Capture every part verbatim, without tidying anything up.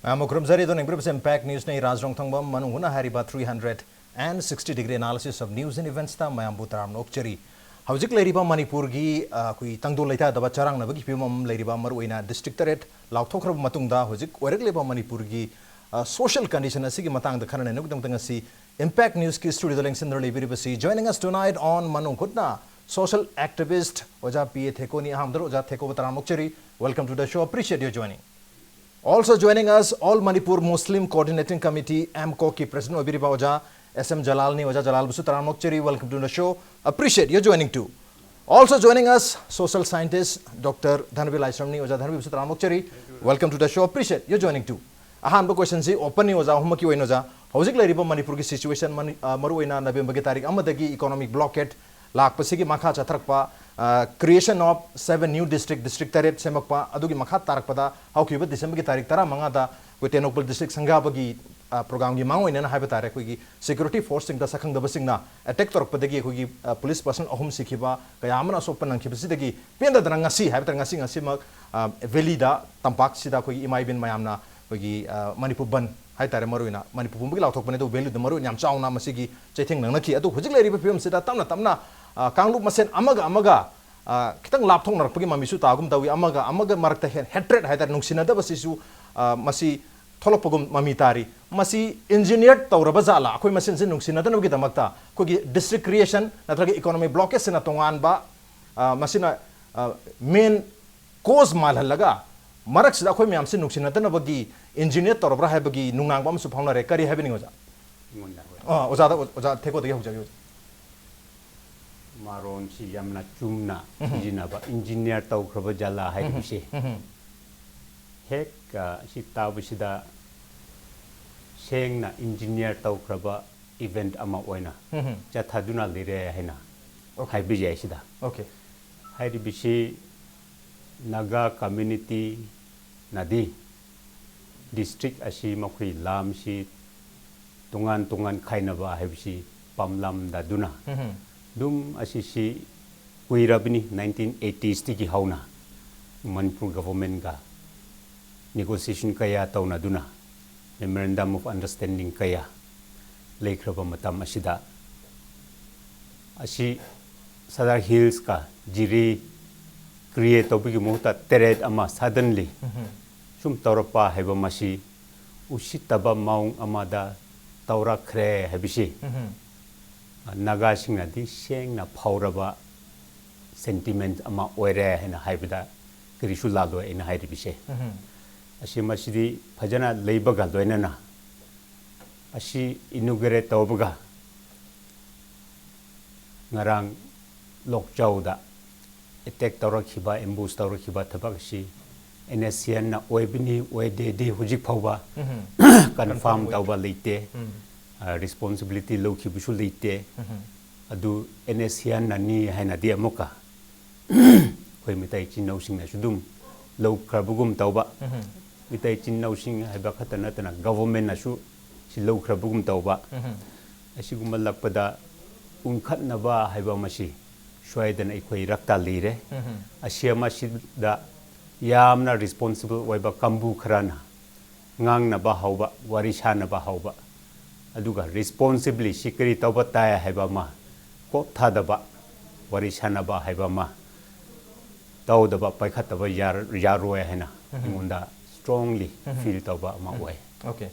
ꯃꯌꯥꯝꯕꯨ ꯈꯨꯔꯨꯝꯖꯔꯤ꯫ ꯑꯗꯣ ꯌꯦꯡꯕꯤꯔꯤꯕꯁꯦ Impact Newsꯅꯤ꯫ ꯔꯥꯖ ꯔꯣꯡꯊꯪꯕꯝ ꯃꯅꯨꯡ ꯍꯨꯠꯅ ꯍꯥꯏꯔꯤꯕ three hundred and sixty degree analysis of news and eventsꯇ ꯃꯌꯥꯝꯕꯨ ꯇꯔꯥꯝꯅ ꯑꯣꯛꯆꯔꯤ꯫ ꯍꯧꯖꯤꯛ ꯂꯩꯔꯤꯕ ꯃꯅꯤꯄꯨꯔꯒꯤ, ꯑ, ꯑꯩꯈꯣꯏ ꯇꯪꯗꯨ ꯂꯩꯇꯥꯗꯕ ꯆꯔꯥꯡꯅꯕꯒꯤ ꯐꯤꯕꯝ ꯑꯃ ꯂꯩꯔꯤꯕ ꯃꯔꯨꯑꯣꯏꯅ district ꯇꯔꯦꯠ ꯂꯥꯎꯊꯣꯛꯈ꯭ꯔꯕ ꯃꯇꯨꯡꯗ ꯍꯧꯖꯤꯛ ꯑꯣꯏꯔꯛꯂꯤꯕ ꯃꯅꯤꯄꯨꯔꯒꯤ, ꯑ, social condition ꯑꯁꯤꯒꯤ ꯃꯇꯥꯡꯗ ꯈꯟꯅ ꯅꯩꯅꯕꯒꯤꯗꯃꯛꯇ ꯉꯁꯤ Impact Newsꯀꯤ studioꯗ ꯂꯦꯡꯁꯤꯟꯗꯨꯅ ꯂꯩꯕꯤꯔꯤꯕꯁꯤ, joining us tonight on ꯃꯅꯨꯡ ꯍꯨꯠꯅ, social activist ꯑꯣꯖꯥ ꯄꯤ ꯑꯦ ꯊꯦꯀꯣꯅꯤ꯫ ꯑꯍꯥꯟꯕꯗ ꯑꯣꯖꯥ ꯊꯦꯀꯣꯕꯨ ꯇꯔꯥꯝꯅ ꯑꯣꯛꯆꯔꯤ꯫ Welcome to the show. Appreciate your joining. Also joining us, All Manipur Muslim Coordinating Committee, MCOCꯀꯤ president ꯑꯣꯏꯕꯤꯔꯤꯕ ꯑꯣꯖꯥ ꯑꯦꯁ ꯑꯦꯝ ꯖꯂꯥꯜꯅꯤ꯫ ꯑꯣꯖꯥ ꯖꯂꯥꯜꯕꯨꯁꯨ ꯇꯔꯥꯝꯅ ꯑꯣꯛꯆꯔꯤ꯫ Welcome to the show. Appreciate your joining too. Also joining us, social scientist Doctor ꯙꯅꯕꯤꯔ ꯂꯥꯏꯁ꯭ꯔꯝꯅꯤ꯫ ꯑꯣꯖꯥ ꯙꯅꯕꯤꯔꯕꯨꯁꯨ ꯇꯔꯥꯝꯅ ꯑꯣꯛꯆꯔꯤ꯫ Welcome to the show. Appreciate your joining too. ꯑꯍꯥꯟꯕ questionꯁꯤ openꯅꯤ ꯑꯣꯖꯥ ꯑꯍꯨꯝꯃꯛꯀꯤ ꯑꯣꯏꯅ꯫ ꯑꯣꯖꯥ, ꯍꯧꯖꯤꯛ ꯂꯩꯔꯤꯕ ꯃꯅꯤꯄꯨꯔꯒꯤ situation, ꯃꯅꯤ-, ꯑ, ꯃꯔꯨꯑꯣꯏꯅ ꯅꯕꯦꯝꯕꯔꯒꯤ ꯇꯥꯔꯤꯛ ꯑꯃꯗꯒꯤ economic blockade ꯂꯥꯛꯄꯁꯤꯒꯤ ꯃꯈꯥ ꯆꯠꯊꯔꯛꯄ, ꯑ, creation of seven new district, district ꯇꯔꯦꯠ ꯁꯦꯝꯃꯛꯄ, ꯑꯗꯨꯒꯤ ꯃꯈꯥ ꯇꯥꯔꯛꯄꯗ ꯍꯧꯈꯤꯕ ꯗꯤꯁꯦꯝꯕꯔꯒꯤ ꯇꯥꯔꯤꯛ ꯇꯔꯥꯃꯉꯥꯗ ꯑꯩꯈꯣꯏ ꯇꯦꯡꯅꯧꯄꯜ district ꯁꯪꯒꯥꯕꯒꯤ, ꯑ, programꯒꯤ ꯃꯥꯡ ꯑꯣꯏꯅꯅ ꯍꯥꯏꯕ ꯇꯥꯔꯦ, ꯑꯩꯈꯣꯏꯒꯤ security forceꯁꯤꯡꯗ ꯁꯛꯈꯪꯗꯕꯁꯤꯡꯅ attack ꯇꯧꯔꯛꯄꯗꯒꯤ ꯑꯩꯈꯣꯏꯒꯤ, ꯑ, police person ꯑꯍꯨꯝ ꯁꯤꯈꯤꯕ, ꯀꯌꯥ ꯑꯃꯅ ꯑꯁꯣꯛꯄ ꯅꯪꯈꯤꯕꯁꯤꯗꯒꯤ ꯄꯦꯟꯗꯗꯅ ꯉꯁꯤ ꯍꯥꯏꯕ ꯇꯥꯔꯦ, ꯉꯁꯤ, ꯉꯁꯤꯃꯛ, ꯑ, valleyꯗ, ꯇꯝꯄꯥꯛꯁꯤꯗ ꯑꯩꯈꯣꯏꯒꯤ ꯏꯃꯥ ꯏꯕꯦꯟ ꯃꯌꯥꯝꯅ ꯑꯩꯈꯣꯏꯒꯤ, ꯑ, ꯃꯅꯤꯄꯨꯔ ꯕꯟ ꯍꯥꯏ ꯇꯥꯔꯦ, ꯃꯔꯨꯑꯣꯏꯅ ꯃꯅꯤꯄꯨꯔ ꯄꯨꯝꯕꯒꯤ ꯂꯥꯎꯊꯣꯛꯄꯅꯤ, ꯑꯗꯨꯕꯨ valleyꯗ ꯃꯔꯨꯑꯣꯏꯅ ꯌꯥꯝ ꯆꯥꯎꯅ ꯃꯁꯤꯒꯤ ꯆꯩꯊꯦꯡ ꯅꯪꯅꯈꯤ꯫ ꯑꯗꯨ ꯍꯧꯖꯤꯛ ꯂꯩꯔꯤꯕ ꯐꯤꯕꯝꯁꯤꯗ ꯇꯞꯅ ꯇꯞꯅ, ꯑ, ꯀꯥꯡꯂꯨꯞ ꯃꯁꯦꯟ ꯑꯃꯒ ꯑꯃꯒ, ꯑ, ꯈꯤꯇꯪ ꯂꯥꯞꯊꯣꯛꯅꯔꯛꯄꯒꯤ ꯃꯃꯤꯁꯨ ꯇꯥꯒꯨꯝ ꯇꯧꯏ꯫ ꯑꯃꯒ ꯑꯃꯒ ꯃꯔꯛꯇ ꯍꯦꯟ-, hatred ꯍꯥꯏ ꯇꯥꯔꯦ, ꯅꯨꯡꯁꯤꯅꯗꯕꯁꯤꯁꯨ, ꯑ, ꯃꯁꯤ ꯊꯣꯛꯂꯛꯄꯒꯨꯝ ꯃꯃꯤ ꯇꯥꯔꯤ꯫ ꯃꯁꯤ engineer ꯇꯧꯔꯕ ꯖꯥꯠꯂꯥ? ꯑꯩꯈꯣꯏ ꯃꯁꯦꯟꯁꯦ ꯅꯨꯡꯁꯤꯅꯗꯅꯕꯒꯤꯗꯃꯛꯇ ꯑꯩꯈꯣꯏꯒꯤ district creation ꯅꯠꯇ꯭ꯔꯒ economic blockadeꯁꯤꯅ ꯇꯣꯉꯥꯟꯕ, ꯑ, ꯃꯁꯤꯅ, ꯑ, main cause ꯃꯥꯜꯍꯜꯂꯒ ꯃꯔꯛꯁꯤꯗ ꯑꯩꯈꯣꯏ ꯃꯌꯥꯝꯁꯦ ꯅꯨꯡꯁꯤꯅꯗꯅꯕꯒꯤ engineer ꯇꯧꯔꯕ꯭ꯔꯥ ꯍꯥꯏꯕꯒꯤ ꯅꯨꯡꯅꯥꯡꯕ ꯑꯃꯁꯨ ꯐꯥꯎꯅꯔꯦ꯫ ꯀꯔꯤ ꯍꯥꯏꯕꯤꯅꯤꯡꯉꯤ ꯑꯣꯖꯥ? ꯑꯩꯉꯣꯟꯗ ꯍꯣꯏ꯫ ꯑ, ꯑꯣꯖꯥꯗ, ꯑꯣꯖꯥ ꯊꯦꯀꯣꯗꯒꯤ ꯍꯧꯖꯒꯦ, ꯑꯣꯖꯥ꯫ ꯃꯔꯣꯟꯁꯤ ꯌꯥꯝꯅ ꯆꯨꯝꯅ ꯎꯝ꯫ ꯁꯤꯖꯤꯟꯅꯕ, engineer ꯇꯧꯈ꯭ꯔꯕ ꯖꯥꯠꯂꯥ ꯍꯥꯏꯔꯤꯕꯁꯦ꯫ ꯎꯝ꯫ ꯍꯦꯛ, ꯑ, ꯁꯤ ꯇꯥꯕꯁꯤꯗ ꯁꯦꯡꯅ engineer ꯇꯧꯈ꯭ꯔꯕ event ꯑꯃ ꯑꯣꯏꯅ ꯎꯝ꯫ ꯆꯠꯊꯗꯨꯅ ꯂꯩꯔꯦ ꯍꯥꯏꯅ Okay꯫ ꯍꯥꯏꯕ ꯌꯥꯏ ꯁꯤꯗ꯫ Okay꯫ ꯍꯥꯏꯔꯤꯕꯁꯤ ꯅꯥꯒꯥ communityꯅꯗꯤ district ꯑꯁꯤ ꯃꯈꯣꯏ ꯂꯝꯁꯤ ꯇꯣꯉꯥꯟ ꯇꯣꯉꯥꯟ ꯈꯥꯏꯅꯕ ꯍꯥꯏꯕꯁꯤ ꯄꯥꯝꯂꯝꯗꯗꯨꯅ ꯎꯝ꯫ ꯑꯗꯨꯝ ꯑꯁꯤꯁꯤ ꯀꯨꯏꯔꯕꯅꯤ, nineteen eightysꯇꯒꯤ ꯍꯧꯅ ꯃꯅꯤꯄꯨꯔ governmentꯒ negotiation ꯀꯌꯥ ꯇꯧꯅꯗꯨꯅ memorandum of understanding ꯀꯌꯥ ꯂꯩꯈ꯭ꯔꯕ ꯃꯇꯝ ꯑꯁꯤꯗ, ꯑꯁꯤ ꯁꯗꯥꯔ ꯍꯤꯜꯁꯀ ꯖꯤꯔꯤ create ꯇꯧꯕꯒꯤ ꯃꯍꯨꯠꯇ ꯇꯔꯦꯠ ꯑꯃ suddenly ꯁꯨꯝ ꯇꯧꯔꯛꯄ ꯍꯥꯏꯕ ꯃꯁꯤ ꯎꯁꯤꯠꯇꯕ ꯃꯑꯣꯡ ꯑꯃꯗ ꯇꯧꯔꯛꯈ꯭ꯔꯦ ꯍꯥꯏꯕꯁꯤ ꯅꯥꯒꯥꯁꯤꯡꯅꯗꯤ ꯁꯦꯡꯅ ꯐꯥꯎꯔꯕ sentiment ꯑꯃ ꯑꯣꯏꯔꯦ ꯍꯥꯏꯅ ꯍꯥꯏꯕꯗ ꯀꯔꯤꯁꯨ ꯂꯥꯜꯂꯣꯏ ꯑꯩꯅ ꯍꯥꯏꯔꯤꯕꯁꯦ꯫ ꯑꯁꯤ ꯃꯁꯤꯗꯤ ꯐꯖꯅ ꯂꯩꯕꯒ ꯂꯣꯏꯅꯅ ꯑꯁꯤ inaugurate ꯇꯧꯕꯒ ꯉꯔꯥꯡ ꯂꯣꯛꯆꯥꯎꯗ attack ꯇꯧꯔꯛꯈꯤꯕ, ambush ꯇꯧꯔꯛꯈꯤꯕ ꯊꯕꯛ ꯑꯁꯤ NSCNꯅ ꯑꯣꯏꯕꯅꯤ ꯑꯣꯏꯗꯦꯗꯤ ꯍꯧꯖꯤꯛ ꯐꯥꯎꯕ confirm ꯇꯧꯕ ꯂꯩꯇꯦ꯫ ꯑ, responsibility ꯂꯧꯈꯤꯕꯁꯨ ꯂꯩꯇꯦ꯫ ꯑꯗꯨ NSCNꯅꯅꯤ ꯍꯥꯏꯅꯗꯤ ꯑꯃꯨꯛꯀ ꯑꯩꯈꯣꯏ ꯃꯤꯇꯩ ꯏꯆꯤꯟ ꯏꯅꯥꯎꯁꯤꯡꯅꯁꯨ ꯑꯗꯨꯝ ꯂꯧꯈ꯭ꯔꯕꯒꯨꯝ ꯇꯧꯕ, ꯃꯤꯇꯩ ꯏꯆꯤꯟ ꯏꯅꯥꯎꯁꯤꯡ ꯍꯥꯏꯕ ꯈꯛꯇ ꯅꯠꯇꯅ governmentꯅꯁꯨ ꯁꯤ ꯂꯧꯈ꯭ꯔꯕꯒꯨꯝ ꯇꯧꯕ, ꯑꯁꯤꯒꯨꯝꯕ ꯂꯥꯛꯄꯗ ꯎꯪꯈꯠꯅꯕ ꯍꯥꯏꯕ ꯑꯃꯁꯤ ꯁꯣꯏꯗꯅ ꯑꯩꯈꯣꯏ ꯔꯛꯇ ꯂꯩꯔꯦ꯫ ꯑꯁꯤ ꯑꯃꯁꯤꯗ ꯌꯥꯝꯅ responsible ꯑꯣꯏꯕ ꯀꯥꯡꯕꯨ ꯈꯔꯅ ꯉꯥꯡꯅꯕ ꯍꯧꯕ, ꯋꯥꯔꯤ ꯁꯥꯅꯕ ꯍꯧꯕ, ꯑꯗꯨꯒ responsibly ꯁꯤ ꯀꯔꯤ ꯇꯧꯕ ꯇꯥꯏ ꯍꯥꯏꯕ ꯑꯃ ꯀꯣꯛ ꯊꯥꯗꯕ, ꯋꯥꯔꯤ ꯁꯥꯅꯕ ꯍꯥꯏꯕ ꯑꯃ ꯇꯧꯗꯕ, ꯄꯥꯏꯈꯠꯇꯕ ꯌꯥꯔ-, ꯌꯥꯔꯣꯏ ꯍꯥꯏꯅ ꯑꯩꯉꯣꯟꯗ strongly feel ꯇꯧꯕ ꯑꯃ ꯑꯣꯏ꯫ Okay꯫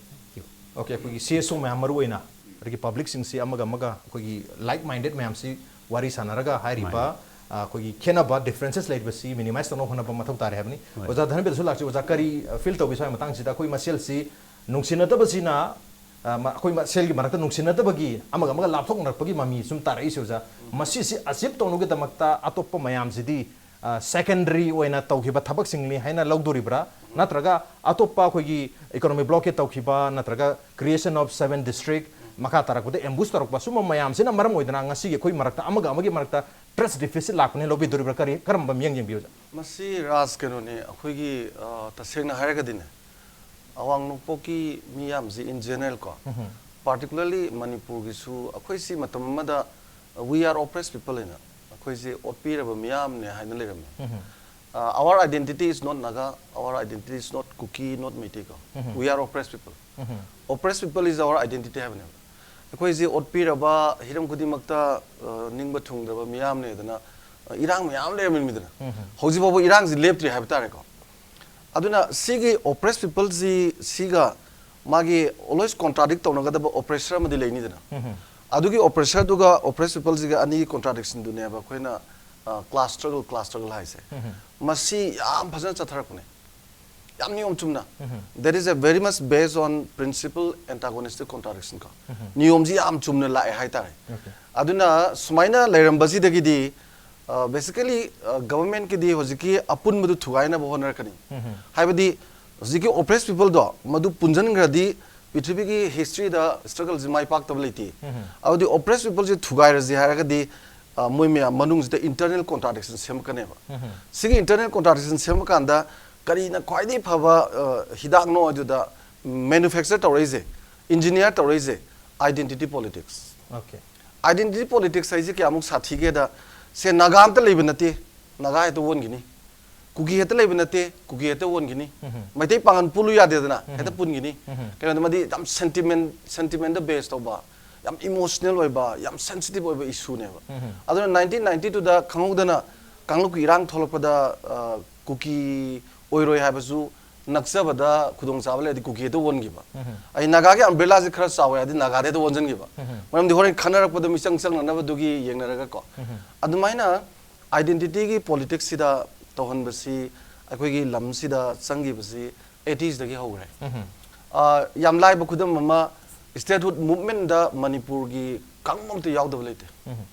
Okay, ꯑꯩꯈꯣꯏꯒꯤ CSO ꯃꯌꯥꯝ ꯃꯔꯨ ꯑꯣꯏꯅ ꯑꯗꯒꯤ publicꯁꯤꯡꯁꯤ ꯑꯃꯒ ꯑꯃꯒ ꯑꯩꯈꯣꯏꯒꯤ like minded ꯃꯌꯥꯝꯁꯤ ꯋꯥꯔꯤ ꯁꯥꯟꯅꯔꯒ ꯍꯥꯏꯔꯤꯕ, ꯑ, ꯑꯩꯈꯣꯏꯒꯤ ꯈꯦꯠꯅꯕ differences ꯂꯩꯔꯤꯕꯁꯤ minimize ꯇꯧꯅꯕ ꯍꯣꯠꯅꯕ ꯃꯊꯧ ꯇꯥꯔꯦ ꯍꯥꯏꯕꯅꯤ꯫ ꯑꯣꯖꯥ ꯙꯅꯕꯤꯔꯁꯨ ꯂꯥꯛꯆꯩ꯫ ꯑꯣꯖꯥ, ꯀꯔꯤ, ꯑ, feel ꯇꯧꯕꯤ ꯁ꯭ꯋꯥꯏ ꯃꯇꯥꯡꯁꯤꯗ? ꯑꯩꯈꯣꯏ ꯃꯁꯦꯜꯁꯤ ꯅꯨꯡꯁꯤꯅꯗꯕꯁꯤꯅ, ꯑ, ꯃ-, ꯑꯩꯈꯣꯏ ꯃꯁꯦꯜꯒꯤ ꯃꯔꯛꯇ ꯅꯨꯡꯁꯤꯅꯗꯕꯒꯤ ꯑꯃꯒ ꯑꯃꯒ ꯂꯥꯞꯊꯣꯛꯅꯔꯛꯄꯒꯤ ꯃꯃꯤ ꯁꯨꯝ ꯇꯥꯔꯛꯏꯁꯦ ꯑꯣꯖꯥ꯫ ꯃꯁꯤꯁꯤ achieve ꯇꯧꯅꯕꯒꯤꯗꯃꯛꯇ ꯑꯇꯣꯞꯄ ꯃꯌꯥꯝꯁꯤꯗꯤ, ꯑ, secondary ꯑꯣꯏꯅ ꯇꯧꯈꯤꯕ ꯊꯕꯛꯁꯤꯡꯅꯤ ꯍꯥꯏꯅ ꯂꯧꯗꯣꯔꯤꯕ꯭ꯔꯥ? ꯅꯠꯇ꯭ꯔꯒ ꯑꯇꯣꯞꯄ ꯑꯩꯈꯣꯏꯒꯤ economic blockade ꯇꯧꯈꯤꯕ, ꯅꯠꯇ꯭ꯔꯒ creation of seven district, ꯃꯈꯥ ꯇꯥꯔꯛꯄꯗ ambush ꯇꯧꯔꯛꯄ, ꯁꯨꯝꯕ ꯃꯌꯥꯝꯁꯤꯅ ꯃꯔꯝ ꯑꯣꯏꯗꯅ ꯉꯁꯤꯒꯤ ꯑꯩꯈꯣꯏ ꯃꯔꯛꯇ ꯑꯃꯒ ꯑꯃꯒꯤ ꯃꯔꯛꯇ trust deficit ꯂꯥꯛꯄꯅꯦ ꯂꯧꯕꯤꯗꯣꯔꯤꯕ꯭ꯔꯥ? ꯀꯔꯤ, ꯀꯔꯝꯕ ꯃꯤꯠꯌꯦꯡ ꯌꯦꯡꯕꯤꯌꯨ ꯑꯣꯖꯥ? ꯃꯁꯤ ꯔꯥꯖ ꯀꯩꯅꯣꯅꯤ, ꯑꯩꯈꯣꯏꯒꯤ, ꯑ, ꯇꯁꯦꯡꯅ ꯍꯥꯏꯔꯒꯗꯤꯅꯦ, ꯑꯋꯥꯡ ꯅꯣꯡꯄꯣꯛꯀꯤ ꯃꯤꯌꯥꯝꯁꯤ in general ꯀꯣ, particularly ꯃꯅꯤꯄꯨꯔꯒꯤꯁꯨ ꯑꯩꯈꯣꯏꯁꯤ ꯃꯇꯝ ꯑꯃꯗ, uh, we are oppressed people ꯍꯥꯏꯅ ꯑꯩꯈꯣꯏꯁꯤ ꯑꯣꯠꯄꯤꯔꯕ ꯃꯤꯌꯥꯝꯅꯦ ꯍꯥꯏꯅ ꯂꯩꯔꯝꯃꯤ꯫ Uh, our identity is not Naga, our identity is not Kuki, not Meitei ko. We are oppressed people. Oppressed people is our identity ꯍꯥꯏꯕꯅꯦꯕ꯫ ꯑꯩꯈꯣꯏꯁꯤ ꯑꯣꯠꯄꯤꯔꯕ, ꯍꯤꯔꯝ ꯈꯨꯗꯤꯡꯃꯛꯇ ꯑ, ꯅꯤꯡꯕ ꯊꯨꯡꯗ꯭ꯔꯕ ꯃꯤꯌꯥꯝꯅꯦꯗꯅ ꯑ, ꯏꯔꯥꯡ ꯃꯌꯥꯝ ꯂꯩꯔꯝꯃꯤꯗꯅ꯫ ꯍꯧꯖꯤꯛ ꯐꯥꯎꯕ ꯏꯔꯥꯡꯁꯤ ꯂꯦꯞꯇ꯭ꯔꯤ ꯍꯥꯏꯕ ꯇꯥꯔꯦꯀꯣ꯫ ꯑꯗꯨꯅ ꯁꯤꯒꯤ oppressed peopleꯁꯤ ꯁꯤꯒ ꯃꯥꯒꯤ always contradict ꯇꯧꯅꯒꯗꯕ oppressor ꯑꯃꯗꯤ ꯂꯩꯅꯤꯗꯅ꯫ ꯑꯗꯨꯒꯤ oppressorꯗꯨꯒ oppressed peopleꯁꯤꯒ ꯑꯅꯤꯒꯤ contradictionꯗꯨꯅꯦꯕ ꯑꯩꯈꯣꯏꯅ ꯑ, class struggle, class struggle ꯍꯥꯏꯁꯦ꯫ ꯃꯁꯤ ꯌꯥꯝ ꯐꯖꯅ ꯆꯠꯊꯔꯛꯄꯅꯦ, ꯌꯥꯝ ꯅꯤꯌꯣꯝ ꯆꯨꯝꯅ꯫ That is a very much based on principle antagonistic contradiction ꯀꯣ꯫ ꯅꯤꯌꯣꯝꯁꯤ ꯌꯥꯝ ꯆꯨꯝꯅ ꯂꯥꯛꯑꯦ ꯍꯥꯏꯇꯥꯔꯦ꯫ ꯑꯗꯨꯅ ꯁꯨꯃꯥꯏꯅ ꯂꯩꯔꯝꯕꯁꯤꯗꯒꯤꯗꯤ basically governmentꯀꯤꯗꯤ ꯍꯧꯖꯤꯛꯀꯤ ꯑꯄꯨꯟꯕꯗꯨ ꯊꯨꯒꯥꯏꯅꯕ ꯍꯣꯠꯅꯔꯛꯀꯅꯤ꯫ ꯍꯥꯏꯕꯗꯤ ꯍꯧꯖꯤꯛꯀꯤ oppressed peopleꯗꯣ ꯃꯗꯨ ꯄꯨꯟꯁꯤꯟꯈ꯭ꯔꯗꯤ ꯄ꯭ꯔꯤꯊꯤꯕꯤꯒꯤ historyꯗ struggleꯁꯤ ꯃꯥꯏ ꯄꯥꯛꯇꯕ ꯂꯩꯇꯦ꯫ ꯑꯗꯨꯗꯤ oppressed peopleꯁꯤ ꯊꯨꯒꯥꯏꯔꯁꯤ ꯍꯥꯏꯔꯒꯗꯤ ꯑ, ꯃꯣꯏ ꯃꯌꯥꯝ ꯃꯅꯨꯡꯁꯤꯗ internal contradiction ꯁꯦꯝꯃꯛꯀꯅꯦꯕ꯫ ꯁꯤꯒꯤ internal contradiction ꯁꯦꯝꯃꯀꯥꯟꯗ ꯀꯔꯤꯅ ꯈ꯭ꯋꯥꯏꯗꯒꯤ ꯐꯕ ꯑ, ꯍꯤꯗꯥꯛꯅꯣ ꯑꯗꯨꯗ manufacture ꯇꯧꯔꯛꯏꯁꯦ, engineer ꯇꯧꯔꯛꯏꯁꯦ identity politics꯫ Okay. Identity politics ꯍꯥꯏꯁꯦ ꯀꯌꯥꯃꯨꯛ ꯁꯥꯊꯤꯒꯦꯗ, ꯁꯦ ꯅꯥꯒꯥ ꯑꯝꯇ ꯂꯩꯕ ꯅꯠꯇꯦ, ꯅꯥꯒꯥ ꯍꯦꯛꯇ ꯑꯣꯟꯈꯤꯅꯤ꯫ ꯀꯨꯀꯤ ꯍꯦꯛꯇ ꯂꯩꯕ ꯅꯠꯇꯦ, ꯀꯨꯀꯤ ꯍꯦꯛꯇ ꯑꯣꯟꯈꯤꯅꯤ꯫ ꯃꯩꯇꯩ ꯄꯥꯉꯜ ꯄꯨꯜꯂꯨ ꯌꯥꯗꯦꯗꯅ, ꯍꯦꯛꯇ ꯄꯨꯟꯈꯤꯅꯤ꯫ ꯀꯩꯅꯣꯗ ꯃꯗꯤ ꯌꯥꯝ sentiment, sentimentꯗ base ꯇꯧꯕ, ꯌꯥꯝ emotional ꯑꯣꯏꯕ, ꯌꯥꯝ sensitive ꯑꯣꯏꯕ issueꯅꯦꯕ꯫ ꯑꯗꯨꯅ nineteen ninety twoꯗ ꯈꯪꯍꯧꯗꯅ ꯀꯥꯡꯂꯨꯞꯀꯤ ꯏꯔꯥꯡ ꯊꯣꯛꯂꯛꯄꯗ ꯑ, ꯀꯨꯀꯤ ꯑꯣꯏꯔꯣꯏ ꯍꯥꯏꯕꯁꯨ ꯅꯛꯆꯕꯗ ꯈꯨꯗꯣꯡꯆꯥꯕ ꯂꯩꯔꯗꯤ ꯀꯨꯀꯤ ꯍꯦꯛꯇ ꯑꯣꯟꯈꯤꯕ꯫ ꯑꯩ ꯅꯥꯒꯥꯒꯤ umbrellaꯁꯦ ꯈꯔ ꯆꯥꯎꯋꯦ ꯍꯥꯏꯗꯤ ꯅꯥꯒꯥꯗ ꯍꯦꯛꯇ ꯑꯣꯟꯁꯤꯟꯈꯤꯕ꯫ ꯃꯔꯝꯗꯤ ꯍꯣꯔꯦꯟ ꯈꯟꯅꯔꯛꯄꯗ ꯃꯤꯆꯪ ꯆꯪꯅꯅꯕꯗꯨꯒꯤ ꯌꯦꯡꯅꯔꯒ ꯀꯣ꯫ ꯑꯗꯨꯃꯥꯏꯅ identityꯒꯤ politicsꯁꯤꯗ ꯇꯧꯍꯟꯕꯁꯤ ꯑꯩꯈꯣꯏꯒꯤ ꯂꯝꯁꯤꯗ ꯆꯪꯈꯤꯕꯁꯤ eightysꯗꯒꯤ ꯍꯧꯈ꯭ꯔꯦ꯫ ꯑ, ꯌꯥꯝ ꯂꯥꯏꯕ ꯈꯨꯗꯝ ꯑꯃ, statehood movementꯗ ꯃꯅꯤꯄꯨꯔꯒꯤ ꯀꯥꯡꯕꯨ ꯑꯝꯇ ꯌꯥꯎꯗꯕ ꯂꯩꯇꯦ꯫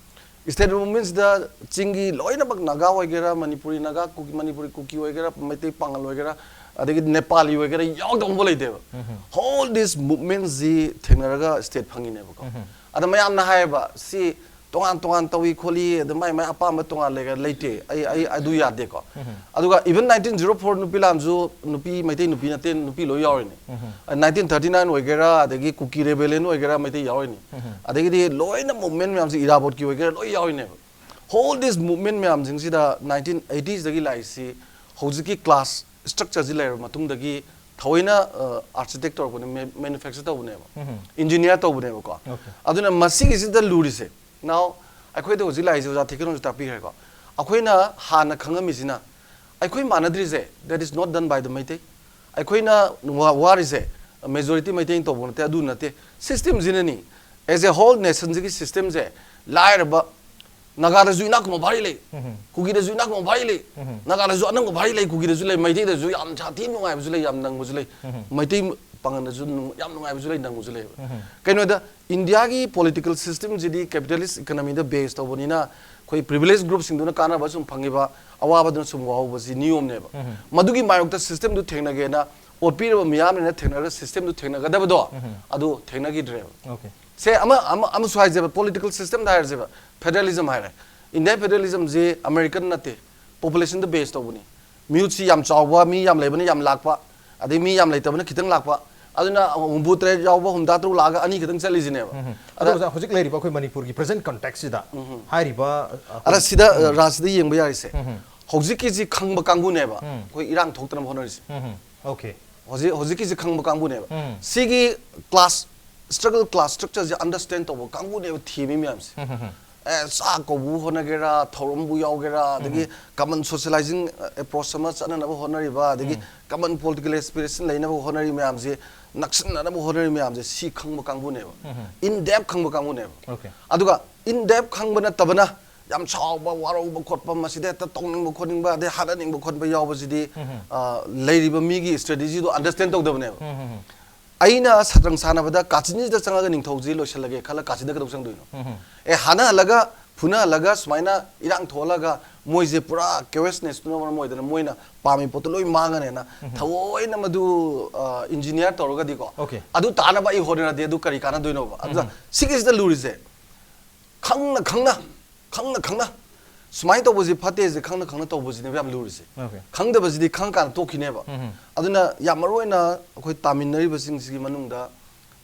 Statehood movementꯁꯤꯗ ꯆꯤꯡꯒꯤ ꯂꯣꯏꯅꯃꯛ ꯅꯥꯒꯥ ꯑꯣꯏꯒꯦꯔꯥ, ꯃꯅꯤꯄꯨꯔꯤ ꯅꯥꯒꯥ, ꯀꯨꯀꯤ, ꯃꯅꯤꯄꯨꯔꯤ ꯀꯨꯀꯤ ꯑꯣꯏꯒꯦꯔꯥ, ꯃꯩꯇꯩ ꯄꯥꯉꯜ ꯑꯣꯏꯒꯦꯔꯥ, ꯑꯗꯒꯤ ꯅꯦꯄꯥꯂꯤ ꯑꯣꯏꯒꯦꯔꯥ, ꯌꯥꯎꯗꯕ ꯑꯃꯐꯥꯎ ꯂꯩꯇꯦꯕ꯫ All this movementsꯁꯤ ꯊꯦꯡꯅꯔꯒ state ꯐꯪꯉꯤꯅꯦꯕꯀꯣ꯫ ꯑꯗ ꯃꯌꯥꯝꯅ ꯍꯥꯏꯌꯦꯕ, ꯁꯤ ꯇꯣꯉꯥꯟ ꯇꯣꯉꯥꯟ ꯇꯧꯏ ꯈꯣꯠꯂꯤ, ꯑꯗ ꯃꯥꯏ ꯃꯥꯏ ꯑꯄꯥꯝꯕ ꯇꯣꯉꯥꯟ ꯂꯩꯒ ꯂꯩꯇꯦ꯫ ꯑꯩ, ꯑꯩ ꯑꯗꯨ ꯌꯥꯗꯦꯀꯣ꯫ ꯑꯗꯨꯒ even nineteen zero four ꯅꯨꯄꯤ ꯂꯥꯟꯁꯨ ꯅꯨꯄꯤ, ꯃꯩꯇꯩ ꯅꯨꯄꯤ ꯅꯠꯇꯦ, ꯅꯨꯄꯤ ꯂꯣꯏ ꯌꯥꯎꯔꯤꯅꯤ꯫ Nineteen thirty nine ꯑꯣꯏꯒꯦꯔꯥ, ꯑꯗꯒꯤ ꯀꯨꯀꯤ rebellion ꯑꯣꯏꯒꯦꯔꯥ, ꯃꯩꯇꯩ ꯌꯥꯎꯔꯤꯅꯤ꯫ ꯑꯗꯒꯤꯗꯤ ꯂꯣꯏꯅ movement ꯃꯌꯥꯝꯁꯤ ꯏꯔꯥꯕꯣꯠꯀꯤ ꯑꯣꯏꯒꯦꯔꯥ, ꯂꯣꯏ ꯌꯥꯎꯔꯤꯅꯦꯕ꯫ Whole this movement ꯃꯌꯥꯝꯁꯤꯡꯁꯤꯗ nineteen eighties ꯗꯒꯤ ꯂꯥꯛꯏꯁꯤ ꯍꯧꯖꯤꯛꯀꯤ class structure ꯁꯤ ꯂꯩꯔꯕ ꯃꯇꯨꯡꯗꯒꯤ ꯊꯑꯣꯏꯅ ꯑꯥꯔꯀꯤꯇꯦꯛ ꯇꯧꯔꯛꯄꯅꯦ, manufacture ꯇꯧꯕꯅꯦꯕ, engineer ꯇꯧꯕꯅꯦꯕꯀꯣ꯫ ꯑꯗꯨꯅ ꯃꯁꯤꯒꯤꯁꯤꯗ ꯂꯨꯔꯤꯁꯦ, now ꯑꯩꯈꯣꯏꯗ ꯍꯧꯖꯤꯛ ꯂꯥꯛꯏꯁꯦ ꯑꯣꯖꯥ ꯊꯦꯛꯀꯦꯅꯁꯨ ꯇꯥꯛꯄꯤꯈ꯭ꯔꯦꯀꯣ꯫ ꯑꯩꯈꯣꯏꯅ ꯍꯥꯟꯅ ꯈꯪꯉꯝꯃꯤꯁꯤꯅ ꯑꯩꯈꯣꯏ ꯃꯥꯟꯅꯗ꯭ꯔꯤꯁꯦ, that is not done by the Meitei. ꯑꯩꯈꯣꯏꯅ ꯋꯥ- ꯋꯥꯔꯤꯁꯦ majority ꯃꯩꯇꯩꯅ ꯇꯧꯕ ꯅꯠꯇꯦ, ꯑꯗꯨ ꯅꯠꯇꯦ, system ꯁꯤꯅꯅꯤ꯫ As a whole nation ꯁꯤꯒꯤ system ꯁꯦ ꯂꯥꯏꯔꯕ ꯅꯥꯒꯥꯗꯁꯨ ꯏꯅꯥꯛ ꯈꯨꯟꯕ ꯚꯥꯔꯤ ꯂꯩ, ꯀꯨꯀꯤꯗꯁꯨ ꯏꯅꯥꯛ ꯈꯨꯟꯕ ꯚꯥꯔꯤ ꯂꯩ, ꯅꯥꯒꯥꯗꯁꯨ ꯑꯅꯪꯕ ꯚꯥꯔꯤ ꯂꯩ, ꯀꯨꯀꯤꯗꯁꯨ ꯂꯩ, ꯃꯩꯇꯩꯗꯁꯨ ꯌꯥꯝ ꯁꯥꯊꯤ ꯅꯨꯡꯉꯥꯏꯕꯁꯨ ꯂꯩ, ꯌꯥꯝ ꯅꯪꯕꯁꯨ ꯂꯩ, ꯃꯩꯇꯩ ꯄꯥꯉꯜꯗꯁꯨ ꯅꯨꯡ- ꯌꯥꯝ ꯅꯨꯡꯉꯥꯏꯕꯁꯨ ꯂꯩ, ꯅꯪꯕꯁꯨ ꯂꯩꯌꯦꯕ꯫ ꯀꯩꯅꯣꯗ ꯏꯟꯗꯤꯌꯥꯒꯤ political system ꯁꯤꯗꯤ capitalist economy ꯗ base ꯇꯧꯕꯅꯤꯅ ꯑꯩꯈꯣꯏ privileged group ꯁꯤꯡꯗꯨꯅ ꯀꯥꯟꯅꯕ ꯁꯨꯝ ꯐꯪꯉꯤꯕ, ꯑꯋꯥꯕꯗꯨꯅ ꯁꯨꯝ ꯋꯥꯍꯧꯕꯁꯤ ꯅꯤꯌꯣꯝꯅꯦꯕ꯫ ꯃꯗꯨꯒꯤ ꯃꯥꯌꯣꯛꯇ system ꯗꯨ ꯊꯦꯡꯅꯒꯦꯅ ꯑꯣꯠꯄꯤꯔꯕ ꯃꯤꯌꯥꯝꯅ ꯊꯦꯡꯅꯔꯒ system ꯗꯨ ꯊꯦꯡꯅꯒꯗꯕꯗꯣ ꯑꯗꯨ ꯊꯦꯡꯅꯒꯤꯗ꯭ꯔꯦꯕ꯫ Okay. ꯁꯦ ꯑꯃ ꯑꯃ ꯑꯃꯁꯨ ꯍꯥꯏꯖꯦꯕ, political system ꯗ ꯍꯥꯏꯔꯁꯦꯕ, federalism ꯍꯥꯏꯔꯦ꯫ Indian federalism ꯁꯤ American ꯅꯠꯇꯦ, population ꯗ base ꯇꯧꯕꯅꯤ꯫ ꯃꯤꯍꯨꯠꯁꯤ ꯌꯥꯝ ꯆꯥꯎꯕ, ꯃꯤ ꯌꯥꯝ ꯂꯩꯕꯅ ꯌꯥꯝ ꯂꯥꯛꯄ, ꯑꯗꯩ ꯃꯤ ꯌꯥꯝ ꯂꯩꯇꯕꯅ ꯈꯤꯇꯪ ꯂꯥꯛꯄ, ꯑꯗꯨꯅ ꯍꯨꯝꯐꯨ ꯇꯔꯦꯠ ꯌꯥꯎꯕ ꯍꯨꯝꯗ꯭ꯔꯥ ꯇꯔꯨꯛ ꯂꯥꯛꯑꯒ ꯑꯅꯤ ꯈꯤꯇꯪ ꯆꯠꯂꯤꯁꯤꯅꯦꯕ꯫ ꯑꯗꯣ ꯑꯣꯖꯥ, ꯍꯧꯖꯤꯛ ꯂꯩꯔꯤꯕ ꯑꯩꯈꯣꯏ ꯃꯅꯤꯄꯨꯔꯒꯤ present context ꯁꯤꯗ ꯍꯥꯏꯔꯤꯕ, ꯑ, ꯑꯗ ꯁꯤꯗ ꯑ, ꯔꯥꯖꯁꯤꯗ ꯌꯦꯡꯕ ꯌꯥꯔꯤꯁꯦ, ꯍꯧꯖꯤꯛꯀꯤꯁꯤ ꯈꯪꯕ ꯀꯥꯡꯕꯨꯅꯦꯕ ꯑꯩꯈꯣꯏ ꯏꯔꯥꯡ ꯊꯣꯛꯇꯅꯕ ꯍꯣꯠꯅꯔꯤꯁꯦ꯫ Okay. ꯍꯧꯖꯤꯛ ꯍꯧꯖꯤꯛꯀꯤꯁꯤ ꯈꯪꯕ ꯀꯥꯡꯕꯨꯅꯦꯕ꯫ ꯁꯤꯒꯤ class struggle, class structure ꯁꯦ understand ꯇꯧꯕ ꯀꯥꯡꯕꯨꯅꯦꯕ ꯊꯦꯝꯃꯤ ꯃꯌꯥꯝꯁꯦ꯫ ꯑꯦ, ꯆꯥꯛ ꯀꯧꯕꯕꯨ ꯍꯣꯠꯅꯒꯦꯔꯥ, ꯊꯧꯔꯝꯕꯨ ꯌꯥꯎꯒꯦꯔꯥ, ꯑꯗꯒꯤ common socializing, ꯑ, approach ꯑꯃ ꯆꯠꯅꯅꯕ ꯍꯣꯠꯅꯔꯤꯕ, ꯑꯗꯒꯤ common political aspiration ꯂꯩꯅꯕ ꯍꯣꯠꯅꯔꯤ ꯃꯌꯥꯝꯁꯦ, ꯅꯛꯁꯤꯟꯅꯅꯕ ꯍꯣꯠꯅꯔꯤ ꯃꯌꯥꯝꯁꯦ, ꯁꯤ ꯈꯪꯕ ꯀꯥꯡꯕꯨꯅꯦꯕ꯫ In depth ꯈꯪꯕ ꯀꯥꯡꯕꯨꯅꯦꯕ꯫ Okay. ꯑꯗꯨꯒ in depth ꯈꯪꯕ ꯅꯠꯇꯕꯅ ꯌꯥꯝ ꯁꯥꯎꯕ, ꯋꯥꯔꯧꯕ ꯈꯣꯠꯄ, ꯃꯁꯤꯗ ꯍꯦꯛꯇ ꯇꯧꯅꯤꯡꯕ ꯈꯣꯠꯅꯤꯡꯕ, ꯑꯗꯩ ꯍꯥꯠꯍꯟꯅꯤꯡꯕ ꯈꯣꯠꯄ ꯌꯥꯎꯕꯁꯤꯗꯤ, ꯑ, ꯂꯩꯔꯤꯕ ꯃꯤꯒꯤ strategy ꯗꯣ understand ꯇꯧꯗꯕꯅꯦꯕ꯫ ꯑꯩꯅ ꯁꯇ꯭ꯔꯪ ꯁꯥꯟꯅꯕꯗ ꯀꯥꯆꯤꯟꯁꯤꯗ ꯆꯪꯉꯒ ꯅꯤꯡꯊꯧꯁꯤ ꯂꯣꯏꯁꯤꯜꯂꯒꯦ ꯈꯜꯂ ꯀꯥꯆꯤꯟꯗ ꯀꯩꯗꯧ ꯆꯪꯗꯣꯏꯅꯣ? ꯑꯦ, ꯍꯥꯠꯅꯍꯜꯂꯒ, ꯐꯨꯅꯍꯜꯂꯒ, ꯁꯨꯃꯥꯏꯅ ꯏꯔꯥꯡ ꯊꯣꯛꯍꯜꯂꯒ ꯃꯣꯏꯁꯦ ꯄꯨꯔꯥ chaos ꯅꯦꯁꯇꯨꯅ ꯃꯔꯝ ꯑꯣꯏꯗꯅ ꯃꯣꯏꯅ ꯄꯥꯝꯃꯤ ꯄꯣꯠꯇꯨ ꯂꯣꯏ ꯃꯥꯡꯉꯅꯦꯅ ꯊꯑꯣꯏꯅ ꯃꯗꯨ, ꯑ, engineer ꯇꯧꯔꯒꯗꯤꯀꯣ, Okay. ꯑꯗꯨ ꯇꯥꯅꯕ ꯑꯩ ꯍꯣꯠꯅꯔꯗꯤ ꯑꯗꯨ ꯀꯔꯤ ꯀꯥꯟꯅꯗꯣꯏꯅꯣꯕ? ꯑꯗꯨꯅ ꯁꯤꯒꯤꯁꯤꯗ ꯂꯨꯔꯤꯁꯦ, ꯈꯪꯅ ꯈꯪꯅ, ꯈꯪꯅ ꯈꯪꯅ ꯁꯨꯃꯥꯏꯅ ꯇꯧꯕꯁꯤ ꯐꯠꯇꯦꯁꯦ ꯈꯪꯅ ꯈꯪꯅ ꯇꯧꯕꯁꯤꯅꯦꯕ ꯌꯥꯝ ꯂꯨꯔꯤꯁꯦ꯫ Okay. ꯈꯪꯗꯕꯁꯤꯗꯤ ꯈꯪꯉꯀꯥꯟꯗ ꯇꯣꯛꯈꯤꯅꯦꯕ꯫ ꯑꯗꯨꯅ ꯌꯥꯝ ꯃꯔꯨ ꯑꯣꯏꯅ ꯑꯩꯈꯣꯏ ꯇꯥꯃꯤꯟꯅꯔꯤꯕꯁꯤꯡꯁꯤꯒꯤ ꯃꯅꯨꯡꯗ,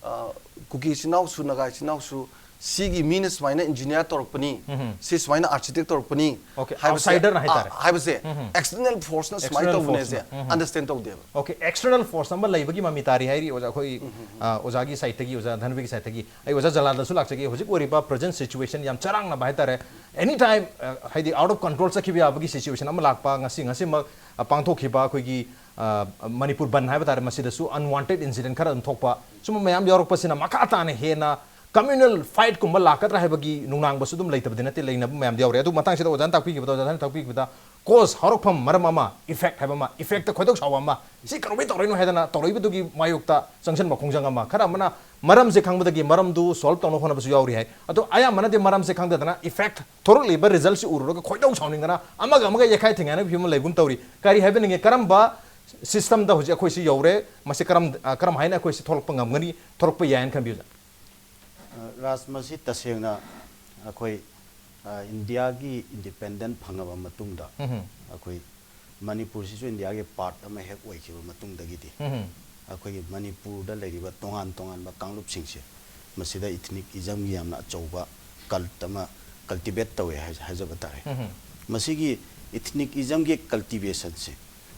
ꯑ, ꯀꯨꯀꯤ ꯏꯆꯤꯟ ꯏꯅꯥꯎꯁꯨ, ꯅꯥꯒꯥ ꯏꯆꯤꯟ ꯏꯅꯥꯎꯁꯨ, ꯁꯤꯒꯤ ꯃꯤꯅ ꯁꯨꯃꯥꯏꯅ ꯏꯟꯖꯤꯅꯤꯌꯥꯔ ꯇꯧꯔꯛꯄꯅꯤ, ꯎꯝ꯫ ꯁꯤ ꯁꯨꯃꯥꯏꯅ ꯑꯥꯔꯀꯤꯇꯦꯛ ꯇꯧꯔꯛꯄꯅꯤ Okay, ꯍꯥꯏꯕꯁꯦ, outsiderꯅ ꯍꯥꯏꯇꯥꯔꯦ꯫ ꯑ, ꯍꯥꯏꯕꯁꯦ ꯎꯝ꯫ ꯑꯦꯛꯁꯇꯔꯅꯦꯜ ꯐꯣꯔꯁꯅ ꯁꯨꯃꯥꯏꯅ External ꯇꯧꯕꯅꯦꯁꯦ forceꯅ, ꯎꯝ꯫ ꯑꯟꯗꯔꯁꯇꯦꯟ ꯇꯧꯗꯦꯕ꯫ Okay, external force ꯑꯃ ꯂꯩꯕꯒꯤ ꯃꯃꯤ ꯇꯥꯔꯤ ꯍꯥꯏꯔꯤ ꯑꯣꯖꯥ, ꯑꯩꯈꯣꯏ ꯑ, ꯑꯣꯖꯥꯒꯤ ꯁꯥꯏꯠꯇꯒꯤ, ꯑꯣꯖꯥ ꯙꯟꯕꯤꯒꯤ ꯁꯥꯏꯠꯇꯒꯤ꯫ ꯑꯩ ꯑꯣꯖꯥ ꯖꯂꯥꯜꯗꯁꯨ ꯂꯥꯛꯆꯒꯦ꯫ ꯍꯧꯖꯤꯛ ꯑꯣꯏꯔꯤꯕ present situation ꯌꯥꯝ ꯆꯔꯥꯡꯅꯕ ꯍꯥꯏꯇꯥꯔꯦ꯫ Any time, ꯑ, ꯍꯥꯏꯗꯤ out of control ꯆꯠꯈꯤꯕ ꯌꯥꯕꯒꯤ situation ꯑꯃ ꯂꯥꯛꯄ, ꯉꯁꯤ ꯉꯁꯤꯃꯛ ꯑ, ꯄꯥꯡꯊꯣꯛꯈꯤꯕ ꯑꯩꯈꯣꯏꯒꯤ ꯑ, ꯃꯅꯤꯄꯨꯔ ꯕꯟ ꯍꯥꯏꯕ ꯇꯥꯔꯦ, ꯃꯁꯤꯗꯁꯨ unwanted incident ꯈꯔ ꯑꯗꯨꯝ ꯊꯣꯛꯄ, ꯁꯨꯝꯕ ꯃꯌꯥꯝ ꯌꯥꯎꯔꯛꯄꯁꯤꯅ ꯃꯈꯥ ꯇꯥꯅ ꯍꯦꯟꯅ communal fight ꯀꯨꯝꯕ ꯂꯥꯛꯀꯗ꯭ꯔꯥ ꯍꯥꯏꯕꯒꯤ ꯅꯨꯡꯅꯥꯡꯕꯁꯨ ꯑꯗꯨꯝ ꯂꯩꯇꯕꯗꯤ ꯅꯠꯇꯦ, ꯂꯩꯅꯕ ꯃꯌꯥꯝꯗꯤ ꯌꯥꯎꯔꯦ꯫ ꯑꯗꯨ ꯃꯇꯥꯡꯁꯤꯗ ꯑꯣꯖꯥꯅ ꯇꯥꯛꯄꯤꯈꯤꯕꯗꯣ, ꯑꯣꯖꯥꯅ ꯇꯥꯛꯄꯤꯈꯤꯕꯗ cause, ꯍꯧꯔꯛꯐꯝ, ꯃꯔꯝ ꯑꯃ, effect ꯍꯥꯏꯕ ꯑꯃ, effectꯇ ꯈꯣꯏꯗꯧ ꯁꯥꯎꯕ ꯑꯃ, ꯁꯤ ꯀꯩꯗꯧꯕꯩ ꯇꯧꯔꯛꯏꯅꯣ ꯍꯥꯏꯗꯅ ꯇꯧꯔꯛꯏꯕꯗꯨꯒꯤ ꯃꯥꯌꯣꯛꯇ ꯆꯪꯁꯤꯟꯕ ꯈꯣꯡꯖꯪ ꯑꯃ, ꯈꯔ ꯑꯃꯅ ꯃꯔꯝꯁꯦ ꯈꯪꯕꯗꯒꯤ ꯃꯔꯝꯗꯨ solve ꯇꯧꯅꯕ ꯍꯣꯠꯅꯕꯁꯨ ꯌꯥꯎꯔꯤ ꯍꯥꯏ꯫ ꯑꯗꯣ ꯑꯌꯥꯝꯕꯅꯗꯤ ꯃꯔꯝꯁꯦ ꯈꯪꯗꯗꯅ effect, ꯊꯣꯔꯛꯂꯤꯕ resultꯁꯤ ꯎꯔꯨꯔꯒ ꯈꯣꯏꯗꯧ ꯁꯥꯎꯅꯤꯡꯗꯅ ꯑꯃꯒ ꯑꯃꯒ ꯌꯦꯈꯥꯏ ꯊꯤꯡꯒꯥꯏꯅꯕꯒꯤ ꯐꯤꯕꯝ ꯑꯃ ꯂꯩꯕꯒꯨꯝ ꯇꯧꯔꯤ꯫ ꯀꯔꯤ ꯍꯥꯏꯕꯤꯅꯤꯡꯉꯤ? ꯀꯔꯝꯕ systemꯗ ꯍꯧꯖꯤꯛ ꯑꯩꯈꯣꯏꯁꯤ ꯌꯧꯔꯦ? ꯃꯁꯤ ꯀꯔꯝ, ꯑ, ꯀꯔꯝ ꯍꯥꯏꯅ ꯑꯩꯈꯣꯏꯁꯤ ꯊꯣꯛꯂꯛꯄ ꯉꯝꯒꯅꯤ, ꯊꯣꯛꯂꯛꯄ ꯌꯥꯏ ꯍꯥꯏꯅ ꯈꯟꯕꯤꯌꯨ, ꯑꯣꯖꯥ? ꯑ, ꯔꯥꯖ, ꯃꯁꯤ ꯇꯁꯦꯡꯅ ꯑꯩꯈꯣꯏ, ꯑ, ꯏꯟꯗꯤꯌꯥꯒꯤ ꯏꯟꯗꯤꯄꯦꯟꯗꯦꯟ ꯐꯪꯉꯕ ꯃꯇꯨꯡꯗ, ꯎꯝ꯫ ꯑꯩꯈꯣꯏ ꯃꯅꯤꯄꯨꯔꯁꯤꯁꯨ ꯏꯟꯗꯤꯌꯥꯒꯤ ꯄꯥꯔꯠ ꯑꯃ ꯍꯦꯛ ꯑꯣꯏꯈꯤꯕ ꯃꯇꯨꯡꯗꯒꯤꯗꯤ, ꯎꯝ꯫ ꯑꯩꯈꯣꯏꯒꯤ ꯃꯅꯤꯄꯨꯔꯗ ꯂꯩꯔꯤꯕ ꯇꯣꯉꯥꯟ ꯇꯣꯉꯥꯟꯕ ꯀꯥꯡꯂꯨꯞꯁꯤꯡꯁꯦ, ꯃꯁꯤꯗ ꯏꯊꯅꯤꯛ ꯏꯖꯝꯒꯤ ꯌꯥꯝꯅ ꯑꯆꯧꯕ ꯀꯜꯠ ꯑꯃ ꯀꯜꯇꯤꯚꯦꯠ ꯇꯧꯋꯦ ꯍꯥꯏ-, ꯍꯥꯏꯖꯕ ꯇꯥꯔꯦ꯫ ꯎꯝ꯫ ꯃꯁꯤꯒꯤ ꯏꯊꯅꯤꯛ ꯏꯖꯝꯒꯤ ꯀꯜꯇꯤꯚꯦꯁꯟꯁꯦ,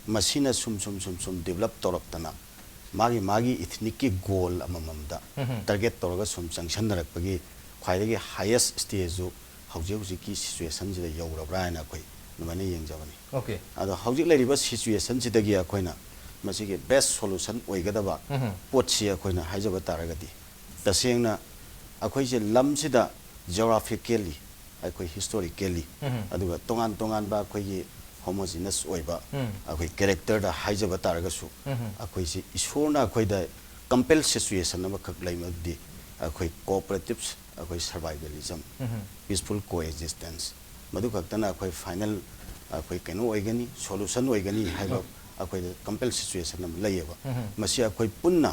ꯃꯁꯤꯅ ꯁꯨꯝ ꯁꯨꯝ ꯁꯨꯝ ꯁꯨꯝ ꯗꯤꯕꯂꯞ ꯇꯧꯔꯛꯇꯅ, ꯃꯥꯒꯤ ꯃꯥꯒꯤ ꯏꯊꯅꯤꯛꯀꯤ ꯒꯣꯜ ꯑꯃꯃꯝꯗ ꯎꯝ꯫ ꯇꯥꯔꯒꯦꯠ ꯇꯧꯔꯒ ꯁꯨꯝ ꯆꯪꯁꯟꯅꯔꯛꯄꯒꯤ ꯈ꯭ꯋꯥꯏꯗꯒꯤ ꯍꯥꯏꯌꯦꯁ ꯁ꯭ꯇꯦꯖꯁꯨ ꯍꯧꯖꯤꯛ ꯍꯧꯖꯤꯛꯀꯤ ꯁꯤꯆꯨꯋꯦꯁꯟꯁꯤꯗ ꯌꯧꯔꯕ꯭ꯔꯥ ꯍꯥꯏꯅ ꯑꯩꯈꯣꯏ ꯑꯗꯨꯃꯥꯏꯅ ꯌꯦꯡꯖꯕꯅꯤ꯫ Okay꯫ ꯑꯗꯣ ꯍꯧꯖꯤꯛ ꯂꯩꯔꯤꯕ ꯁꯤꯆꯨꯋꯦꯁꯟꯁꯤꯗꯒꯤ ꯑꯩꯈꯣꯏꯅ ꯃꯁꯤꯒꯤ ꯕꯦꯁ ꯁꯣꯂꯨꯁꯟ ꯑꯣꯏꯒꯗꯕ ꯎꯝ꯫ ꯄꯣꯠꯁꯤ ꯑꯩꯈꯣꯏꯅ ꯍꯥꯏꯖꯕ ꯇꯥꯔꯒꯗꯤ, ꯇꯁꯦꯡꯅ ꯑꯩꯈꯣꯏꯁꯦ ꯂꯝꯁꯤꯗ geographically, ꯑꯩꯈꯣꯏ historically, ꯎꯝ꯫ ꯑꯗꯨꯒ ꯇꯣꯉꯥꯟ ꯇꯣꯉꯥꯟꯕ ꯑꯩꯈꯣꯏꯒꯤ homogeneous ꯑꯣꯏꯕ ꯎꯝ꯫ ꯑꯩꯈꯣꯏ ꯀꯦꯔꯦꯛꯇꯔꯗ ꯍꯥꯏꯖꯕ ꯇꯥꯔꯒꯁꯨ, ꯎꯝ꯫ ꯑꯩꯈꯣꯏꯁꯤ ꯏꯁꯣꯔꯅ ꯑꯩꯈꯣꯏꯗ compel situation ꯑꯃꯈꯛ ꯂꯩ, ꯃꯗꯨꯗꯤ ꯑꯩꯈꯣꯏ cooperatives, ꯑꯩꯈꯣꯏ survivalism, ꯎꯝ꯫ peaceful coexistence, ꯃꯗꯨ ꯈꯛꯇꯅ ꯑꯩꯈꯣꯏ final, ꯑꯩꯈꯣꯏ ꯀꯩꯅꯣ ꯑꯣꯏꯒꯅꯤ, solution ꯑꯣꯏꯒꯅꯤ ꯍꯥꯏꯕ ꯑꯩꯈꯣꯏꯗ compel situation ꯑꯃ ꯂꯩꯌꯦꯕ꯫ ꯎꯝ꯫ ꯃꯁꯤ ꯑꯩꯈꯣꯏ ꯄꯨꯟꯅ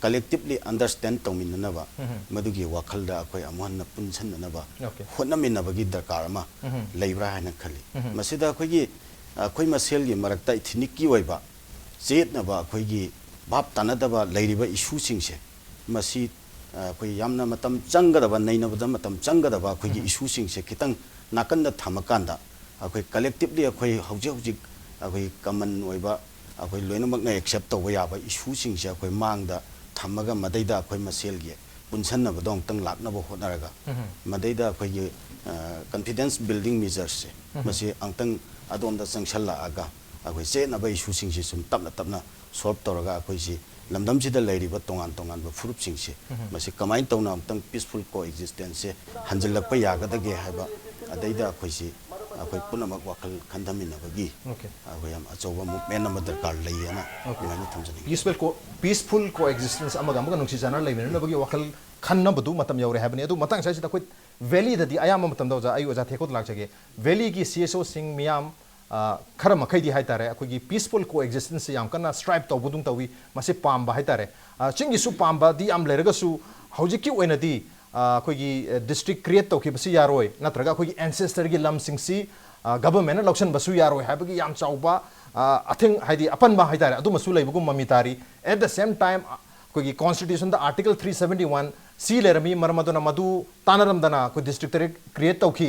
collectively understand ꯇꯧꯃꯤꯟꯅꯅꯕ, ꯎꯝ꯫ ꯃꯗꯨꯒꯤ ꯋꯥꯈꯜꯗ ꯑꯩꯈꯣꯏ ꯑꯃꯨꯛ ꯍꯟꯅ ꯄꯨꯟꯁꯤꯟꯅꯅꯕ Okay꯫ ꯍꯣꯠꯅꯃꯤꯟꯅꯕꯒꯤ ꯗꯔꯀꯥꯔ ꯑꯃ ꯎꯝ꯫ ꯂꯩꯕ꯭ꯔꯥ ꯍꯥꯏꯅ ꯈꯜꯂꯤ꯫ ꯎꯝ꯫ ꯃꯁꯤꯗ ꯑꯩꯈꯣꯏꯒꯤ, ꯑꯩꯈꯣꯏ ꯃꯁꯦꯜꯒꯤ ꯃꯔꯛꯇ ꯏꯊꯤꯅꯤꯛꯀꯤ ꯑꯣꯏꯕ ꯆꯌꯦꯠꯅꯕ, ꯑꯩꯈꯣꯏꯒꯤ ꯚꯥꯞ ꯇꯥꯅꯗꯕ ꯂꯩꯔꯤꯕ ꯏꯁꯨꯁꯤꯡꯁꯦ, ꯃꯁꯤ ꯑꯩꯈꯣꯏ ꯌꯥꯝꯅ ꯃꯇꯝ ꯆꯪꯒꯗꯕ, ꯅꯩꯅꯕꯗ ꯃꯇꯝ ꯆꯪꯒꯗꯕ ꯑꯩꯈꯣꯏꯒꯤ ꯏꯁꯨꯁꯤꯡꯁꯦ ꯈꯤꯇꯪ ꯅꯥꯀꯟꯗ ꯊꯝꯃꯀꯥꯟꯗ, ꯑꯩꯈꯣꯏ ꯀꯂꯦꯛꯇꯤꯞꯂꯤ ꯑꯩꯈꯣꯏ ꯍꯧꯖꯤꯛ ꯍꯧꯖꯤꯛ ꯑꯩꯈꯣꯏ ꯀꯃꯟ ꯑꯣꯏꯕ ꯑꯩꯈꯣꯏ ꯂꯣꯏꯅꯃꯛꯅ ꯑꯦꯛꯁꯦꯞ ꯇꯧꯕ ꯌꯥꯕ ꯏꯁꯨꯁꯤꯡꯁꯦ ꯑꯩꯈꯣꯏ ꯃꯥꯡꯗ ꯊꯝꯃꯒ, ꯃꯗꯩꯗ ꯑꯩꯈꯣꯏ ꯃꯁꯦꯜꯒꯤ ꯄꯨꯟꯁꯟꯅꯕꯗꯣ ꯑꯃꯨꯛꯇꯪ ꯂꯥꯛꯅꯕ ꯍꯣꯠꯅꯔꯒ, ꯃꯗꯩꯗ ꯑꯩꯈꯣꯏꯒꯤ ꯀꯟꯐꯤꯗꯦꯟꯁ ꯕꯤꯜꯗꯤꯡ ꯃꯤꯖꯔꯁꯦ ꯃꯁꯤ ꯑꯃꯨꯛꯇꯪ ꯑꯗꯣꯝꯗ ꯆꯪꯁꯜꯂꯛꯑꯒ, ꯑꯩꯈꯣꯏ ꯆꯦꯠꯅꯕ ꯏꯁꯨꯁꯤꯡꯁꯤ ꯁꯨꯝ ꯇꯞꯅ ꯇꯞꯅ ꯁꯣꯜꯕ ꯇꯧꯔꯒ, ꯑꯩꯈꯣꯏꯁꯤ ꯂꯝꯗꯝꯁꯤꯗ ꯂꯩꯔꯤꯕ ꯇꯣꯉꯥꯟ ꯇꯣꯉꯥꯟꯕ ꯐꯨꯔꯨꯞꯁꯤꯡꯁꯦ ꯃꯁꯤ ꯀꯃꯥꯏꯅ ꯇꯧꯅ ꯑꯃꯨꯛꯇꯪ ꯄꯤꯁꯐꯨꯜ ꯀꯣ ꯑꯦꯛꯖꯤꯁꯇꯦꯟꯁꯁꯦ ꯍꯟꯖꯤꯜꯂꯛꯄ ꯌꯥꯒꯗꯒꯦ ꯍꯥꯏꯕ, ꯑꯗꯩꯗ ꯑꯩꯈꯣꯏꯁꯤ ꯑꯩꯈꯣꯏ ꯄꯨꯝꯅꯃꯛ ꯋꯥꯈꯜ ꯈꯟꯊꯃꯤꯟꯅꯕꯒꯤ ꯑꯩꯈꯣꯏ ꯌꯥꯝ ꯑꯆꯧꯕ ꯃꯨꯞꯃꯦꯟ ꯑꯃ ꯗꯔꯀꯥꯔ ꯂꯩꯌꯦꯅ ꯑꯗꯨꯃꯥꯏꯅ ꯊꯝꯖꯅꯤꯡꯉꯤ꯫ ꯄꯤꯁꯐꯨꯜ ꯀꯣ ꯄꯤꯁꯐꯨꯜ ꯀꯣ ꯑꯦꯛꯖꯤꯁꯇꯦꯟꯁ ꯑꯃꯒ ꯑꯃꯒ ꯅꯨꯡꯁꯤ ꯆꯥꯟꯅꯅ ꯂꯩꯃꯤꯟꯅꯅꯕꯒꯤ ꯋꯥꯈꯜ ꯈꯟꯅꯕꯗꯨ ꯃꯇꯝ ꯌꯧꯔꯦ ꯍꯥꯏꯕꯅꯤ꯫ ꯑꯗꯨ ꯃꯇꯥꯡ ꯑꯁꯤꯗ ꯑꯩꯈꯣꯏ ꯚꯦꯂꯤꯗꯗꯤ ꯑꯌꯥꯝꯕ ꯃꯇꯝꯗ, ꯑꯣꯖꯥ, ꯑꯩ ꯑꯣꯖꯥ ꯊꯦꯛꯀꯣꯗ ꯂꯥꯛꯆꯒꯦ꯫ ꯚꯦꯂꯤꯒꯤ ꯁꯤ ꯑꯦꯁ ꯑꯣꯁꯤꯡ ꯃꯤꯌꯥꯝ, ꯑ, ꯈꯔ ꯃꯈꯩꯗꯤ ꯍꯥꯏ ꯇꯥꯔꯦ, ꯑꯩꯈꯣꯏꯒꯤ ꯄꯤꯁꯐꯨꯜ ꯀꯣ ꯑꯦꯛꯖꯤꯁꯇꯦꯟꯁꯁꯦ ꯌꯥꯝ ꯀꯟꯅ ꯁ꯭ꯇ꯭ꯔꯥꯏꯞ ꯇꯧꯕꯗꯨꯝ ꯇꯧꯏ꯫ ꯃꯁꯤ ꯄꯥꯝꯕ ꯍꯥꯏ ꯇꯥꯔꯦ꯫ ꯑ, ꯆꯤꯡꯒꯤꯁꯨ ꯄꯥꯝꯕꯗꯤ ꯌꯥꯝ ꯂꯩꯔꯒꯁꯨ, ꯍꯧꯖꯤꯛꯀꯤ ꯑꯣꯏꯅꯗꯤ, ꯑ, ꯑꯩꯈꯣꯏꯒꯤ, ꯑ, ꯗꯤꯁꯇ꯭ꯔꯤꯛ ꯀ꯭ꯔꯤꯌꯦꯠ ꯇꯧꯈꯤꯕꯁꯤ ꯌꯥꯔꯣꯏ, ꯅꯠꯇ꯭ꯔꯒ ꯑꯩꯈꯣꯏꯒꯤ ꯑꯦꯟꯁꯦꯁꯇꯔꯒꯤ ꯂꯝꯁꯤꯡꯁꯤ, ꯑ, ꯒꯚꯔꯟꯃꯦꯟꯠꯅ ꯂꯧꯁꯤꯟꯕꯁꯨ ꯌꯥꯔꯣꯏ ꯍꯥꯏꯕꯒꯤ ꯌꯥꯝ ꯆꯥꯎꯕ, ꯑ, ꯑꯊꯤꯡ-, ꯍꯥꯏꯗꯤ ꯑꯄꯟꯕ ꯍꯥꯏ ꯇꯥꯔꯦ, ꯑꯗꯨꯃꯁꯨ ꯂꯩꯕꯒꯨꯝ ꯃꯃꯤ ꯇꯥꯔꯤ꯫ At the same time, ꯑ, ꯑꯩꯈꯣꯏꯒꯤ ꯀꯣꯟꯁꯇꯤꯇ꯭ꯌꯨꯁꯟꯗ ꯑꯥꯔꯇꯤꯀꯜ ꯊ꯭ꯔꯤ ꯁꯕꯦꯟꯇꯤ ꯋꯥꯟ ꯁꯤ ꯂꯩꯔꯝꯃꯤ, ꯃꯔꯝ ꯑꯗꯨꯅ ꯃꯗꯨ ꯇꯥꯟꯅꯔꯝꯗꯅ ꯑꯩꯈꯣꯏ ꯗꯤꯁꯇ꯭ꯔꯤꯛ ꯇꯔꯦꯠ ꯀ꯭ꯔꯤꯌꯦꯠ ꯇꯧꯈꯤ꯫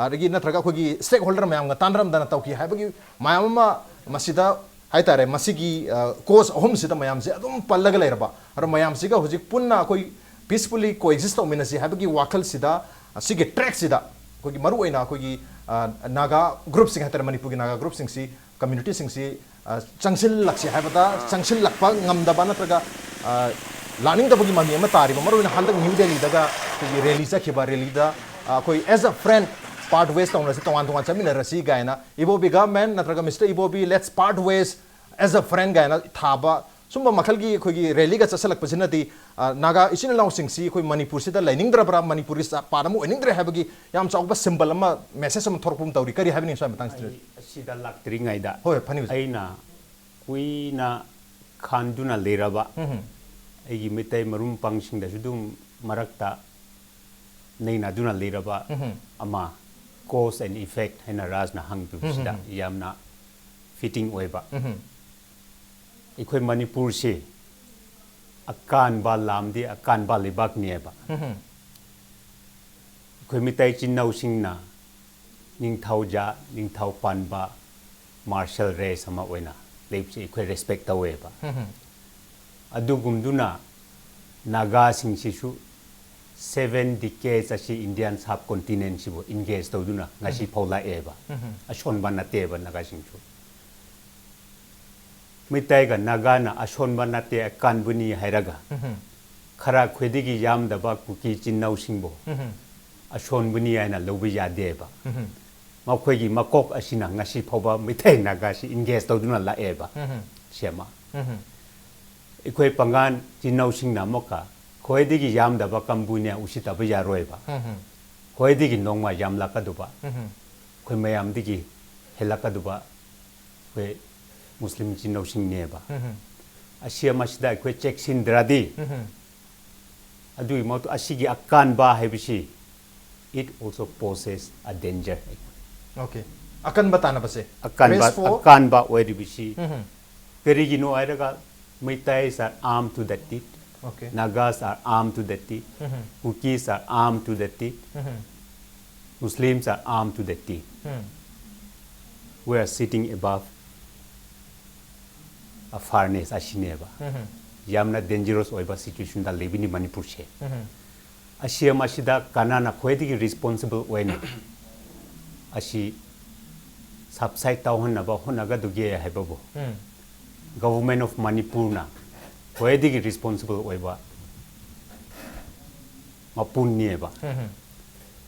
ꯑꯗꯒꯤ ꯅꯠꯇ꯭ꯔꯒ ꯑꯩꯈꯣꯏꯒꯤ ꯁ꯭ꯇꯦꯛ ꯍꯣꯜꯗꯔ ꯃꯌꯥꯝꯒ ꯇꯥꯟꯅꯔꯝꯗꯅ ꯇꯧꯈꯤ ꯍꯥꯏꯕꯒꯤ ꯃꯌꯥꯝ ꯑꯃ ꯃꯁꯤꯗ ꯍꯥꯏ ꯇꯥꯔꯦ, ꯃꯁꯤꯒꯤ, ꯑ, ꯀꯣꯖ ꯑꯍꯨꯝꯁꯤꯗ ꯃꯌꯥꯝꯁꯦ ꯑꯗꯨꯝ ꯄꯜꯂꯒ ꯂꯩꯔꯕ꯫ ꯑꯗꯣ ꯃꯌꯥꯝꯁꯤꯒ ꯍꯧꯖꯤꯛ ꯄꯨꯟꯅ ꯑꯩꯈꯣꯏ ꯄꯤꯁꯐꯨꯜꯂꯤ ꯀꯣ ꯑꯦꯛꯖꯤꯁ ꯇꯧꯃꯤꯟꯅꯁꯤ ꯍꯥꯏꯕꯒꯤ ꯋꯥꯈꯜꯁꯤꯗ, ꯑ, ꯁꯤꯒꯤ ꯇ꯭ꯔꯦꯛꯁꯤꯗ ꯑꯩꯈꯣꯏꯒꯤ ꯃꯔꯨꯑꯣꯏꯅ ꯑꯩꯈꯣꯏꯒꯤ, ꯑ, ꯅꯥꯒꯥ ꯒ꯭ꯔꯨꯞꯁꯤꯡ ꯍꯥꯏ ꯇꯥꯔꯦ, ꯃꯅꯤꯄꯨꯔꯒꯤ ꯅꯥꯒꯥ ꯒ꯭ꯔꯨꯞꯁꯤꯡꯁꯤ, ꯀꯝꯃ꯭ꯌꯨꯅꯤꯇꯤꯁꯤꯡꯁꯤ, ꯑ, ꯆꯪꯁꯤꯜꯂꯛꯁꯤ ꯍꯥꯏꯕꯗ ꯆꯪꯁꯤꯜꯂꯛꯄ ꯉꯝꯗꯕ ꯅꯠꯇ꯭ꯔꯒ, ꯑ, ꯂꯥꯛꯅꯤꯡꯗꯕꯒꯤ ꯃꯃꯤ ꯑꯃ ꯇꯥꯔꯤꯕ, ꯃꯔꯨꯑꯣꯏꯅ ꯍꯟꯗꯛ ꯅ꯭ꯌꯨ ꯗꯦꯜꯂꯤꯗꯒ ꯑꯩꯈꯣꯏꯒꯤ ꯔꯦꯂꯤ ꯆꯠꯈꯤꯕ, ꯔꯦꯂꯤꯗ, ꯑ, ꯑꯩꯈꯣꯏ as a friend part ways ꯇꯧꯅꯔꯁꯤ, ꯇꯣꯉꯥꯟ ꯇꯣꯉꯥꯟ ꯆꯠꯃꯤꯟꯅꯔꯁꯤ ꯀꯥꯏꯅ, ꯏꯕꯣꯕꯤ ꯒꯚꯔꯟꯃꯦꯟꯠ ꯅꯠꯇ꯭ꯔꯒ mister Ibobi let's part ways as a friend ꯀꯥꯏꯅ ꯊꯥꯕ, ꯁꯨꯝꯕ ꯃꯈꯜꯒꯤ ꯑꯩꯈꯣꯏꯒꯤ ꯔꯦꯂꯤꯒ ꯆꯠꯁꯤꯜꯂꯛꯄꯁꯤꯅꯗꯤ, ꯑ, ꯅꯥꯒꯥ ꯏꯆꯤꯟ ꯏꯅꯥꯎꯁꯤꯡꯁꯤ ꯑꯩꯈꯣꯏ ꯃꯅꯤꯄꯨꯔꯁꯤꯗ ꯂꯩꯅꯤꯡꯗ꯭ꯔꯕ꯭ꯔꯥ, ꯃꯅꯤꯄꯨꯔꯒꯤ ꯖꯥꯠ ꯄꯥꯔꯠ ꯑꯃ ꯑꯣꯏꯅꯤꯡꯗ꯭ꯔꯦ ꯍꯥꯏꯕꯒꯤ ꯌꯥꯝ ꯆꯥꯎꯕ ꯁꯤꯝꯕꯜ ꯑꯃ, ꯃꯦꯁꯦꯖ ꯑꯃ ꯊꯣꯛꯂꯛꯄ ꯑꯃ ꯇꯧꯔꯤ꯫ ꯀꯔꯤ ꯍꯥꯏꯕꯤꯅꯤꯡꯉꯤ ꯁ꯭ꯋꯥꯏ ꯃꯇꯥꯡꯁꯤꯗ? ꯑꯩ ꯑꯁꯤꯗ ꯂꯥꯛꯇ꯭ꯔꯤꯉꯩꯗ ꯍꯣꯏ, ꯐꯅꯤ, ꯑꯣꯖꯥ꯫ ꯑꯩꯅ ꯀꯨꯏꯅ ꯈꯟꯗꯨꯅ ꯂꯩꯔꯕ, ꯎꯝ꯫ ꯑꯩꯒꯤ ꯃꯤꯇꯩ ꯃꯔꯨꯞ ꯃꯄꯥꯡꯁꯤꯡꯗꯁꯨ ꯑꯗꯨꯝ ꯃꯔꯛꯇ ꯅꯩꯅꯗꯨꯅ ꯂꯩꯔꯕ, ꯎꯝ꯫ ꯑꯃ, cause and effect ꯍꯥꯏꯅ ꯔꯥꯖꯅ ꯍꯪꯕꯤꯕꯁꯤꯗ, ꯎꯝ꯫ ꯌꯥꯝꯅ ꯐꯤꯠꯇꯤꯡ ꯑꯣꯏꯕ꯫ ꯎꯝ꯫ ꯑꯩꯈꯣꯏ ꯃꯅꯤꯄꯨꯔꯁꯤ ꯑꯀꯥꯟꯕ ꯂꯝꯗꯤ ꯑꯀꯥꯟꯕ ꯂꯩꯕꯥꯛꯅꯦꯕ꯫ ꯑꯩꯈꯣꯏ ꯃꯤꯇꯩ ꯏꯆꯤꯟ ꯏꯅꯥꯎꯁꯤꯡꯅ ꯅꯤꯡꯊꯧꯖꯥ, ꯅꯤꯡꯊꯧ ꯄꯥꯟꯕ, martial race ꯑꯃ ꯑꯣꯏꯅ ꯂꯩꯕꯁꯤ ꯑꯩꯈꯣꯏ respect ꯇꯧꯋꯦꯕ꯫ ꯑꯗꯨꯒꯨꯝꯗꯨꯅ ꯅꯥꯒꯥꯁꯤꯡꯁꯤꯁꯨ seven decades ꯑꯁꯤ Indian subcontinent ꯁꯤꯕꯨ engage ꯇꯧꯗꯨꯅ ꯉꯁꯤ ꯐꯥꯎ ꯂꯥꯛꯑꯦꯕ꯫ ꯑꯁꯣꯟꯕ ꯅꯠꯇꯦꯕ ꯅꯥꯒꯥꯁꯤꯡꯁꯨ꯫ ꯃꯩꯇꯩꯒ ꯅꯥꯒꯥꯅ ꯑꯁꯣꯟꯕ ꯅꯠꯇꯦ, ꯑꯀꯟꯕꯅꯤ ꯍꯥꯏꯔꯒ ꯈꯔ ꯈ꯭ꯋꯥꯏꯗꯒꯤ ꯌꯥꯝꯗꯕ ꯀꯨꯀꯤ ꯏꯆꯤꯟ ꯏꯅꯥꯎꯁꯤꯡꯕꯨ ꯑꯁꯣꯟꯕꯅꯤ ꯍꯥꯏꯅ ꯂꯧꯕ ꯌꯥꯗꯦꯕ꯫ ꯃꯈꯣꯏꯒꯤ ꯃꯀꯣꯛ ꯑꯁꯤꯅ ꯉꯁꯤ ꯐꯥꯎꯕ ꯃꯩꯇꯩ ꯅꯥꯒꯥꯁꯤ engage ꯇꯧꯗꯨꯅ ꯂꯥꯛꯑꯦꯕ꯫ ꯁꯤ ꯑꯃ꯫ ꯑꯩꯈꯣꯏ ꯄꯥꯡꯒꯜ ꯏꯆꯤꯟ ꯏꯅꯥꯎꯁꯤꯡꯅ ꯑꯃꯨꯛꯀ ꯈ꯭ꯋꯥꯏꯗꯒꯤ ꯌꯥꯝꯗꯕ ꯀꯥꯡꯕꯨꯅꯦ ꯎꯁꯤꯠꯇꯕ ꯌꯥꯔꯣꯏꯕ꯫ ꯈ꯭ꯋꯥꯏꯗꯒꯤ ꯅꯣꯡꯃ ꯌꯥꯝꯂꯛꯀꯗꯧꯕ, ꯑꯩꯈꯣꯏ ꯃꯌꯥꯝꯗꯒꯤ ꯍꯦꯜꯂꯛꯀꯗꯧꯕ ꯑꯩꯈꯣꯏ ꯃꯨꯁꯂꯤꯝ ꯏꯆꯤꯟ ꯏꯅꯥꯎꯁꯤꯡꯅꯦꯕ꯫ ꯑꯁꯤ ꯑꯃꯁꯤꯗ ꯑꯩꯈꯣꯏ ꯆꯦꯛꯁꯤꯟꯗ꯭ꯔꯗꯤ, ꯑꯗꯨꯒꯤ ꯃꯍꯨꯠ ꯑꯁꯤꯒꯤ ꯑꯀꯥꯟꯕ ꯍꯥꯏꯕꯁꯤ, it also poses a danger꯫ Okay꯫ ꯑꯀꯟꯕ ꯇꯥꯟꯅꯕꯁꯦ꯫ ꯑꯀꯥꯟꯕ Race for ꯑꯀꯥꯟꯕ ꯑꯣꯏꯔꯤꯕꯁꯤ ꯀꯔꯤꯒꯤꯅꯣ ꯍꯥꯏꯔꯒ, Meiteis are armed to the teeth, Okay꯫ Nagas are armed to the teeth, Kukis are armed to the teeth, Muslims are armed to the teeth. We are sitting above a furnace ꯑꯁꯤꯅꯦꯕ꯫ ꯌꯥꯝꯅ dangerous ꯑꯣꯏꯕ situationꯗ ꯂꯩꯕꯅꯤ ꯃꯅꯤꯄꯨꯔꯁꯦ꯫ ꯑꯁꯤ ꯑꯃꯁꯤꯗ ꯀꯅꯥꯅ ꯈ꯭ꯋꯥꯏꯗꯒꯤ responsible ꯑꯣꯏꯅ ꯑꯁꯤ subside ꯇꯧꯍꯟꯅꯕ ꯍꯣꯠꯅꯒꯗꯒꯦ ꯍꯥꯏꯕꯕꯨ, Government of ꯃꯅꯤꯄꯨꯔꯅ ꯈ꯭ꯋꯥꯏꯗꯒꯤ responsible ꯑꯣꯏꯕ ꯃꯄꯨꯟꯅꯦꯕ꯫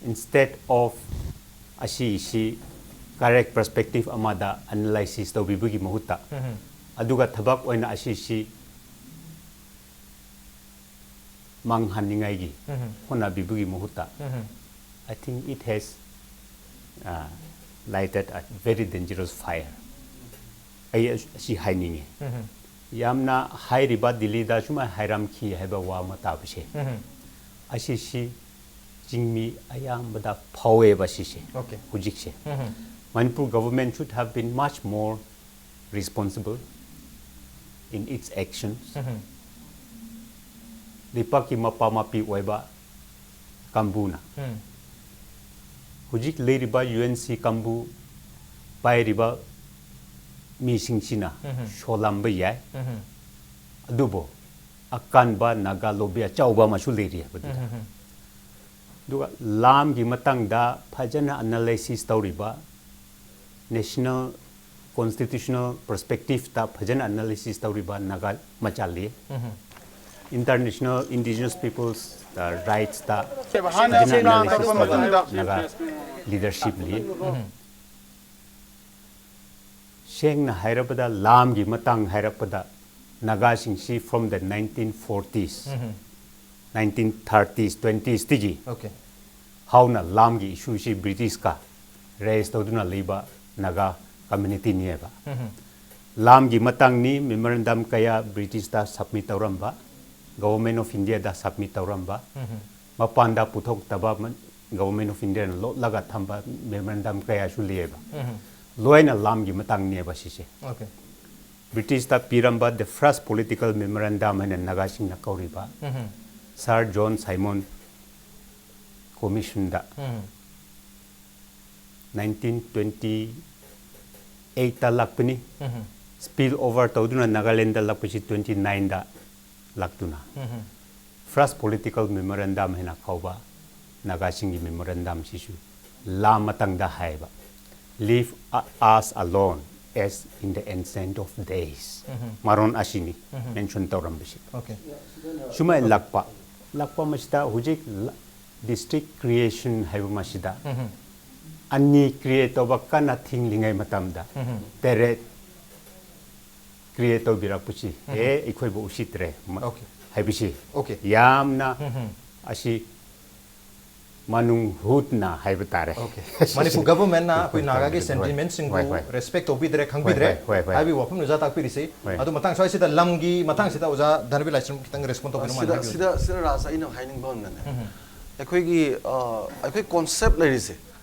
Instead of ꯑꯁꯤꯁꯤ correct perspective ꯑꯃꯗ analysis ꯇꯧꯕꯤꯕꯒꯤ ꯃꯍꯨꯠꯇ, ꯑꯗꯨꯒ ꯊꯕꯛ ꯑꯣꯏꯅ ꯑꯁꯤꯁꯤ ꯃꯥꯡꯍꯟꯅꯤꯡꯉꯥꯏꯒꯤ ꯍꯣꯠꯅꯕꯤꯕꯒꯤ ꯃꯍꯨꯠꯇ, I think it has uh, lighted a very dangerous fire꯫ ꯑꯩ ꯑꯁꯤ ꯍꯥꯏꯅꯤꯡꯉꯤ꯫ ꯌꯥꯝꯅ ꯍꯥꯏꯔꯤꯕ ꯗꯤꯜꯂꯤꯗ ꯁꯨꯃꯥꯏꯅ ꯍꯥꯏꯔꯝꯈꯤ ꯍꯥꯏꯕ ꯋꯥ ꯑꯃ ꯇꯥꯕꯁꯦ, ꯑꯁꯤꯁꯤ ꯆꯤꯡꯃꯤ ꯑꯌꯥꯝꯕꯗ ꯐꯥꯎꯋꯦꯕ ꯁꯤꯁꯦ꯫ Okay꯫ ꯍꯧꯖꯤꯛꯁꯦ Manipur government should have been much more responsible in its actions, ꯂꯩꯄꯥꯛꯀꯤ ꯃꯄꯥ ꯃꯄꯤ ꯑꯣꯏꯕ ꯀꯥꯡꯕꯨꯅ, ꯎꯝ꯫ ꯍꯧꯖꯤꯛ ꯂꯩꯔꯤꯕ ꯌꯨ ꯑꯦꯟ ꯁꯤ ꯀꯥꯡꯕꯨ ꯄꯥꯏꯔꯤꯕ ꯃꯤꯁꯤꯡꯁꯤꯅ ꯎꯝ꯫ ꯁꯣꯜꯂꯝꯕ ꯌꯥꯏ꯫ ꯎꯝ꯫ ꯑꯗꯨꯕꯨ ꯑꯀꯟꯕ ꯅꯥꯒꯥ ꯂꯣꯕꯤ ꯑꯆꯧꯕ ꯑꯃꯁꯨ ꯂꯩꯔꯤ ꯍꯥꯏꯕꯗꯨꯗ꯫ ꯎꯝ꯫ ꯑꯗꯨꯒ ꯂꯥꯝꯒꯤ ꯃꯇꯥꯡꯗ ꯐꯖꯅ ꯑꯦꯅꯥꯂꯥꯏꯁꯤꯁ ꯇꯧꯔꯤꯕ, ꯅꯦꯁꯅꯦꯜ ꯀꯣꯟꯁꯇꯤꯇ꯭ꯌꯨꯁꯅꯦꯜ ꯄꯔꯁꯄꯦꯛꯇꯤꯞꯇ ꯐꯖꯅ ꯑꯦꯅꯥꯂꯥꯏꯁꯤꯁ ꯇꯧꯔꯤꯕ ꯅꯥꯒꯥ ꯃꯆꯥ ꯂꯩ꯫ ꯎꯝ꯫ ꯏꯟꯇꯔꯅꯦꯁꯅꯦꯜ ꯏꯟꯗꯤꯖꯤꯅꯁ ꯄꯤꯄꯜꯁ ꯔꯥꯏꯠꯁꯇ ꯍꯥꯟꯅ ꯐꯖꯅ ꯁꯦꯡꯅ ꯑꯦꯅꯥꯂꯥꯏꯁꯤꯁ ꯍꯥꯏꯗꯣꯛꯄ ꯇꯧꯕ ꯃꯇꯝꯗ ꯅꯥꯒꯥ ꯂꯤꯗꯔꯁꯤꯞ ꯂꯩ꯫ ꯎꯝ꯫ ꯁꯦꯡꯅ ꯍꯥꯏꯔꯕꯗ, ꯂꯥꯝꯒꯤ ꯃꯇꯥꯡ ꯍꯥꯏꯔꯛꯄꯗ, ꯅꯥꯒꯥꯁꯤꯡꯁꯤ from the nineteen forties, um. nineteen thirties, twenties ꯇꯒꯤ Okay. ꯍꯧꯅ ꯂꯥꯝꯒꯤ ꯏꯁꯨꯁꯤ ꯕ꯭ꯔꯤꯇꯤꯁꯀ ꯔꯦꯁ ꯇꯧꯗꯨꯅ ꯂꯩꯕ ꯅꯥꯒꯥ ꯀꯝꯃ꯭ꯌꯨꯅꯤꯇꯤꯅꯦꯕ꯫ ꯎꯝ꯫ ꯂꯥꯝꯒꯤ ꯃꯇꯥꯡꯅꯤ ꯃꯦꯃꯣꯔꯦꯟꯗꯝ ꯀꯌꯥ ꯕ꯭ꯔꯤꯇꯤꯁꯇ ꯁꯕꯃꯤꯠ ꯇꯧꯔꯝꯕ, ꯒꯣꯚꯔꯟꯃꯦꯟ ꯑꯣꯐ ꯏꯟꯗꯤꯌꯥꯗ ꯁꯕꯃꯤꯠ ꯇꯧꯔꯝꯕ, ꯎꯝ꯫ ꯃꯄꯥꯟꯗ ꯄꯨꯊꯣꯛꯇꯕ ꯒꯣꯚꯔꯟꯃꯦꯟ ꯑꯣꯐ ꯏꯟꯗꯤꯌꯥꯅ ꯂꯣꯠꯂꯒ ꯊꯝꯕ ꯃꯦꯃꯣꯔꯦꯟꯗꯝ ꯀꯌꯥꯁꯨ ꯂꯩꯌꯦꯕ꯫ ꯎꯝ꯫ ꯂꯣꯏꯅ ꯂꯥꯝꯒꯤ ꯃꯇꯥꯡꯅꯦꯕ ꯁꯤꯁꯦ꯫ Okay. ꯕ꯭ꯔꯤꯇꯤꯁꯇ ꯄꯤꯔꯝꯕ the first political memorandum ꯍꯥꯏꯅ ꯅꯥꯒꯥꯁꯤꯡꯅ ꯀꯧꯔꯤꯕ ꯎꯝ꯫ ꯁꯥꯔ ꯖꯣꯟ ꯁꯥꯏꯃꯣꯟ ꯀꯣꯃꯤꯁꯟꯗ ꯎꯝ꯫ nineteen twenty eight ꯂꯥꯛꯄꯅꯤ꯫ ꯎꯝ꯫ Spill over ꯇꯧꯗꯨꯅ ꯅꯥꯒꯥꯂꯦꯟꯗ ꯂꯥꯛꯄꯁꯤ twenty nine ꯂꯥꯛꯇꯨꯅ ꯎꯝ꯫ first political memorandum ꯍꯥꯏꯅ ꯀꯧꯕ ꯅꯥꯒꯥꯁꯤꯡꯒꯤ ꯃꯦꯃꯣꯔꯦꯟꯗꯝꯁꯤꯁꯨ ꯂꯥꯝ ꯃꯇꯥꯡꯗ ꯍꯥꯏꯕ, "Leave us alone as in the ancient of days." ꯎꯝ꯫ ꯃꯔꯣꯟ ꯑꯁꯤꯅꯤ ꯎꯝ꯫ ꯃꯦꯟꯁꯟ ꯇꯧꯔꯝꯕꯁꯤ꯫ Okay. ꯁꯨꯃꯥꯏꯅ ꯂꯥꯛꯄ ꯂꯥꯛꯄ ꯃꯁꯤꯗ ꯍꯧꯖꯤꯛ ꯗꯤꯁꯇ꯭ꯔꯤꯛ ꯀ꯭ꯔꯤꯌꯦꯁꯟ ꯍꯥꯏꯕ ꯃꯁꯤꯗ ꯎꯝ꯫ ꯑꯅꯤ ꯀ꯭ꯔꯤꯌꯦꯠ ꯇꯧꯕ ꯀꯟꯅ ꯊꯤꯡꯂꯤꯉꯩ ꯃꯇꯝꯗ ꯎꯝ꯫ ꯇꯔꯦꯠ ꯀ꯭ꯔꯤꯌꯦꯠ ꯇꯧꯕꯤꯔꯛꯄꯁꯤ, ꯑꯦ, ꯑꯩꯈꯣꯏꯕꯨ ꯎꯁꯤꯠꯇ꯭ꯔꯦ ꯃ- Okay. ꯍꯥꯏꯕꯁꯤ Okay. ꯌꯥꯝꯅ ꯎꯝ꯫ ꯑꯁꯤ ꯃꯅꯨꯡ ꯍꯨꯠꯅ ꯍꯥꯏꯕ ꯇꯥꯔꯦ꯫ Okay. ꯃꯅꯤꯄꯨꯔ ꯒꯚꯔꯟꯃꯦꯟꯅ ꯑꯩꯈꯣꯏ ꯍꯣꯏ, ꯅꯥꯒꯥꯒꯤ ꯍꯣꯏ, ꯁꯦꯟꯇꯤꯃꯦꯟꯁꯤꯡꯕꯨ ꯍꯣꯏ, ꯍꯣꯏ꯫ ꯔꯦꯁꯄꯦꯛ ꯇꯧꯕꯤꯗ꯭ꯔꯦ, ꯈꯪꯕꯤꯗ꯭ꯔꯦ ꯍꯣꯏ, ꯍꯣꯏ, ꯍꯣꯏ꯫ ꯍꯥꯏꯕꯒꯤ ꯋꯥꯐꯝꯅꯤ ꯑꯣꯖꯥ ꯇꯥꯛꯄꯤꯔꯤꯁꯤ꯫ ꯍꯣꯏ꯫ ꯑꯗꯨ ꯃꯇꯥꯡ ꯁ꯭ꯋꯥꯏꯁꯤꯗ ꯂꯝꯒꯤ ꯃꯇꯥꯡꯁꯤꯗ ꯑꯣꯖꯥ ꯙꯅꯕꯤꯔ ꯂꯥꯏꯁ꯭ꯔꯝ ꯈꯤꯇꯪ ꯔꯦꯁꯄꯣꯟ ꯇꯧꯕꯤꯔꯝꯃꯣ ꯁꯤꯗ ꯍꯥꯏꯕꯤꯌꯨ꯫ ꯁꯤꯗ ꯁꯤꯗ ꯔꯥꯖ, ꯑꯩꯅ ꯍꯥꯏꯅꯤꯡꯕ ꯑꯃꯅꯅꯦ, ꯎꯝ꯫ ꯑꯩꯈꯣꯏꯒꯤ ꯑ, ꯑꯩꯈꯣꯏ ꯀꯣꯟꯁꯦꯞ ꯂꯩꯔꯤꯁꯦ,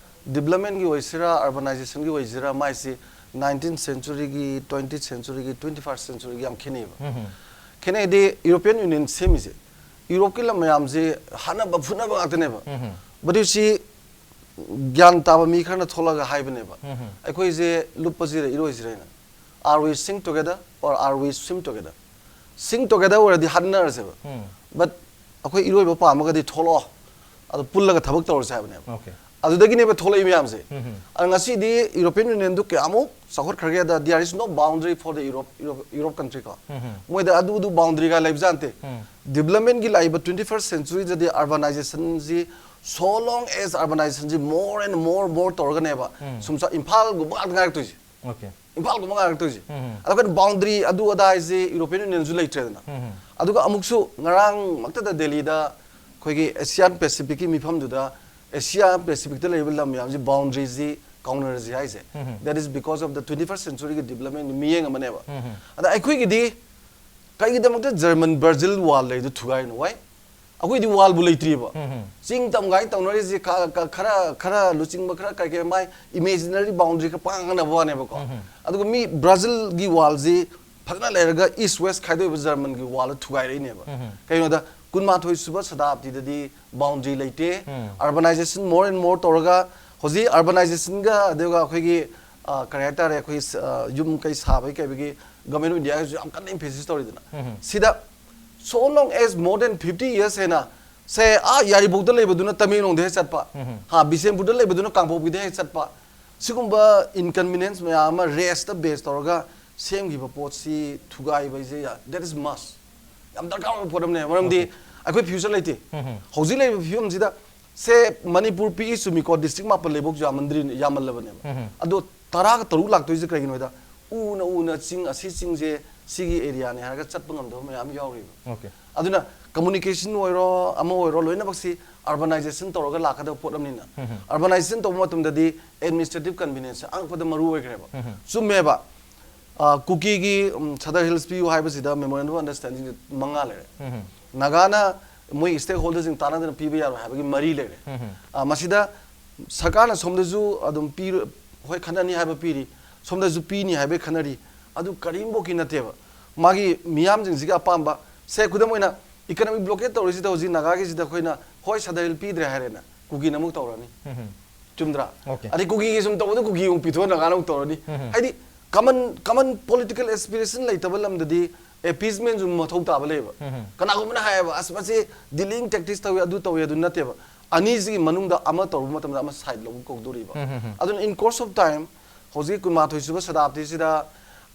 ꯗꯤꯕꯂꯞꯃꯦꯟꯒꯤ ꯑꯣꯏꯁꯤꯔꯥ, ꯑꯔꯕꯅꯥꯏꯖꯦꯁꯟꯒꯤ ꯑꯣꯏꯁꯤꯔꯥ, ꯃꯥꯏꯁꯤ ꯅꯥꯏꯟꯇꯤꯟ ꯁꯦꯟꯆꯨꯔꯤꯒꯤ, ꯇ꯭ꯋꯦꯟꯇꯤ ꯁꯦꯟꯆꯨꯔꯤꯒꯤ, ꯇ꯭ꯋꯦꯟꯇꯤ ꯐꯥꯔꯁ ꯁꯦꯟꯆꯨꯔꯤꯒꯤ ꯌꯥꯝ ꯈꯦꯠꯅꯩꯌꯦꯕ꯫ ꯎꯝ꯫ ꯈꯦꯠꯅꯩꯗꯤ, ꯌꯨꯔꯣꯄꯤꯌꯟ ꯌꯨꯅꯤꯌꯟ ꯁꯦꯝꯃꯤꯁꯦ ꯌꯨꯔꯣꯞꯀꯤ ꯂꯝ ꯃꯌꯥꯝꯁꯤ ꯍꯥꯠꯅꯕ ꯐꯨꯅꯕ ꯉꯥꯛꯇꯅꯦꯕ꯫ ꯎꯝ꯫ ꯃꯗꯨꯁꯤ ꯒ꯭ꯌꯥꯟ ꯇꯥꯕ ꯃꯤ ꯈꯔꯅ ꯊꯣꯛꯂꯒ ꯍꯥꯏꯕꯅꯦꯕ, ꯎꯝ꯫ ꯑꯩꯈꯣꯏꯁꯦ ꯂꯨꯞꯄꯁꯤꯔ ꯏꯔꯣꯏꯁꯤꯔ ꯍꯥꯏꯅ꯫ Are we sink together or are we swim together? Sink together ꯑꯣꯏꯔꯗꯤ ꯍꯥꯠꯅꯔꯁꯦꯕ꯫ ꯎꯝ꯫ But ꯑꯩꯈꯣꯏ ꯏꯔꯣꯏꯕ ꯄꯥꯝꯃꯒꯗꯤ ꯊꯣꯛꯂꯛꯑꯣ, ꯑꯗꯨ ꯄꯨꯜꯂꯒ ꯊꯕꯛ ꯇꯧꯔꯁꯦ ꯍꯥꯏꯕꯅꯦꯕ꯫ Okay꯫ ꯑꯗꯨꯗꯒꯤꯅꯦꯕ ꯊꯣꯛꯂꯛꯏ ꯃꯌꯥꯝꯁꯦ꯫ ꯎꯝ꯫ ꯑꯗ ꯉꯁꯤꯗꯤ European Unionꯗꯨ ꯀꯌꯥꯃꯨꯛ ꯆꯥꯎꯈꯠꯈ꯭ꯔꯒꯦꯗ, there is no boundary for the Europe, Europe, Europe country ꯀꯣ꯫ ꯎꯝ꯫ ꯃꯣꯏꯗ ꯑꯗꯨ ꯑꯗꯨ boundaryꯒ ꯂꯩꯕꯖꯥꯠ ꯅꯠꯇꯦ꯫ ꯎꯝ꯫ Developmentꯒꯤ ꯂꯥꯛꯏꯕ twenty first centuryꯗꯗꯤ urbanizationꯁꯤ, so long as urbanizationꯁꯤ more and more more ꯇꯧꯔꯒꯅꯦꯕ, ꯎꯝ꯫ ꯁꯨꯝ ꯆꯥ-, ꯏꯝꯐꯥꯜꯒꯨꯝꯕ ꯉꯥꯛꯇ ꯉꯥꯏꯔꯛꯇꯣꯏꯁꯦ꯫ Okay꯫ ꯏꯝꯐꯥꯜꯒꯨꯝꯕ ꯉꯥꯏꯔꯛꯇꯣꯏꯁꯦ꯫ ꯎꯝ꯫ ꯑꯗ ꯑꯩꯈꯣꯏꯅ boundary ꯑꯗꯨ ꯑꯗꯥ ꯍꯥꯏꯁꯦ European Unionꯁꯨ ꯂꯩꯇ꯭ꯔꯦꯗꯅ꯫ ꯎꯝ꯫ ꯑꯗꯨꯒ ꯑꯃꯨꯛꯁꯨ ꯉꯔꯥꯡꯃꯛꯇꯗ ꯗꯦꯜꯂꯤꯗ ꯑꯩꯈꯣꯏꯒꯤ Asian Pacificꯀꯤ ꯃꯤꯐꯝꯗꯨꯗ Asia Pacificꯇ ꯂꯩꯔꯤꯕ ꯂꯝ ꯃꯌꯥꯝꯁꯤ boundaryꯁꯤ ꯀꯥꯎꯅꯔꯁꯤ ꯍꯥꯏꯁꯦ꯫ ꯎꯝ꯫ That is because of the twenty first centuryꯒꯤ development ꯃꯤꯠꯌꯦꯡ ꯑꯃꯅꯦꯕ꯫ ꯎꯝ꯫ ꯑꯗ ꯑꯩꯈꯣꯏꯒꯤꯗꯤ ꯀꯩꯒꯤꯗꯃꯛꯇ German Brazil wall ꯂꯩꯗꯨ ꯊꯨꯒꯥꯏꯔꯤꯅꯣ? Why? ꯑꯩꯈꯣꯏꯗꯤ wallꯕꯨ ꯂꯩꯇ꯭ꯔꯤꯕ꯫ ꯎꯝ꯫ ꯆꯤꯡ ꯇꯝ ꯀꯥꯏꯅ ꯇꯧꯅꯔꯤꯁꯤ ꯈ-, ꯈ-, ꯈꯔ, ꯈꯔ ꯂꯨꯆꯤꯡꯕ, ꯈꯔ ꯀꯩ ꯀꯩ ꯃꯥꯏ imaginary boundary ꯈꯔ ꯄꯥꯡꯅꯕ ꯋꯥꯅꯦꯕꯀꯣ꯫ ꯎꯝ꯫ ꯑꯗꯨꯒ ꯃꯤ Brazilꯒꯤ wallꯁꯤ ꯐꯖꯅ ꯂꯩꯔꯒ east west ꯈꯥꯏꯗꯣꯛꯏꯕ Germanꯒꯤ wall ꯊꯨꯒꯥꯏꯔꯛꯏꯅꯦꯕ꯫ ꯎꯝ꯫ ꯀꯩꯒꯤꯅꯣꯗ ꯀꯨꯟꯃꯥꯊꯣꯏ ꯁꯨꯕ ꯁꯇꯥꯕꯗꯤꯗꯗꯤ boundary ꯂꯩꯇꯦ꯫ ꯎꯝ꯫ Urbanization more and more ꯇꯧꯔꯒ ꯍꯧꯖꯤꯛ urbanizationꯒ ꯑꯗꯨꯒ ꯑꯩꯈꯣꯏꯒꯤ, ꯑ, ꯀꯔꯤ ꯍꯥꯏꯇꯥꯔꯦ, ꯑꯩꯈꯣꯏ ꯁ-, ꯑ, ꯌꯨꯝ ꯀꯩ ꯁꯥꯕꯒꯤ ꯀꯩꯕꯒꯤ Government of Indiaꯒꯤꯁꯨ ꯌꯥꯝ ꯀꯟꯅ emphasis ꯇꯧꯔꯤꯗꯅ꯫ ꯎꯝ꯫ ꯁꯤꯗ so long as more than fifty years ꯍꯦꯟꯅ, ꯁꯦ, ꯑꯥ ꯌꯥꯏꯔꯤꯄꯣꯛꯇ ꯂꯩꯕꯗꯨꯅ ꯇꯃꯦꯡꯂꯣꯡꯗ ꯍꯦꯛ ꯆꯠꯄ, ꯎꯝ꯫ ꯍꯥ, ꯕꯤꯁꯦꯝꯄꯨꯔꯗ ꯂꯩꯕꯗꯨꯅ ꯀꯥꯡꯄꯣꯛꯄꯤꯗ ꯍꯦꯛ ꯆꯠꯄ, ꯁꯤꯒꯨꯝꯕ inconvenience ꯃꯌꯥꯝ ꯑꯃ raceꯇ base ꯇꯧꯔꯒ ꯁꯦꯝꯈꯤꯕ ꯄꯣꯠꯁꯤ ꯊꯨꯒꯥꯏꯕ ꯍꯥꯏꯁꯦ, that is must꯫ ꯌꯥꯝ ꯗꯔꯀꯥꯔ ꯑꯣꯏꯕ ꯄꯣꯠ ꯑꯃꯅꯦ꯫ ꯃꯔꯝꯗꯤ Okay꯫ ꯑꯩꯈꯣꯏ future ꯂꯩꯇꯦ꯫ ꯎꯝ꯫ ꯍꯧꯖꯤꯛ ꯂꯩꯔꯤꯕ ꯐꯤꯕꯝꯁꯤꯗ, ꯁꯦ, ꯃꯅꯤꯄꯨꯔ ꯄꯤꯛꯏ ꯆꯨꯝꯃꯤꯀꯣ, district ꯃꯥꯄꯜ ꯂꯩꯕꯣꯛ ꯌꯥꯝꯃꯟꯗ꯭ꯔꯤ, ꯌꯥꯝꯃꯜꯂꯕꯅꯦꯕ꯫ ꯎꯝ꯫ ꯑꯗꯣ ꯇꯔꯥꯒ ꯇꯔꯨꯛ ꯂꯥꯛꯇꯣꯏꯁꯦ ꯀꯩꯒꯤꯅꯣ ꯍꯥꯏꯗ, ꯎꯅ ꯎꯅ ꯆꯤꯡ, ꯑꯁꯤ ꯆꯤꯡꯁꯦ ꯁꯤꯒꯤ areaꯅꯦ ꯍꯥꯏꯔꯒ ꯆꯠꯄ ꯉꯝꯗꯕ ꯃꯌꯥꯝ ꯌꯥꯎꯔꯤꯕ꯫ Okay꯫ ꯑꯗꯨꯅ communication ꯑꯣꯏꯔꯣ, ꯑꯃ ꯑꯣꯏꯔꯣ, ꯂꯣꯏꯅꯃꯛꯁꯤ urbanization ꯇꯧꯔꯒ ꯂꯥꯛꯀꯗꯕ ꯄꯣꯠ ꯑꯃꯅꯤꯅ꯫ ꯎꯝ꯫ Urbanization ꯇꯧꯕ ꯃꯇꯝꯗꯗꯤ administrative convenience ꯑꯉꯛꯄꯗ ꯃꯔꯨ ꯑꯣꯏꯈ꯭ꯔꯦꯕ꯫ ꯎꯝ꯫ ꯆꯨꯝꯃꯦꯕ꯫ ꯑ, ꯀꯨꯀꯤꯒꯤ, ꯎꯝ, Sadar Hills ꯄꯤꯌꯨ ꯍꯥꯏꯕꯁꯤꯗ memorandum of understanding ꯃꯉꯥ ꯂꯩꯔꯦ꯫ ꯎꯝ꯫ ꯅꯥꯒꯥꯅ ꯃꯣꯏ stakeholderꯁꯤꯡ ꯇꯥꯟꯅꯗꯅ ꯄꯤꯕ ꯌꯥꯔꯣꯏ ꯍꯥꯏꯕꯒꯤ ꯃꯔꯤ ꯂꯩꯔꯦ꯫ ꯎꯝ꯫ ꯑ, ꯃꯁꯤꯗ ꯁꯔꯀꯥꯔꯅ ꯁꯣꯝꯗꯁꯨ ꯑꯗꯨꯝ ꯄꯤꯔ-, ꯍꯣꯏ, ꯈꯟꯅꯅꯤ ꯍꯥꯏꯕ ꯄꯤꯔꯤ, ꯁꯣꯝꯗꯁꯨ ꯄꯤꯅꯤ ꯍꯥꯏꯕꯒꯤ ꯈꯟꯅꯔꯤ꯫ ꯑꯗꯨ ꯀꯔꯤꯝꯐꯥꯎꯀꯤ ꯅꯠꯇꯦꯕ꯫ ꯃꯥꯒꯤ ꯃꯤꯌꯥꯝꯁꯤꯡꯁꯤꯒꯤ ꯑꯄꯥꯝꯕ, ꯁꯦ, ꯈꯨꯗꯝ ꯑꯣꯏꯅ, Economic blockade ꯇꯧꯔꯤꯁꯤꯗ ꯍꯧꯖꯤꯛ ꯅꯥꯒꯥꯒꯤꯁꯤꯗ ꯑꯩꯈꯣꯏꯅ ꯍꯣꯏ ꯁꯗꯥꯏ ꯍꯤꯜ ꯄꯤꯗ꯭ꯔꯦ ꯍꯥꯏꯔꯦꯅ, ꯀꯨꯀꯤꯅ ꯑꯃꯨꯛ ꯇꯧꯔꯅꯤ꯫ ꯎꯝ. ꯆꯨꯝꯗ꯭ꯔꯥ? Okay. ꯑꯗꯩ ꯀꯨꯀꯤꯒꯤ ꯁꯨꯝ ꯇꯧꯕꯗ ꯀꯨꯀꯤ ꯑꯃꯨꯛ ꯄꯤꯊꯣꯛꯑ ꯅꯥꯒꯥꯅ ꯑꯃꯨꯛ ꯇꯧꯔꯅꯤ꯫ ꯎꯝ. ꯍꯥꯏꯗꯤ common common political aspiration ꯂꯩꯇꯕ ꯂꯝꯗꯗꯤ appeasement ꯁꯨ ꯃꯊꯧ ꯇꯥꯕ ꯂꯩꯌꯦꯕ꯫ ꯎꯝ. ꯀꯅꯥꯒꯨꯝꯕꯅ ꯍꯥꯏꯌꯦꯕ, "ꯑꯁ, ꯃꯁꯤ delaying tactics ꯇꯧꯏ, ꯑꯗꯨ ꯇꯧꯏ", ꯑꯗꯨ ꯅꯠꯇꯦꯕ꯫ ꯑꯅꯤꯁꯤꯒꯤ ꯃꯅꯨꯡꯗ ꯑꯃ ꯇꯧꯔꯨꯕ ꯃꯇꯝꯗ ꯑꯃ side ꯂꯧꯕ ꯀꯧꯗꯣꯔꯤꯕ꯫ ꯎꯝ, ꯎꯝ, ꯎꯝ. ꯑꯗꯨꯅ in course of time, ꯍꯧꯖꯤꯛ ꯀꯨꯟꯃꯥꯊꯣꯏ ꯁꯨꯕ ꯁꯇꯥꯕꯗꯤꯁꯤꯗ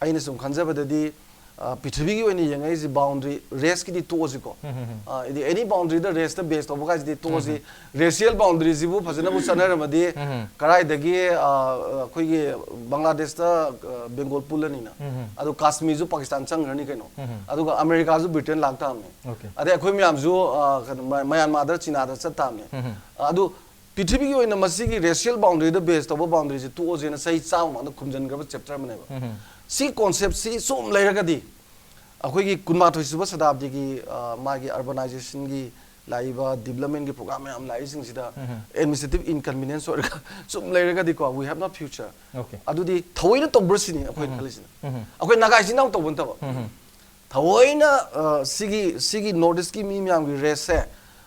ꯑꯩꯅ ꯁꯨꯝ ꯈꯟꯖꯕꯗꯗꯤ, ꯑ, ꯄ꯭ꯔꯤꯊꯤꯕꯤꯒꯤ ꯑꯣꯏꯅ ꯌꯦꯡꯉꯛꯏꯁꯤ boundary race ꯀꯤꯗꯤ ꯇꯣꯛꯑꯁꯤꯀꯣ꯫ ꯎꯝ, ꯎꯝ, ꯎꯝ. ꯑ, ꯍꯥꯏꯗꯤ any boundary ꯗ race ꯇ base ꯇꯧꯕ ꯀꯥꯏꯁꯤꯗꯤ ꯇꯣꯛꯑꯁꯤ꯫ Racial boundary ꯁꯤꯕꯨ ꯐꯖꯅꯕꯨ ꯆꯠꯅꯔꯝꯃꯗꯤ ꯎꯝ. ꯀꯗꯥꯏꯗꯒꯤ, ꯑ, ꯑꯩꯈꯣꯏꯒꯤ ꯕꯪꯒ꯭ꯂꯥꯗꯦꯁꯇ, ꯑ, ꯕꯦꯡꯒꯣꯜ ꯄꯨꯜꯂꯅꯤꯅ꯫ ꯎꯝ. ꯑꯗꯨ ꯀꯥꯁꯃꯤꯔꯁꯨ ꯄꯥꯀꯤꯁꯇꯥꯟ ꯆꯪꯈ꯭ꯔꯅꯤ ꯀꯩꯅꯣ꯫ ꯎꯝ. ꯑꯗꯨꯒ ꯑꯃꯦꯔꯤꯀꯥꯁꯨ ꯕ꯭ꯔꯤꯇꯦꯟ ꯂꯥꯛ ꯇꯥꯕꯅꯤ꯫ Okay. ꯑꯗꯩ ꯑꯩꯈꯣꯏ ꯃꯌꯥꯝꯁꯨ, ꯑ, ꯀꯩꯅꯣ, ꯃ-, ꯃꯌꯥꯟꯃꯥꯔꯗ, ꯆꯤꯅꯥꯗ ꯆꯠ ꯇꯥꯕꯅꯤ꯫ ꯎꯝ. ꯑꯗꯨ ꯄ꯭ꯔꯤꯊꯤꯕꯤꯒꯤ ꯑꯣꯏꯅ ꯃꯁꯤꯒꯤ racial boundary ꯗ base ꯇꯧꯕ boundary ꯁꯤ ꯇꯣꯛꯑꯁꯦꯅ ꯆꯍꯤ ꯆꯥꯝꯃ ꯃꯃꯥꯡꯗ ꯈꯨꯝꯖꯤꯟꯈ꯭ꯔꯕ chapter ꯑꯃꯅꯦꯕ꯫ ꯎꯝ. ꯁꯤ concept ꯁꯤ ꯁꯨꯝ ꯂꯩꯔꯒꯗꯤ ꯑꯩꯈꯣꯏꯒꯤ ꯀꯨꯟꯃꯥꯊꯣꯏ ꯁꯨꯕ ꯁꯇꯥꯕꯗꯤꯒꯤ, ꯑ, ꯃꯥꯒꯤ urbanization ꯒꯤ ꯂꯥꯛꯏꯕ development ꯀꯤ program ꯃꯌꯥꯝ ꯂꯥꯛꯏꯁꯤꯡꯁꯤꯗ ꯎꯝ. administrative inconvenience ꯑꯣꯏꯔꯒ ꯁꯨꯝ ꯂꯩꯔꯒꯗꯤꯀꯣ, we have no future꯫ Okay. ꯑꯗꯨꯗꯤ ꯊꯑꯣꯏꯅ ꯇꯧꯕ꯭ꯔꯥ ꯁꯤꯅꯤ ꯑꯩꯈꯣꯏꯅ ꯎꯝ. ꯈꯜꯂꯤꯁꯤꯅ꯫ ꯎꯝ. ꯑꯩꯈꯣꯏ ꯅꯥꯒꯥ ꯏꯆꯤꯟ ꯏꯅꯥꯎ ꯇꯧꯕ ꯅꯠꯇꯕ꯫ ꯎꯝ. ꯊꯑꯣꯏꯅ, ꯑ, ꯁꯤꯒꯤ, ꯁꯤꯒꯤ North East ꯀꯤ ꯃꯤ ꯃꯌꯥꯝꯒꯤ race ꯁꯦ,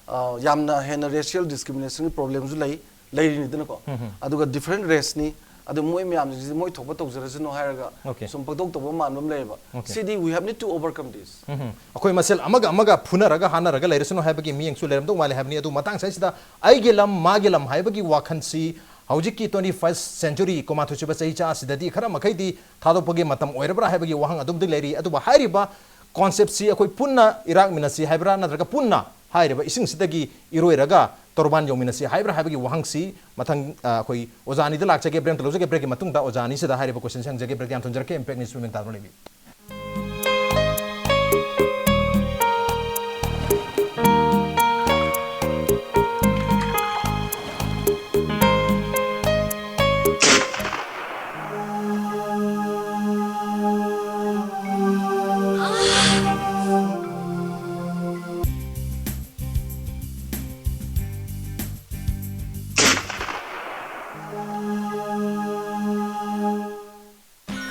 ꯑ, ꯌꯥꯝꯅ ꯍꯦꯟꯅ racial discrimination ꯒꯤ problem ꯁꯨ ꯂꯩ, ꯂꯩꯔꯤꯅꯤꯗꯅꯀꯣ꯫ ꯎꯝ. ꯑꯗꯨꯒ different race ꯅꯤ, ꯑꯗꯨ ꯃꯣꯏ ꯃꯌꯥꯝꯁꯤꯡꯁꯤ ꯃꯣꯏ ꯊꯣꯛꯄ ꯇꯧꯖꯔꯁꯅꯨ ꯍꯥꯏꯔꯒ Okay. ꯁꯨꯝ ꯄꯪꯇꯧ ꯇꯧꯕ ꯃꯥꯟꯕ ꯑꯃ ꯂꯩꯌꯦꯕ꯫ Okay. CD we have need to overcome this꯫ ꯎꯝ. ꯑꯩꯈꯣꯏ ꯃꯁꯦꯜ ꯑꯃꯒ ꯑꯃꯒ ꯐꯨꯅꯔꯒ ꯍꯥꯠꯅꯔꯒ ꯂꯩꯔꯁꯅꯨ ꯍꯥꯏꯕꯒꯤ ꯃꯤꯠꯌꯦꯡꯁꯨ ꯂꯩꯔꯝꯗꯧ ꯃꯥꯜꯂꯦ ꯍꯥꯏꯕꯅꯤ꯫ ꯑꯗꯨ ꯃꯇꯥꯡ ꯑꯁꯤꯗ ꯑꯩꯒꯤ ꯂꯝ, ꯃꯥꯒꯤ ꯂꯝ ꯍꯥꯏꯕꯒꯤ ꯋꯥꯈꯜꯁꯤ ꯍꯧꯖꯤꯛꯀꯤ twenty first century, ꯀꯨꯟꯃꯥꯊꯣꯏ ꯁꯨꯕ ꯆꯍꯤꯆꯥ ꯑꯁꯤꯗꯗꯤ ꯈꯔ ꯃꯈꯩꯗꯤ ꯊꯥꯗꯣꯛꯄꯒꯤ ꯃꯇꯝ ꯑꯣꯏꯔꯕ꯭ꯔꯥ ꯍꯥꯏꯕꯒꯤ ꯋꯥꯍꯪ ꯑꯗꯨꯝꯗꯤ ꯂꯩꯔꯤ꯫ ꯑꯗꯨꯕꯨ ꯍꯥꯏꯔꯤꯕ concept ꯁꯤ ꯑꯩꯈꯣꯏ ꯄꯨꯟꯅ ꯏꯔꯥꯛꯃꯤꯟꯅꯁꯤ ꯍꯥꯏꯕ꯭ꯔꯥ, ꯅꯠꯇ꯭ꯔꯒ ꯄꯨꯟꯅ ꯍꯥꯏꯔꯤꯕ ꯏꯁꯤꯡꯁꯤꯗꯒꯤ ꯏꯔꯣꯏꯔꯒ ꯇꯣꯔꯕꯥꯟ ꯌꯧꯃꯤꯟꯅꯁꯤ ꯍꯥꯏꯕ꯭ꯔꯥ ꯍꯥꯏꯕꯒꯤ ꯋꯥꯍꯪꯁꯤ ꯃꯊꯪ, ꯑ, ꯑꯩꯈꯣꯏ ꯑꯣꯖꯥ ꯑꯅꯤꯗ ꯂꯥꯛꯆꯒꯦ, break ꯑꯃꯇ ꯂꯧꯖꯒꯦ꯫ Break ꯀꯤ ꯃꯇꯨꯡꯗ ꯑꯣꯖꯥ ꯑꯅꯤꯁꯤꯗ ꯍꯥꯏꯔꯤꯕ question ꯁꯤ ꯍꯪꯖꯒꯦ꯫ Break ꯇ ꯌꯥꯝ ꯊꯨꯖꯔꯛꯀꯦ꯫ Impact News ꯃꯤꯠꯌꯦꯡ ꯇꯥꯗꯨꯅ ꯂꯩꯕꯤꯌꯨ꯫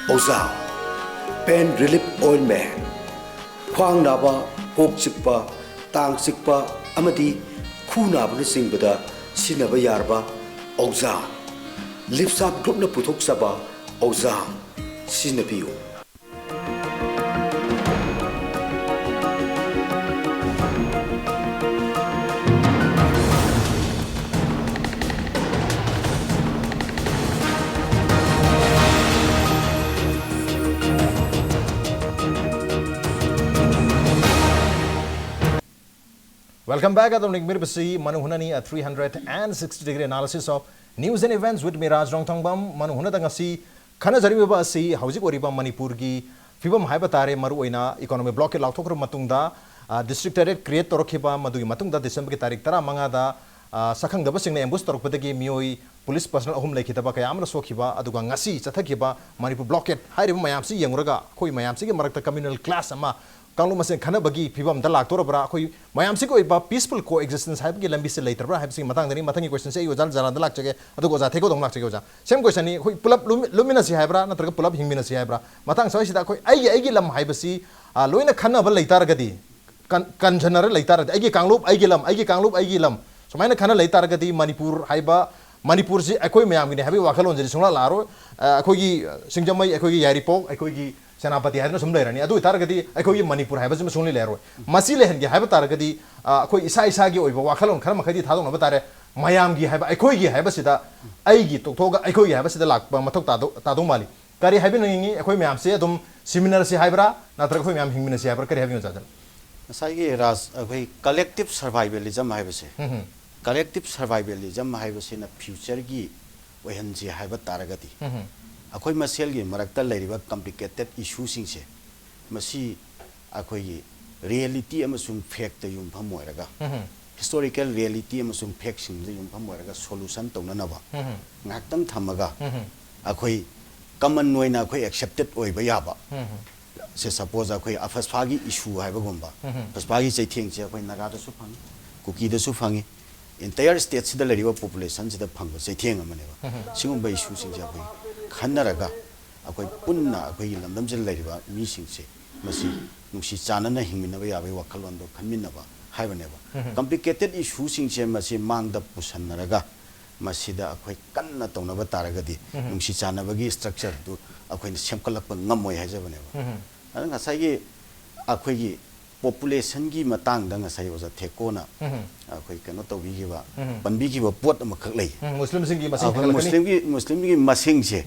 ꯑꯣꯖꯥ, pain relief ointment, ꯈ꯭ꯋꯥꯡ ꯅꯥꯕ, ꯀꯣꯛ ꯆꯤꯛꯄ, ꯀꯥꯡ ꯆꯤꯛꯄ ꯑꯃꯗꯤ ꯈꯨ ꯅꯥꯕꯅꯆꯤꯡꯕꯗ ꯁꯤꯖꯤꯟꯅꯕ ꯌꯥꯔꯕ ꯑꯧꯖꯥ, ꯂꯤꯞꯁꯥꯞ ꯒ꯭ꯔꯨꯞꯅ ꯄꯨꯊꯣꯛꯆꯕ ꯑꯧꯖꯥ ꯁꯤꯖꯤꯟꯅꯕꯤꯌꯨ꯫ Welcome back. ꯑꯗꯣꯝ ꯌꯦꯡꯕꯤꯔꯤꯕꯁꯤ ꯃꯅꯨꯡ ꯍꯨꯠꯅꯅꯤ, a three hundred and sixty degree analysis of news and events with me, Raj Rongthongbam꯫ ꯃꯅꯨꯡ ꯍꯨꯠꯅꯗ ꯉꯁꯤ ꯈꯟꯅꯖꯔꯤꯕ ꯑꯁꯤ ꯍꯧꯖꯤꯛ ꯑꯣꯏꯔꯤꯕ ꯃꯅꯤꯄꯨꯔꯒꯤ ꯐꯤꯕꯝ ꯍꯥꯏꯕ ꯇꯥꯔꯦ, ꯃꯔꯨꯑꯣꯏꯅ economic blockade ꯂꯥꯎꯊꯣꯛꯈ꯭ꯔꯕ ꯃꯇꯨꯡꯗ, ꯑ, district ꯇꯔꯦꯠ create ꯇꯧꯔꯛꯈꯤꯕ, ꯃꯗꯨꯒꯤ ꯃꯇꯨꯡꯗ Decemberꯒꯤ ꯇꯥꯔꯤꯛ ꯇꯔꯥꯃꯉꯥꯗ, ꯑ, ꯁꯛꯈꯪꯗꯕꯁꯤꯡꯅ ambush ꯇꯧꯔꯛꯄꯗꯒꯤ ꯃꯤꯑꯣꯏ police personnel ꯑꯍꯨꯝ ꯂꯩꯈꯤꯗꯕ, ꯀꯌꯥ ꯑꯃꯅ ꯁꯣꯛꯈꯤꯕ, ꯑꯗꯨꯒ ꯉꯁꯤ ꯆꯠꯊꯈꯤꯕ ꯃꯅꯤꯄꯨꯔ blockade ꯍꯥꯏꯔꯤꯕ ꯃꯌꯥꯝꯁꯤ ꯌꯦꯡꯂꯨꯔꯒ ꯑꯩꯈꯣꯏ ꯃꯌꯥꯝꯁꯤꯒꯤ ꯃꯔꯛꯇ communal clash ꯑꯃ ꯀꯥꯡꯂꯨꯞ ꯃꯁꯦꯟ ꯈꯟꯅꯕꯒꯤ ꯐꯤꯕꯝꯗ ꯂꯥꯛꯇꯧꯔꯕ꯭ꯔꯥ? ꯑꯩꯈꯣꯏ ꯃꯌꯥꯝꯁꯤꯒꯤ ꯑꯣꯏꯕ peaceful coexistence ꯍꯥꯏꯕꯒꯤ ꯂꯝꯕꯤꯁꯦ ꯂꯩꯇ꯭ꯔꯕ꯭ꯔꯥ ꯍꯥꯏꯕꯁꯤꯒꯤ ꯃꯇꯥꯡꯗꯅꯤ꯫ ꯃꯊꯪꯒꯤ questionꯁꯦ ꯑꯩ ꯑꯣꯖꯥ ꯖꯂꯥꯟꯗ ꯂꯥꯛꯆꯒꯦ, ꯑꯗꯨꯒ ꯑꯣꯖꯥ ꯊꯦꯀꯣꯗ ꯑꯃꯨꯛ ꯂꯥꯛꯆꯒꯦ꯫ ꯑꯣꯖꯥ, same questionꯅꯤ꯫ ꯑꯩꯈꯣꯏ ꯄꯨꯂꯞ ꯂꯨꯝ-, ꯂꯨꯝꯃꯤꯟꯅꯁꯤ ꯍꯥꯏꯕ꯭ꯔꯥ, ꯅꯠꯇ꯭ꯔꯒ ꯄꯨꯂꯞ ꯍꯤꯡꯃꯤꯟꯅꯁꯤ ꯍꯥꯏꯕ꯭ꯔꯥ? ꯃꯇꯥꯡ ꯁ꯭ꯋꯥꯏꯁꯤꯗ ꯑꯩꯈꯣꯏ ꯑꯩꯒꯤ, ꯑꯩꯒꯤ ꯂꯝ ꯍꯥꯏꯕꯁꯤ, ꯑ, ꯂꯣꯏꯅ ꯈꯟꯅꯕ ꯂꯩ ꯇꯥꯔꯒꯗꯤ, ꯀꯟ-, ꯀꯟꯖꯅꯔ ꯂꯩ ꯇꯥꯔꯒꯗꯤ, ꯑꯩꯒꯤ ꯀꯥꯡꯂꯨꯞ, ꯑꯩꯒꯤ ꯂꯝ, ꯑꯩꯒꯤ ꯀꯥꯡꯂꯨꯞ, ꯑꯩꯒꯤ ꯂꯝ, ꯁꯨꯃꯥꯏꯅ ꯈꯟꯅ ꯂꯩ ꯇꯥꯔꯒꯗꯤ, ꯃꯅꯤꯄꯨꯔ ꯍꯥꯏꯕ, ꯃꯅꯤꯄꯨꯔꯁꯤ ꯑꯩꯈꯣꯏ ꯃꯌꯥꯝꯒꯤꯅꯤ ꯍꯥꯏꯕꯒꯤ ꯋꯥꯈꯜꯂꯣꯟꯁꯤꯗꯤ ꯁꯨꯡꯂꯥꯛ ꯂꯥꯛꯑꯔꯣꯏ꯫ ꯑ, ꯑꯩꯈꯣꯏꯒꯤ, ꯑ, ꯁꯤꯡꯖꯃꯩ, ꯑꯩꯈꯣꯏꯒꯤ ꯌꯥꯏꯔꯤꯄꯣꯛ, ꯑꯩꯈꯣꯏꯒꯤ ꯁꯦꯅꯥꯄꯇꯤ ꯍꯥꯏꯗꯅ ꯁꯨꯝ ꯂꯩꯔꯅꯤ꯫ ꯑꯗꯨ ꯑꯣꯏꯇꯥꯔꯒꯗꯤ ꯑꯩꯈꯣꯏꯒꯤ ꯃꯅꯤꯄꯨꯔ ꯍꯥꯏꯕꯁꯤꯃ ꯁꯨꯡꯂꯩ ꯂꯩꯔꯔꯣꯏ꯫ ꯃꯁꯤ ꯂꯩꯍꯟꯒꯦ ꯍꯥꯏꯕ ꯇꯥꯔꯒꯗꯤ, ꯑ, ꯑꯩꯈꯣꯏ ꯏꯁꯥ ꯏꯁꯥꯒꯤ ꯑꯣꯏꯕ ꯋꯥꯈꯜꯂꯣꯟ ꯈꯔ ꯃꯈꯩꯗꯤ ꯊꯥꯗꯣꯛꯅꯕ ꯇꯥꯔꯦ꯫ ꯃꯌꯥꯝꯒꯤ ꯍꯥꯏꯕ, ꯑꯩꯈꯣꯏꯒꯤ ꯍꯥꯏꯕꯁꯤꯗ, ꯑꯩꯒꯤ ꯇꯣꯛꯊꯣꯛꯑꯒ ꯑꯩꯈꯣꯏꯒꯤ ꯍꯥꯏꯕꯁꯤꯗ ꯂꯥꯛꯄ ꯃꯊꯧ ꯇꯥꯗꯧ, ꯇꯥꯗꯧ ꯃꯥꯜꯂꯤ꯫ ꯀꯔꯤ ꯍꯥꯏꯕꯤꯅꯤꯡꯉꯤ? ꯑꯩꯈꯣꯏ ꯃꯌꯥꯝꯁꯦ ꯑꯗꯨꯝ ꯁꯤꯃꯤꯟꯅꯔꯁꯤ ꯍꯥꯏꯕ꯭ꯔꯥ, ꯅꯠꯇ꯭ꯔꯒ ꯑꯩꯈꯣꯏ ꯃꯌꯥꯝ ꯍꯤꯡꯃꯤꯟꯅꯁꯤ ꯍꯥꯏꯕ꯭ꯔꯥ? ꯀꯔꯤ ꯍꯥꯏꯕꯤꯅꯤꯡꯉꯤ, ꯑꯣꯖꯥ? ꯉꯁꯥꯏꯒꯤ ꯔꯥꯖ, ꯑꯩꯈꯣꯏ collective survivalism ꯍꯥꯏꯕꯁꯦ, ꯎꯝ ꯍꯝ꯫ Collective survivalism ꯍꯥꯏꯕꯁꯤꯅ futureꯒꯤ ꯑꯣꯏꯍꯟꯁꯤ ꯍꯥꯏꯕ ꯇꯥꯔꯒꯗꯤ, ꯎꯝ ꯍꯝ꯫ ꯑꯩꯈꯣꯏ ꯃꯁꯦꯜꯒꯤ ꯃꯔꯛꯇ ꯂꯩꯔꯤꯕ complicated issueꯁꯤꯡꯁꯦ, ꯃꯁꯤ ꯑꯩꯈꯣꯏꯒꯤ reality ꯑꯃꯁꯨꯡ factꯇ ꯌꯨꯝꯐꯝ ꯑꯣꯏꯔꯒ, ꯎꯝ ꯍꯝ꯫ Historical reality ꯑꯃꯁꯨꯡ factꯁꯤꯡꯗ ꯌꯨꯝꯐꯝ ꯑꯣꯏꯔꯒ solution ꯇꯧꯅꯅꯕ ꯎꯝ ꯍꯝ꯫ ꯉꯥꯏꯍꯥꯛꯇꯪ ꯊꯝꯃꯒ, ꯎꯝ ꯍꯝ꯫ ꯑꯩꯈꯣꯏ common ꯑꯣꯏꯅ ꯑꯩꯈꯣꯏ accepted ꯑꯣꯏꯕ ꯌꯥꯕ, ꯎꯝ ꯍꯝ꯫ ꯁꯦ, suppose ꯑꯩꯈꯣꯏ ꯑꯐꯁꯐꯥꯒꯤ issue ꯍꯥꯏꯕꯒꯨꯝꯕ, ꯎꯝ ꯍꯝ꯫ ꯑꯐꯁꯐꯥꯒꯤ ꯆꯩꯊꯦꯡꯁꯦ ꯑꯩꯈꯣꯏ ꯅꯥꯒꯥꯗꯁꯨ ꯐꯪꯉꯤ, ꯀꯨꯀꯤꯗꯁꯨ ꯐꯪꯉꯤ, entire stateꯁꯤꯗ ꯂꯩꯔꯤꯕ populationꯁꯤꯗ ꯐꯪꯕ ꯆꯩꯊꯦꯡ ꯑꯃꯅꯦꯕ꯫ ꯎꯝ ꯍꯝ꯫ ꯁꯤꯒꯨꯝꯕ issueꯁꯤꯡꯁꯦ ꯑꯩꯈꯣꯏ ꯈꯟꯅꯔꯒ, ꯑꯩꯈꯣꯏ ꯄꯨꯟꯅ ꯑꯩꯈꯣꯏꯒꯤ ꯂꯝꯗꯝꯁꯤꯗ ꯂꯩꯔꯤꯕ ꯃꯤꯁꯤꯡꯁꯦ ꯃꯁꯤ ꯅꯨꯡꯁꯤ ꯆꯥꯟꯅꯅ ꯍꯤꯡꯃꯤꯟꯅꯕ ꯌꯥꯕꯒꯤ ꯋꯥꯈꯜꯂꯣꯟꯗꯣ ꯈꯟꯃꯤꯟꯅꯕ ꯍꯥꯏꯕꯅꯦꯕ꯫ Complicated issue ꯁꯤꯡꯁꯦ ꯃꯁꯤ ꯃꯥꯡꯗ ꯄꯨꯁꯟꯅꯔꯒ ꯃꯁꯤꯗ ꯑꯩꯈꯣꯏ ꯀꯟꯅ ꯇꯧꯅꯕ ꯇꯥꯔꯒꯗꯤ ꯅꯨꯡꯁꯤ ꯆꯥꯟꯅꯕꯒꯤ structure ꯗꯨ ꯑꯩꯈꯣꯏꯅ ꯁꯦꯝꯒꯠꯂꯛꯄ ꯉꯝꯃꯣꯏ ꯍꯥꯏꯖꯕꯅꯦꯕ꯫ ꯑꯗꯨ ꯉꯁꯥꯏꯒꯤ ꯑꯩꯈꯣꯏꯒꯤ population ꯒꯤ ꯃꯇꯥꯡꯗ ꯉꯁꯥꯏ ꯑꯣꯖꯥ ꯊꯦꯛꯀꯣꯅ ꯑꯩꯈꯣꯏ ꯀꯩꯅꯣ ꯇꯧꯕꯤꯈꯤꯕ, ꯄꯟꯕꯤꯈꯤꯕ ꯄꯣꯠ ꯑꯃꯈꯛ ꯂꯩ꯫ ꯎꯝ, ꯃꯨꯁꯂꯤꯝꯁꯤꯡꯒꯤ ꯃꯁꯤꯡ ꯑꯩꯈꯣꯏ ꯍꯦꯟꯒꯠꯂꯛꯀꯅꯤ꯫ ꯃꯨꯁꯂꯤꯝꯒꯤ, ꯃꯨꯁꯂꯤꯝꯒꯤ ꯃꯁꯤꯡꯁꯦ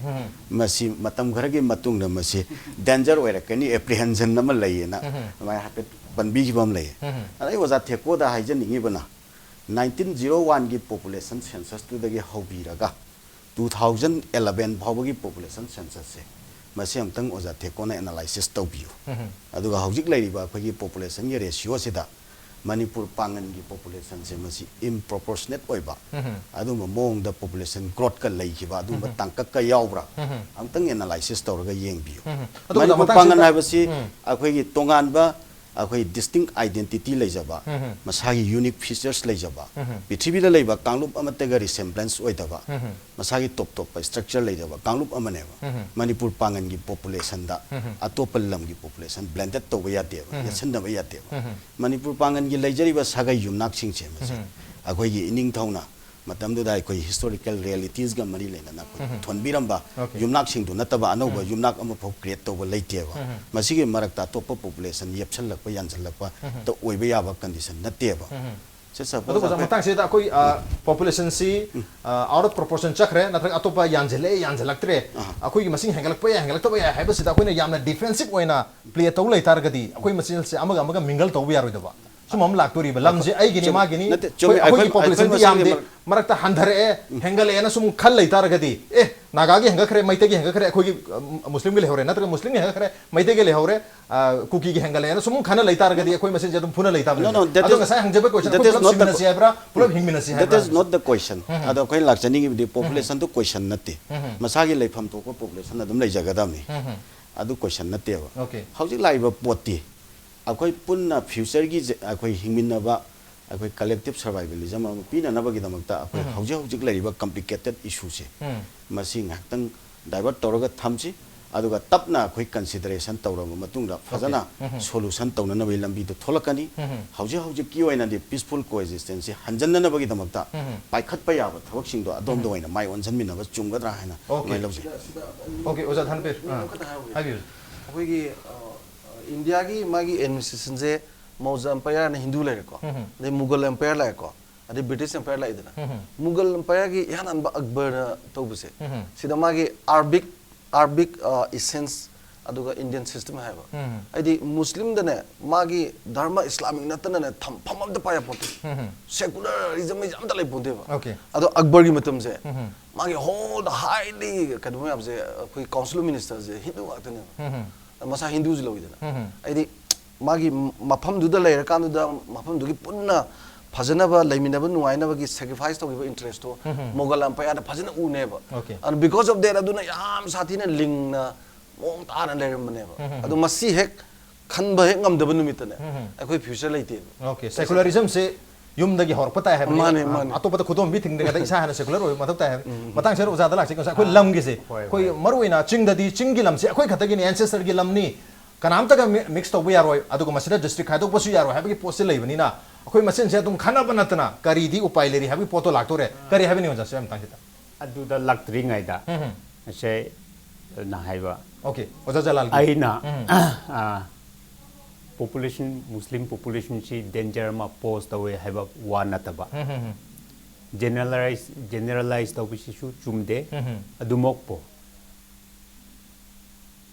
ꯃꯁꯤ ꯃꯇꯝ ꯈꯔꯒꯤ ꯃꯇꯨꯡꯗ ꯃꯁꯤ danger ꯑꯣꯏꯔꯛꯀꯅꯤ, apprehension ꯑꯃ ꯂꯩꯌꯦꯅ ꯑꯗꯨꯃꯥꯏꯅ ꯍꯥꯏꯐꯦꯠ ꯄꯟꯕꯤꯈꯤꯕ ꯑꯃ ꯂꯩꯌꯦ꯫ ꯑꯗ ꯑꯩ ꯑꯣꯖꯥ ꯊꯦꯛꯀꯣꯗ ꯍꯥꯏꯖꯅꯤꯡꯉꯤꯕꯅ, nineteen zero one ꯒꯤ population census ꯇꯨꯗꯒꯤ ꯍꯧꯕꯤꯔꯒ two thousand eleven ꯐꯥꯎꯕꯒꯤ population census ꯁꯦ ꯃꯁꯤ ꯑꯃꯨꯛꯇꯪ ꯑꯣꯖꯥ ꯊꯦꯛꯀꯣꯅ analysis ꯇꯧꯕꯤꯌꯨ꯫ ꯑꯗꯨꯒ ꯍꯧꯖꯤꯛ ꯂꯩꯔꯤꯕ ꯑꯩꯈꯣꯏꯒꯤ population ꯒꯤ ratio ꯁꯤꯗ ꯃꯅꯤꯄꯨꯔ ꯄꯥꯡꯒꯟꯒꯤ population ꯁꯦ ꯃꯁꯤ improportionate ꯑꯣꯏꯕ ꯑꯗꯨꯝꯕ ꯃꯑꯣꯡꯗ population growth ꯀ ꯂꯩꯈꯤꯕ ꯑꯗꯨꯝꯕ ꯇꯥꯡꯀꯛꯀ ꯌꯥꯎꯕ꯭ꯔꯥ? ꯑꯃꯨꯛꯇꯪ analysis ꯇꯧꯔꯒ ꯌꯦꯡꯕꯤꯌꯨ꯫ ꯑꯗꯨꯒ ꯃꯅꯤꯄꯨꯔ ꯃꯇꯥꯡꯁꯤꯗ ꯄꯥꯡꯒꯟ ꯍꯥꯏꯕꯁꯤ ꯎꯝ꯫ ꯑꯩꯈꯣꯏꯒꯤ ꯇꯣꯉꯥꯟꯕ ꯑꯩꯈꯣꯏ distinct identity ꯂꯩꯖꯕ, ꯃꯁꯥꯒꯤ unique features ꯂꯩꯖꯕ, ꯄ꯭ꯔꯤꯊꯤꯕꯤꯗ ꯂꯩꯕ ꯀꯥꯡꯂꯨꯞ ꯑꯃꯠꯇꯒ resemblance ꯑꯣꯏꯗꯕ, ꯃꯁꯥꯒꯤ ꯇꯣꯞ ꯇꯣꯞꯄ structure ꯂꯩꯖꯕ ꯀꯥꯡꯂꯨꯞ ꯑꯃꯅꯦꯕ꯫ ꯃꯅꯤꯄꯨꯔ ꯄꯥꯡꯒꯟꯒꯤ population ꯗ ꯑꯇꯣꯞꯄ ꯂꯝꯒꯤ population blended ꯇꯧꯕ ꯌꯥꯗꯦꯕ, ꯌꯦꯠꯁꯤꯟꯅꯕ ꯌꯥꯗꯦꯕ꯫ ꯃꯅꯤꯄꯨꯔ ꯄꯥꯡꯒꯟꯒꯤ ꯂꯩꯖꯔꯤꯕ ꯁꯥꯒꯩ ꯌꯨꯝꯅꯥꯛꯁꯤꯡꯁꯦ ꯃꯁꯤ ꯑꯩꯈꯣꯏꯒꯤ ꯏꯅꯤꯡꯊꯧꯅ ꯃꯇꯝꯗꯨꯗ ꯑꯩꯈꯣꯏ historical realities ꯒ ꯃꯔꯤ ꯂꯩꯅꯅ ꯑꯩꯈꯣꯏ ꯊꯣꯟꯕꯤꯔꯝꯕ Okay. ꯌꯨꯝꯅꯥꯛꯁꯤꯡꯗꯨ ꯅꯠꯇꯕ ꯑꯅꯧꯕ ꯌꯨꯝꯅꯥꯛ ꯑꯃꯐꯥꯎ create ꯇꯧꯕ ꯂꯩꯇꯦꯕ꯫ ꯃꯁꯤꯒꯤ ꯃꯔꯛꯇ ꯑꯇꯣꯞꯄ population ꯌꯦꯞꯁꯜꯂꯛꯄ, ꯌꯥꯟꯁꯤꯜꯂꯛꯄ ꯇ ꯑꯣꯏꯕ ꯌꯥꯕ condition ꯅꯠꯇꯦꯕ꯫ ꯁꯤ suppose ꯑꯗꯨꯒ ꯑꯩꯈꯣꯏ ꯃꯇꯥꯡꯁꯤꯗ ꯑꯩꯈꯣꯏ, ꯑ, population ꯁꯤ, ꯑ, out of proportion ꯆꯠꯈ꯭ꯔꯦ, ꯅꯠꯇ꯭ꯔꯒ ꯑꯇꯣꯞꯄ ꯌꯥꯟꯁꯤꯜꯂꯛꯑꯦ, ꯌꯥꯟꯁꯤꯜꯂꯛꯇ꯭ꯔꯦ, ꯑꯍꯥ꯫ ꯑꯩꯈꯣꯏꯒꯤ ꯃꯁꯤꯡ ꯍꯦꯟꯒꯠꯂꯛꯄ ꯌꯥꯏ, ꯍꯦꯟꯒꯠꯂꯛꯇꯕ ꯌꯥꯏ ꯍꯥꯏꯕꯁꯤꯗ ꯑꯩꯈꯣꯏꯅ ꯌꯥꯝꯅ defensive ꯑꯣꯏꯅ play ꯇꯧ ꯂꯩꯇꯥꯔꯒꯗꯤ ꯑꯩꯈꯣꯏ ꯃꯁꯦꯜꯁꯦ ꯑꯃꯒ ꯑꯃꯒ mingle ꯇꯧꯕ ꯌꯥꯔꯣꯏꯗꯕ꯫ ꯁꯨꯝꯕ ꯑꯃ ꯂꯥꯛꯇꯣꯔꯤꯕ꯫ ꯂꯝꯁꯦ ꯑꯩꯒꯤꯅꯤ, ꯆꯨꯝ-, ꯃꯥꯒꯤꯅꯤ, ꯅꯠꯇꯦ, ꯆꯨꯝꯃꯦ꯫ ꯑꯩꯈꯣꯏ, ꯑꯩꯈꯣꯏ ꯑꯩꯈꯣꯏꯒꯤ population ꯁꯤ ꯃꯁꯦꯜꯒꯤ ꯌꯥꯝꯗꯦ, ꯃꯔꯛ-, ꯃꯔꯛꯇ ꯍꯟꯊꯔꯛꯑꯦ, ꯍꯦꯟꯒꯠꯂꯛꯑꯦꯅ ꯁꯨꯝ ꯈꯜ ꯂꯩꯇꯥꯔꯒꯗꯤ, ꯑꯦ, ꯅꯥꯒꯥꯒꯤ ꯍꯦꯟꯒꯠꯈ꯭ꯔꯦ, ꯃꯩꯇꯩꯒꯤ ꯍꯦꯟꯒꯠꯈ꯭ꯔꯦ, ꯑꯩꯈꯣꯏꯒꯤ, ꯑ, ꯃꯨꯁꯂꯤꯝꯒꯤ ꯂꯩꯍꯧꯔꯦ, ꯅꯠꯇ꯭ꯔꯒ ꯃꯨꯁꯂꯤꯝꯒꯤ ꯍꯦꯟꯒꯠꯈ꯭ꯔꯦ, ꯃꯩꯇꯩꯒꯤ ꯂꯩꯍꯧꯔꯦ, ꯑ, ꯀꯨꯀꯤꯒꯤ ꯍꯦꯟꯒꯠꯂꯛꯑꯦꯅ ꯁꯨꯝ ꯈꯟꯅ ꯂꯩꯇꯥꯔꯒꯗꯤ ꯑꯩꯈꯣꯏ ꯃꯁꯦꯟꯁꯦ ꯑꯗꯨꯝ ꯐꯨꯅ ꯂꯩꯇꯥꯕꯅꯤ꯫ No, no, that ꯑꯗꯣ is, ꯉꯁꯥꯏ ꯍꯪꯖꯕ question, that ꯑꯩꯈꯣꯏ is ꯄꯨꯂꯞ not the ꯁꯤꯃꯤꯟꯅꯁꯤ ꯍꯥꯏꯕ꯭ꯔꯥ, ꯄꯨꯂꯞ ꯍꯤꯡꯃꯤꯟꯅꯁꯤ that ꯍꯥꯏꯕ꯭ꯔꯥ is not the question. ꯎꯝ꯫ ꯑꯗꯣ ꯑꯩꯈꯣꯏꯅ ꯂꯥꯛꯆꯅꯤꯡꯉꯤꯕꯗꯤ population ꯗꯨ question ꯅꯠꯇꯦ꯫ ꯎꯝ꯫ ꯃꯁꯥꯒꯤ ꯂꯩꯐꯝ ꯊꯣꯛꯄ population ꯑꯗꯨꯝ ꯂꯩꯖꯒꯗꯕꯅꯤ꯫ ꯎꯝ꯫ ꯑꯗꯨ question ꯅꯠꯇꯦꯕ꯫ Okay. ꯍꯧꯖꯤꯛ ꯂꯥꯛꯏꯕ ꯄꯣꯠꯇꯤ ꯑꯩꯈꯣꯏ ꯄꯨꯟꯅ future ꯒꯤ ꯖ-, ꯑꯩꯈꯣꯏ ꯍꯤꯡꯃꯤꯟꯅꯕ, ꯑꯩꯈꯣꯏ collective survivalism ꯑꯃ ꯄꯤꯅꯅꯕꯒꯤꯗꯃꯛꯇ ꯑꯩꯈꯣꯏ ꯎꯝ꯫ ꯍꯧꯖꯤꯛ ꯍꯧꯖꯤꯛ ꯂꯩꯔꯤꯕ complicated issue ꯁꯦ ꯎꯝ꯫ ꯃꯁꯤ ꯉꯥꯏꯍꯥꯛꯇꯪ divert ꯇꯧꯔꯒ ꯊꯝꯁꯤ꯫ ꯑꯗꯨꯒ ꯇꯞꯅ ꯑꯩꯈꯣꯏ ꯀꯟꯁꯤꯗꯔꯦꯁꯟ ꯇꯧꯔꯕ ꯃꯇꯨꯡꯗ ꯐꯖꯅ ꯁꯣꯂꯨꯁꯟ ꯇꯧꯅꯅꯕꯒꯤ ꯂꯝꯕꯤꯗꯣ ꯊꯣꯛꯂꯛꯀꯅꯤ꯫ ꯍꯧꯖꯤꯛ ꯍꯧꯖꯤꯛꯀꯤ ꯑꯣꯏꯅꯗꯤ ꯄꯤꯁꯐꯨꯜ ꯀꯣꯑꯦꯛꯖꯤꯁꯇꯦꯟꯁꯁꯤ ꯍꯟꯖꯟꯅꯅꯕꯒꯤꯗꯃꯛꯇ ꯄꯥꯏꯈꯠꯄ ꯌꯥꯕ ꯊꯕꯛꯁꯤꯡꯗꯣ ꯑꯗꯣꯝꯗ ꯑꯣꯏꯅ ꯃꯥꯏ ꯑꯣꯟꯁꯤꯟꯃꯤꯟꯅꯕ ꯆꯨꯝꯒꯗ꯭ꯔꯥ ꯍꯥꯏꯅ ꯑꯣꯀꯦ꯫ ꯑꯗꯨꯃꯥꯏꯅ ꯂꯧꯖꯩ꯫ ꯑꯣꯀꯦ, ꯑꯣꯖꯥ ꯊꯥꯟꯄꯤꯔ꯫ ꯑꯥ, ꯑꯃꯈꯛꯇ ꯍꯥꯏꯍꯧꯒꯦ꯫ ꯍꯥꯏꯕꯤꯌꯨ꯫ ꯑꯩꯈꯣꯏꯒꯤ, ꯑ, ꯏꯟꯗꯤꯌꯥꯒꯤ ꯃꯥꯒꯤ ꯑꯦꯗꯃꯤꯅꯤꯁꯇ꯭ꯔꯦꯁꯟꯁꯦ ꯃꯧꯖ ꯑꯦꯝꯄꯥꯌꯔꯅ ꯍꯤꯟꯗꯨ ꯂꯩꯔꯦꯀꯣ, ꯑꯗꯩ ꯃꯨꯒꯜ ꯑꯦꯝꯄꯥꯌꯔ ꯂꯥꯛꯑꯦꯀꯣ, ꯑꯗꯩ ꯕ꯭ꯔꯤꯇꯤꯁ ꯑꯦꯝꯄꯥꯌꯔ ꯂꯥꯛꯏꯗꯅ, ꯃꯨꯒꯜ ꯑꯦꯝꯄꯥꯌꯔꯒꯤ ꯏꯍꯥꯟ ꯍꯥꯟꯕ ꯑꯛꯕꯔꯅ ꯇꯧꯕꯁꯦ, ꯁꯤꯗ ꯃꯥꯒꯤ ꯑꯥꯔꯕꯤꯛ, ꯑꯥꯔꯕꯤꯛ, ꯑ, ꯏꯁꯦꯟꯁ, ꯑꯗꯨꯒ ꯏꯟꯗꯤꯌꯟ ꯁꯤꯁꯇꯦꯝ ꯍꯥꯏꯕ꯫ ꯍꯥꯏꯗꯤ ꯃꯨꯁꯂꯤꯝꯗꯅꯦ, ꯃꯥꯒꯤ ꯙꯔꯃ ꯏꯁꯂꯥꯃꯤꯛ ꯅꯠꯇꯅꯅꯦ ꯊꯝꯐꯝ ꯑꯝꯇ ꯄꯥꯏ ꯌꯥꯄꯣꯠꯇꯦ꯫ ꯁꯦꯀꯨꯂꯔꯤꯖꯝ ꯍꯥꯏꯁꯦ ꯑꯝꯇ ꯂꯩꯄꯣꯟꯇꯦꯕ꯫ ꯑꯣꯀꯦ꯫ ꯑꯗꯣ ꯑꯛꯕꯔꯒꯤ ꯃꯇꯝꯁꯦ, ꯃꯥꯒꯤ ꯍꯣꯜ ꯗ ꯍꯥꯏꯂꯤ ꯀꯩꯅꯣ ꯃꯌꯥꯝꯁꯦ, ꯑꯩꯈꯣꯏ ꯀꯥꯎꯟꯁꯤꯜ ꯑꯣꯐ ꯃꯤꯅꯤꯁꯇꯔꯁꯦ ꯍꯤꯟꯗꯨ ꯉꯥꯛꯇꯅꯦꯕ꯫ ꯃꯁꯥ ꯍꯤꯟꯗꯨꯁꯨ ꯂꯧꯋꯤꯗꯅ꯫ ꯍꯥꯏꯗꯤ ꯃꯥꯒꯤ ꯃꯐꯝꯗꯨꯗ ꯂꯩꯔꯀꯥꯟꯗꯨꯗ ꯃꯐꯝꯗꯨꯒꯤ ꯄꯨꯟꯅ ꯐꯖꯅꯕ ꯂꯩꯃꯤꯟꯅꯕ ꯅꯨꯡꯉꯥꯏꯅꯕꯒꯤ ꯁꯦꯀ꯭ꯔꯤꯐꯥꯏꯁ ꯇꯧꯈꯤꯕ ꯏꯟꯇꯔꯦꯁꯇꯣ ꯃꯣꯒꯜ ꯑꯝꯄꯥꯌꯔꯗ ꯐꯖꯅ ꯎꯅꯦꯕ꯫ ꯑꯣꯀꯦ꯫ ꯑꯗꯨ because of that ꯑꯗꯨꯅ ꯌꯥꯝ ꯁꯥꯊꯤꯅ ꯂꯤꯡꯅ ꯃꯑꯣꯡ ꯇꯥꯅ ꯂꯩꯔꯝꯕꯅꯦꯕ꯫ ꯑꯗꯨ ꯃꯁꯤ ꯍꯦꯛ ꯈꯟꯕ ꯍꯦꯛ ꯉꯝꯗꯕ ꯅꯨꯃꯤꯠꯇꯅꯦ ꯑꯩꯈꯣꯏ ꯐ꯭ꯌꯨꯆꯔ ꯂꯩꯇꯦꯕ꯫ ꯑꯣꯀꯦ, ꯁꯦꯀꯨꯂꯔꯤꯖꯝꯁꯦ ꯌꯨꯝꯗꯒꯤ ꯍꯧꯔꯛꯄ ꯇꯥꯏ ꯍꯥꯏꯕꯅꯤ꯫ ꯃꯥꯅꯦ, ꯃꯥꯅꯦ꯫ ꯑꯇꯣꯞꯄꯗ ꯈꯨꯗꯣꯝꯕꯤ ꯊꯤꯡꯗ꯭ꯔꯤꯉꯩꯗ ꯏꯁꯥ ꯍꯥꯟꯅ ꯁꯦꯀꯨꯂꯔ ꯑꯣꯏꯕ ꯃꯊꯧ ꯇꯥꯏ ꯍꯥꯏꯕꯅꯤ꯫ ꯃꯇꯥꯡꯁꯤꯗ ꯑꯣꯖꯥꯗ ꯂꯥꯛꯆꯒꯦ꯫ ꯉꯁꯥꯏ ꯑꯩꯈꯣꯏ ꯂꯝꯒꯤꯁꯦ, ꯍꯣꯏ, ꯑꯩꯈꯣꯏ ꯍꯣꯏ꯫ ꯃꯔꯨ ꯑꯣꯏꯅ ꯆꯤꯡꯗꯗꯤ ꯆꯤꯡꯒꯤ ꯂꯝꯁꯦ ꯑꯩꯈꯣꯏ ꯈꯛꯇꯒꯤꯅꯤ, ꯑꯦꯟꯁꯦꯁꯇꯔꯒꯤ ꯂꯝꯅꯤ, ꯀꯅꯥꯝꯇꯒ ꯃꯤ-, ꯃꯤꯛꯁ ꯇꯧꯕ ꯌꯥꯔꯣꯏ, ꯑꯗꯨꯒ ꯃꯁꯤꯗ ꯗꯤꯁꯇ꯭ꯔꯤꯛ ꯈꯥꯏꯗꯣꯛꯄꯁꯨ ꯌꯥꯔꯣꯏ ꯍꯥꯏꯕꯒꯤ ꯄꯣꯠꯁꯤ ꯂꯩꯕꯅꯤꯅ, ꯑꯩꯈꯣꯏ ꯃꯁꯦꯟꯁꯦ ꯑꯗꯨꯝ ꯈꯟꯅꯕ ꯅꯠꯇꯅ ꯀꯔꯤꯗꯤ ꯎꯄꯥꯏ ꯂꯩꯔꯤ ꯍꯥꯏꯕꯒꯤ ꯄꯣꯠꯇꯣ ꯂꯥꯛꯇꯣꯔꯦ꯫ ꯀꯔꯤ ꯍꯥꯏꯕꯅꯤ ꯑꯣꯖꯥ ꯁꯤ ꯃꯇꯥꯡꯁꯤꯗ? ꯑꯗꯨꯗ ꯂꯥꯛꯇ꯭ꯔꯤꯉꯩꯗ ꯎꯝ꯫ ꯉꯁꯥꯏ ꯅꯪ ꯍꯥꯏꯕ ꯑꯣꯀꯦ, ꯑꯣꯖꯥ ꯖꯂꯥꯜꯒꯤ꯫ ꯑꯩꯅ, ꯎꯝ꯫ ꯑ, ꯄꯣꯄꯨꯂꯦꯁꯟ, ꯃꯨꯁꯂꯤꯝ ꯄꯣꯄꯨꯂꯦꯁꯟꯁꯤ ꯗꯦꯟꯖꯔ ꯑꯃ ꯄꯣꯁ ꯇꯧꯋꯦ ꯍꯥꯏꯕ ꯋꯥ ꯅꯠꯇꯕ, ꯎꯝ, ꯎꯝ, ꯎꯝ꯫ ꯖꯦꯅꯔꯦꯂꯥꯏꯁ, ꯖꯦꯅꯔꯦꯂꯥꯏꯁ ꯇꯧꯕꯁꯤꯁꯨ ꯆꯨꯝꯗꯦ꯫ ꯎꯝ, ꯎꯝ꯫ ꯑꯗꯨꯃꯛꯄꯨ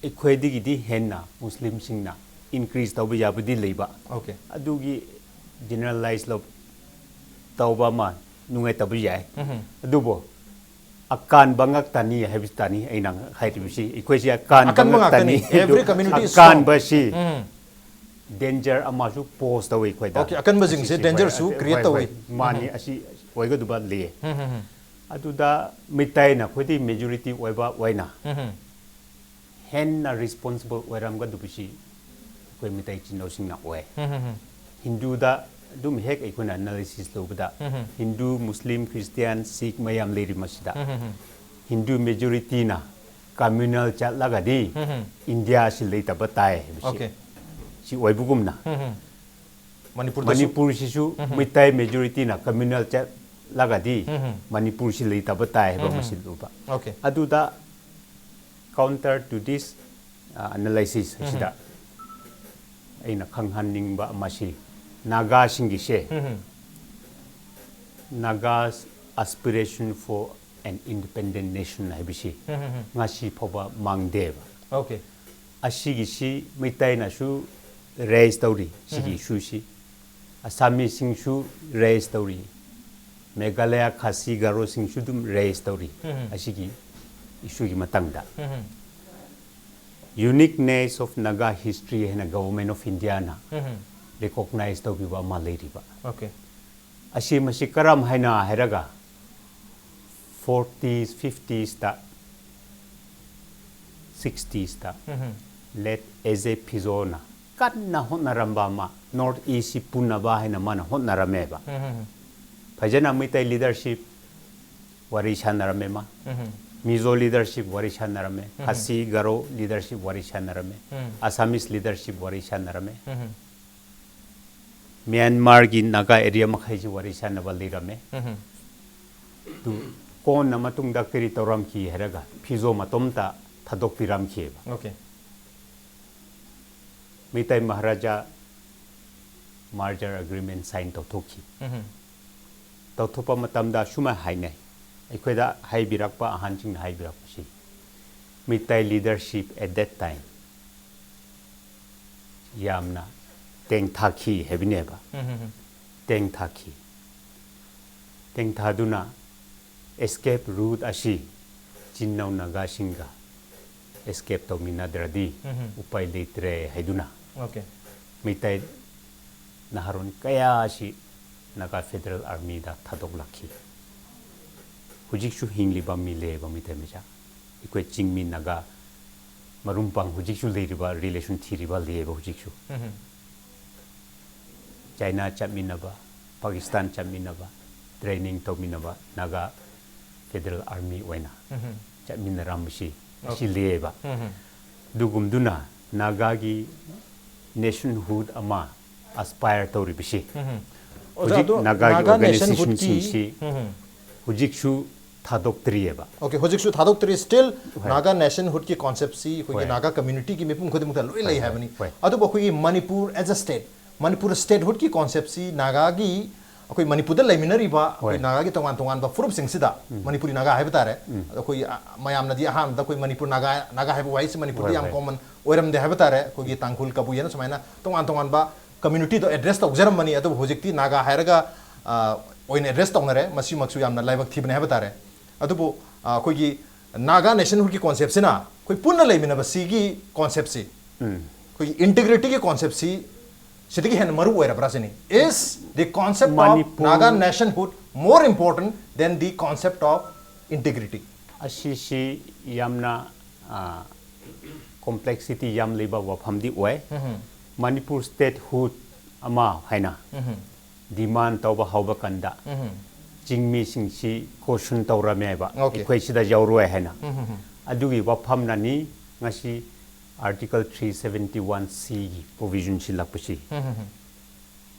ꯑꯩꯈꯣꯏꯗꯒꯤꯗꯤ ꯍꯦꯟꯅ ꯃꯨꯁꯂꯤꯝꯁꯤꯡꯅ ꯏꯟꯀ꯭ꯔꯤꯖ ꯇꯧꯕ ꯌꯥꯕꯗꯤ ꯂꯩꯕ꯫ ꯑꯣꯀꯦ꯫ ꯑꯗꯨꯒꯤ ꯖꯦꯅꯔꯦꯂꯥꯏꯁ ꯂꯧ-, ꯇꯧꯕ ꯑꯃ ꯅꯨꯡꯉꯥꯏꯇꯕ ꯌꯥꯏ꯫ ꯎꯝ, ꯎꯝ꯫ ꯑꯗꯨꯕꯨ ꯑꯀꯥꯟꯕ ꯉꯥꯛꯇꯅꯤ ꯍꯥꯏꯕꯁꯤ ꯇꯥꯅꯤ ꯑꯩꯅ ꯍꯥꯏꯔꯤꯕꯁꯤ꯫ ꯑꯩꯈꯣꯏꯁꯤ ꯑꯀꯥꯟꯕ ꯑꯀꯟꯕ ꯉꯥꯛꯇꯅꯤ꯫ ꯉꯥꯛꯇꯅꯤ꯫ Every community is strong꯫ ꯑꯀꯥꯟꯕꯁꯤ ꯎꯝ꯫ ꯗꯦꯟꯖꯔ ꯑꯃꯁꯨ ꯄꯣꯁ ꯇꯧꯋꯤ ꯑꯩꯈꯣꯏꯗ꯫ ꯑꯣꯀꯦ, ꯑꯀꯟꯕꯁꯤꯡꯁꯦ ꯑꯁꯤꯁꯤ ꯗꯦꯟꯖꯔꯁꯨ ꯍꯣꯏ, ꯀ꯭ꯔꯤꯌꯦꯠ ꯍꯣꯏ, ꯇꯧꯋꯤ꯫ ꯍꯣꯏ, ꯃꯥꯅꯤ, ꯎꯝ꯫ ꯑꯁꯤ ꯑꯣꯏꯒꯗꯕ ꯂꯩꯌꯦ꯫ ꯎꯝ, ꯎꯝ, ꯎꯝ꯫ ꯑꯗꯨꯗ ꯃꯩꯇꯩꯅ ꯈ꯭ꯋꯥꯏꯗꯒꯤ ꯃꯦꯖꯣꯔꯤꯇꯤ ꯑꯣꯏꯕ ꯑꯣꯏꯅ ꯎꯝ, ꯎꯝ꯫ ꯍꯦꯟꯅ ꯔꯦꯁꯄꯣꯟꯁꯤꯕꯜ ꯑꯣꯏꯔꯝꯒꯗꯕꯁꯤ ꯑꯩꯈꯣꯏ ꯃꯩꯇꯩ ꯏꯆꯤꯟ ꯏꯅꯥꯎꯁꯤꯡꯅ ꯑꯣꯏ꯫ ꯎꯝ, ꯎꯝ, ꯎꯝ꯫ ꯍꯤꯟꯗꯨꯗ ꯑꯗꯨꯝ ꯍꯦꯛ ꯑꯩꯈꯣꯏꯅ ꯑꯦꯅꯥꯂꯥꯏꯁꯤꯁ ꯂꯧꯕꯗ, ꯎꯝ, ꯎꯝ꯫ ꯍꯤꯟꯗꯨ, ꯃꯨꯁꯂꯤꯝ, ꯈ꯭ꯔꯤꯁꯇꯤꯌꯥꯟ, ꯁꯤꯈ ꯃꯌꯥꯝ ꯂꯩꯔꯤ ꯃꯁꯤꯗ꯫ ꯎꯝ, ꯎꯝ, ꯎꯝ꯫ ꯍꯤꯟꯗꯨ ꯃꯦꯖꯣꯔꯤꯇꯤꯅ communal ꯆꯠꯂꯒꯗꯤ ꯎꯝ, ꯎꯝ꯫ ꯏꯟꯗꯤꯌꯥꯁꯤ ꯂꯩꯇꯕ ꯇꯥꯏ ꯍꯥꯏꯕꯁꯤ Okay. ꯁꯤ ꯑꯣꯏꯕꯒꯨꯝꯅ ꯎꯝ, ꯎꯝ꯫ ꯃꯅꯤꯄꯨꯔꯗꯁꯨ ꯃꯅꯤꯄꯨꯔꯁꯤꯁꯨ ꯎꯝ, ꯎꯝ꯫ ꯃꯩꯇꯩ majority ꯅ communal ꯆꯠꯂꯒꯗꯤ ꯎꯝ, ꯎꯝ꯫ ꯃꯅꯤꯄꯨꯔꯁꯤ ꯂꯩꯇꯕ ꯇꯥꯏ ꯍꯥꯏꯕ ꯎꯝ, ꯑꯃ ꯎꯝ꯫ ꯁꯤꯜꯂꯨꯕ꯫ Okay. ꯑꯗꯨꯗ counter to this, uh, analysis ꯑꯁꯤꯗ ꯑꯩꯅ ꯈꯪꯍꯟꯅꯤꯡꯕ ꯑꯃꯁꯤ ꯅꯥꯒꯥꯁꯤꯡꯒꯤꯁꯦ ꯎꯝ, ꯎꯝ꯫ Naga's aspiration for an independent nation ꯍꯥꯏꯕꯁꯤ ꯎꯝ, ꯎꯝ, ꯎꯝ꯫ ꯉꯁꯤ ꯐꯥꯎꯕ ꯃꯥꯡꯗꯦꯕ꯫ Okay. ꯑꯁꯤꯒꯤꯁꯤ ꯃꯩꯇꯩꯅꯁꯨ raise ꯇꯧꯔꯤ ꯁꯤꯒꯤ ꯎꯝ꯫ issue ꯁꯤ꯫ Assamese ꯁꯤꯡꯁꯨ raise ꯇꯧꯔꯤ꯫ Meghalaya Khasi Garo ꯁꯤꯡꯁꯨ ꯑꯗꯨꯝ raise ꯇꯧꯔꯤ ꯎꯝ꯫ ꯑꯁꯤꯒꯤ issue ꯒꯤ ꯃꯇꯥꯡꯗ꯫ ꯎꯝ꯫ Uniqueness of Naga history ꯍꯥꯏꯅ Government of India ꯅ ꯎꯝ꯫ recognize ꯇꯧꯕꯤꯕ ꯑꯃ ꯂꯩꯔꯤꯕ꯫ Okay. ꯑꯁꯤ ꯃꯁꯤ ꯀꯔꯝ ꯍꯥꯏꯅ ꯍꯥꯏꯔꯒ forties, fifties ꯇ, sixties ꯇ ꯎꯝ꯫ late ꯑꯦꯖꯦ ꯐꯤꯖꯣꯅ ꯀꯟꯅ ꯍꯣꯠꯅꯔꯝꯕ ꯑꯃ North East ꯁꯤ ꯄꯨꯅꯕ ꯍꯥꯏꯅ ꯃꯥꯅ ꯍꯣꯠꯅꯔꯝꯃꯦꯕ꯫ ꯎꯝ꯫ ꯐꯖꯅ ꯃꯩꯇꯩ leadership ꯋꯥꯔꯤ ꯁꯥꯟꯅꯔꯝꯃꯦ ꯃꯥ꯫ ꯎꯝ꯫ Mizo leadership ꯋꯥꯔꯤ ꯁꯥꯟꯅꯔꯝꯃꯦ꯫ ꯎꯝ꯫ Khasi Garo leadership ꯋꯥꯔꯤ ꯁꯥꯟꯅꯔꯝꯃꯦ꯫ ꯎꯝ꯫ Assamese leadership ꯋꯥꯔꯤ ꯁꯥꯟꯅꯔꯝꯃꯦ꯫ ꯎꯝ꯫ ꯃ꯭ꯌꯥꯟꯃꯥꯔꯒꯤ ꯅꯥꯒꯥ area ꯃꯈꯩꯁꯤ ꯋꯥꯔꯤ ꯁꯥꯟꯅꯕ ꯂꯩꯔꯝꯃꯦ꯫ ꯎꯝ꯫ ꯑꯗꯨ ꯀꯣꯟꯅ ꯃꯇꯨꯡꯗ ꯀꯔꯤ ꯇꯧꯔꯝꯈꯤ ꯍꯥꯏꯔꯒ ꯐꯤꯖꯣ ꯃꯇꯣꯝꯇ ꯊꯥꯗꯣꯛꯄꯤꯔꯝꯈꯤꯕ꯫ Okay. Meitei Maharaja merger agreement sign ꯇꯧꯊꯣꯛꯈꯤ꯫ ꯎꯝ꯫ ꯇꯧꯊꯣꯛꯄ ꯃꯇꯝꯗ ꯁꯨꯃꯥꯏꯅ ꯍꯥꯏꯅꯩ, ꯑꯩꯈꯣꯏꯗ ꯍꯥꯏꯕꯤꯔꯛꯄ, ꯑꯍꯟꯁꯤꯡꯅ ꯍꯥꯏꯕꯤꯔꯛꯄꯁꯤ, Meitei leadership at that time ꯌꯥꯝꯅ ꯇꯦꯡꯊꯥꯈꯤ ꯍꯥꯏꯕꯅꯦꯕ꯫ ꯎꯝ꯫ ꯇꯦꯡꯊꯥꯈꯤ꯫ ꯇꯦꯡꯊꯥꯗꯨꯅ escape route ꯑꯁꯤ ꯆꯤꯟꯅꯥꯎ ꯅꯥꯒꯥꯁꯤꯡꯒ escape ꯇꯧꯃꯤꯟꯅꯗ꯭ꯔꯗꯤ ꯎꯝ꯫ ꯎꯄꯥꯏ ꯂꯩꯇ꯭ꯔꯦ ꯍꯥꯏꯗꯨꯅ Okay. ꯃꯩꯇꯩ ꯅꯍꯥꯔꯣꯟ ꯀꯌꯥ ꯑꯁꯤ Naga Federal Army ꯗ ꯊꯥꯗꯣꯛꯂꯛꯈꯤ꯫ ꯍꯧꯖꯤꯛꯁꯨ ꯍꯤꯡꯂꯤꯕ ꯃꯤ ꯂꯩꯌꯦꯕ ꯃꯩꯇꯩ ꯃꯆꯥ꯫ ꯑꯩꯈꯣꯏ ꯆꯤꯡꯃꯤ ꯅꯥꯒꯥ ꯃꯔꯨꯝ ꯄꯥꯡ ꯍꯧꯖꯤꯛꯁꯨ ꯂꯩꯔꯤꯕ, relation ꯊꯤꯔꯤꯕ ꯂꯩꯌꯦꯕ ꯍꯧꯖꯤꯛꯁꯨ꯫ ꯎꯝ꯫ ꯆꯥꯏꯅꯥ ꯆꯠꯃꯤꯟꯅꯕ, ꯄꯥꯀꯤꯁꯇꯥꯟ ꯆꯠꯃꯤꯟꯅꯕ, training ꯇꯧꯃꯤꯟꯅꯕ ꯅꯥꯒꯥ Federal Army ꯑꯣꯏꯅ ꯎꯝ꯫ ꯆꯠꯃꯤꯟꯅꯔꯝꯕꯁꯤ ꯑꯁꯤ ꯂꯩꯌꯦꯕ꯫ ꯑꯗꯨꯒꯨꯝꯗꯨꯅ ꯅꯥꯒꯥꯒꯤ nationhood ꯑꯃ aspire ꯇꯧꯔꯤꯕꯁꯤ ꯑꯣꯖꯥ, ꯍꯧꯖꯤꯛ ꯑꯗꯣ ꯅꯥꯒꯥꯒꯤ ꯅꯥꯒꯥ organization nationhoodꯀꯤ ꯁꯤꯡꯁꯤ ꯍꯧꯖꯤꯛꯁꯨ ꯊꯥꯗꯣꯛꯇ꯭ꯔꯤꯑꯕ꯫ ꯑꯣꯀꯦ, ꯍꯧꯖꯤꯛꯁꯨ ꯊꯥꯗꯣꯛꯇ꯭ꯔꯤ꯫ Still ꯍꯣꯏ꯫ ꯅꯥꯒꯥ nationhoodꯀꯤ conceptꯁꯤ ꯑꯩꯈꯣꯏꯒꯤ ꯍꯣꯏ꯫ ꯅꯥꯒꯥ communityꯒꯤ ꯃꯤꯄꯨꯝ ꯈꯨꯗꯤꯡꯃꯛꯇ ꯂꯣꯏ ꯂꯩ ꯍꯣꯏ, ꯍꯥꯏꯕꯅꯤ꯫ ꯍꯣꯏ꯫ ꯑꯗꯨꯕꯨ ꯑꯩꯈꯣꯏꯒꯤ Manipur as a state, Manipur statehoodꯀꯤ conceptꯁꯤ ꯅꯥꯒꯥꯒꯤ, ꯑꯩꯈꯣꯏ ꯃꯅꯤꯄꯨꯔꯗ ꯂꯩꯃꯤꯟꯅꯔꯤꯕ ꯑꯩꯈꯣꯏ ꯍꯣꯏ꯫ ꯅꯥꯒꯥꯒꯤ ꯇꯣꯉꯥꯟ ꯇꯣꯉꯥꯟꯕ ꯐꯨꯔꯨꯞꯁꯤꯡꯁꯤꯗ, ꯃꯅꯤꯄꯨꯔꯤ ꯅꯥꯒꯥ ꯍꯥꯏꯕ ꯇꯥꯔꯦ, ꯑꯗꯣ ꯑꯩꯈꯣꯏꯒꯤ, ꯑ, ꯃꯌꯥꯝꯅꯗꯤ ꯑꯍꯥꯟꯕꯗ ꯑꯩꯈꯣꯏ ꯃꯅꯤꯄꯨꯔ ꯅꯥꯒꯥ, ꯅꯥꯒꯥ ꯍꯥꯏꯕ ꯋꯥꯍꯩꯁꯤ ꯃꯅꯤꯄꯨꯔꯗ ꯍꯣꯏ, ꯌꯥꯝ ꯍꯣꯏ꯫ common ꯑꯣꯏꯔꯝꯗꯦ ꯍꯥꯏꯕ ꯇꯥꯔꯦ꯫ ꯑꯩꯈꯣꯏꯒꯤ ꯇꯥꯡꯈꯨꯜ, ꯀꯕꯨꯏ ꯍꯥꯏꯅ ꯁꯨꯃꯥꯏꯅ ꯇꯣꯉꯥꯟ ꯇꯣꯉꯥꯟꯕ communityꯗꯣ address ꯇꯧꯖꯔꯝꯕꯅꯤ꯫ ꯑꯗꯨꯕꯨ ꯍꯧꯖꯤꯛꯇꯤ ꯅꯥꯒꯥ ꯍꯥꯏꯔꯒ, ꯑ, ꯑꯣꯏꯅ address ꯇꯧꯅꯔꯦ꯫ ꯃꯁꯤꯃꯛꯁꯨ ꯌꯥꯝꯅ ꯂꯥꯏꯕꯛ ꯊꯤꯕꯅꯤ ꯍꯥꯏꯕ ꯇꯥꯔꯦ꯫ ꯑꯗꯨꯕꯨ, ꯑ, ꯑꯩꯈꯣꯏꯒꯤ ꯅꯥꯒꯥ nationhoodꯀꯤ conceptꯁꯤꯅ ꯑꯩꯈꯣꯏ ꯄꯨꯟꯅ ꯂꯩꯃꯤꯟꯅꯕꯁꯤꯒꯤ conceptꯁꯤ, ꯎꯝ꯫ ꯑꯩꯈꯣꯏꯒꯤ integrityꯒꯤ conceptꯁꯤ ꯁꯤꯗꯒꯤ ꯍꯦꯟꯅ ꯃꯔꯨ ꯑꯣꯏꯔꯕ꯭ꯔꯥ ꯁꯤꯅꯤ꯫ Is the concept of Manipur Naga nationhood more important than the concept of integrity? ꯑꯁꯤꯁꯤ ꯌꯥꯝꯅ, ꯑ, complexity ꯌꯥꯝ ꯂꯩꯕ ꯋꯥꯐꯝꯗꯤ ꯑꯣꯏ꯫ ꯃꯅꯤꯄꯨꯔ statehood ꯑꯃ ꯍꯥꯏꯅ demand ꯇꯧꯕ ꯍꯧꯕ ꯀꯥꯟꯗ ꯆꯤꯡꯃꯤꯁꯤꯡꯁꯤ caution ꯇꯧꯔꯝꯃꯦꯕ, Okay. ꯑꯩꯈꯣꯏ ꯁꯤꯗ ꯌꯥꯎꯔꯣꯏ ꯍꯥꯏꯅ꯫ ꯑꯗꯨꯒꯤ ꯋꯥꯐꯝꯅꯅꯤ ꯉꯁꯤ Article three seventy one Cꯒꯤ provisionꯁꯤ ꯂꯥꯛꯄꯁꯤ,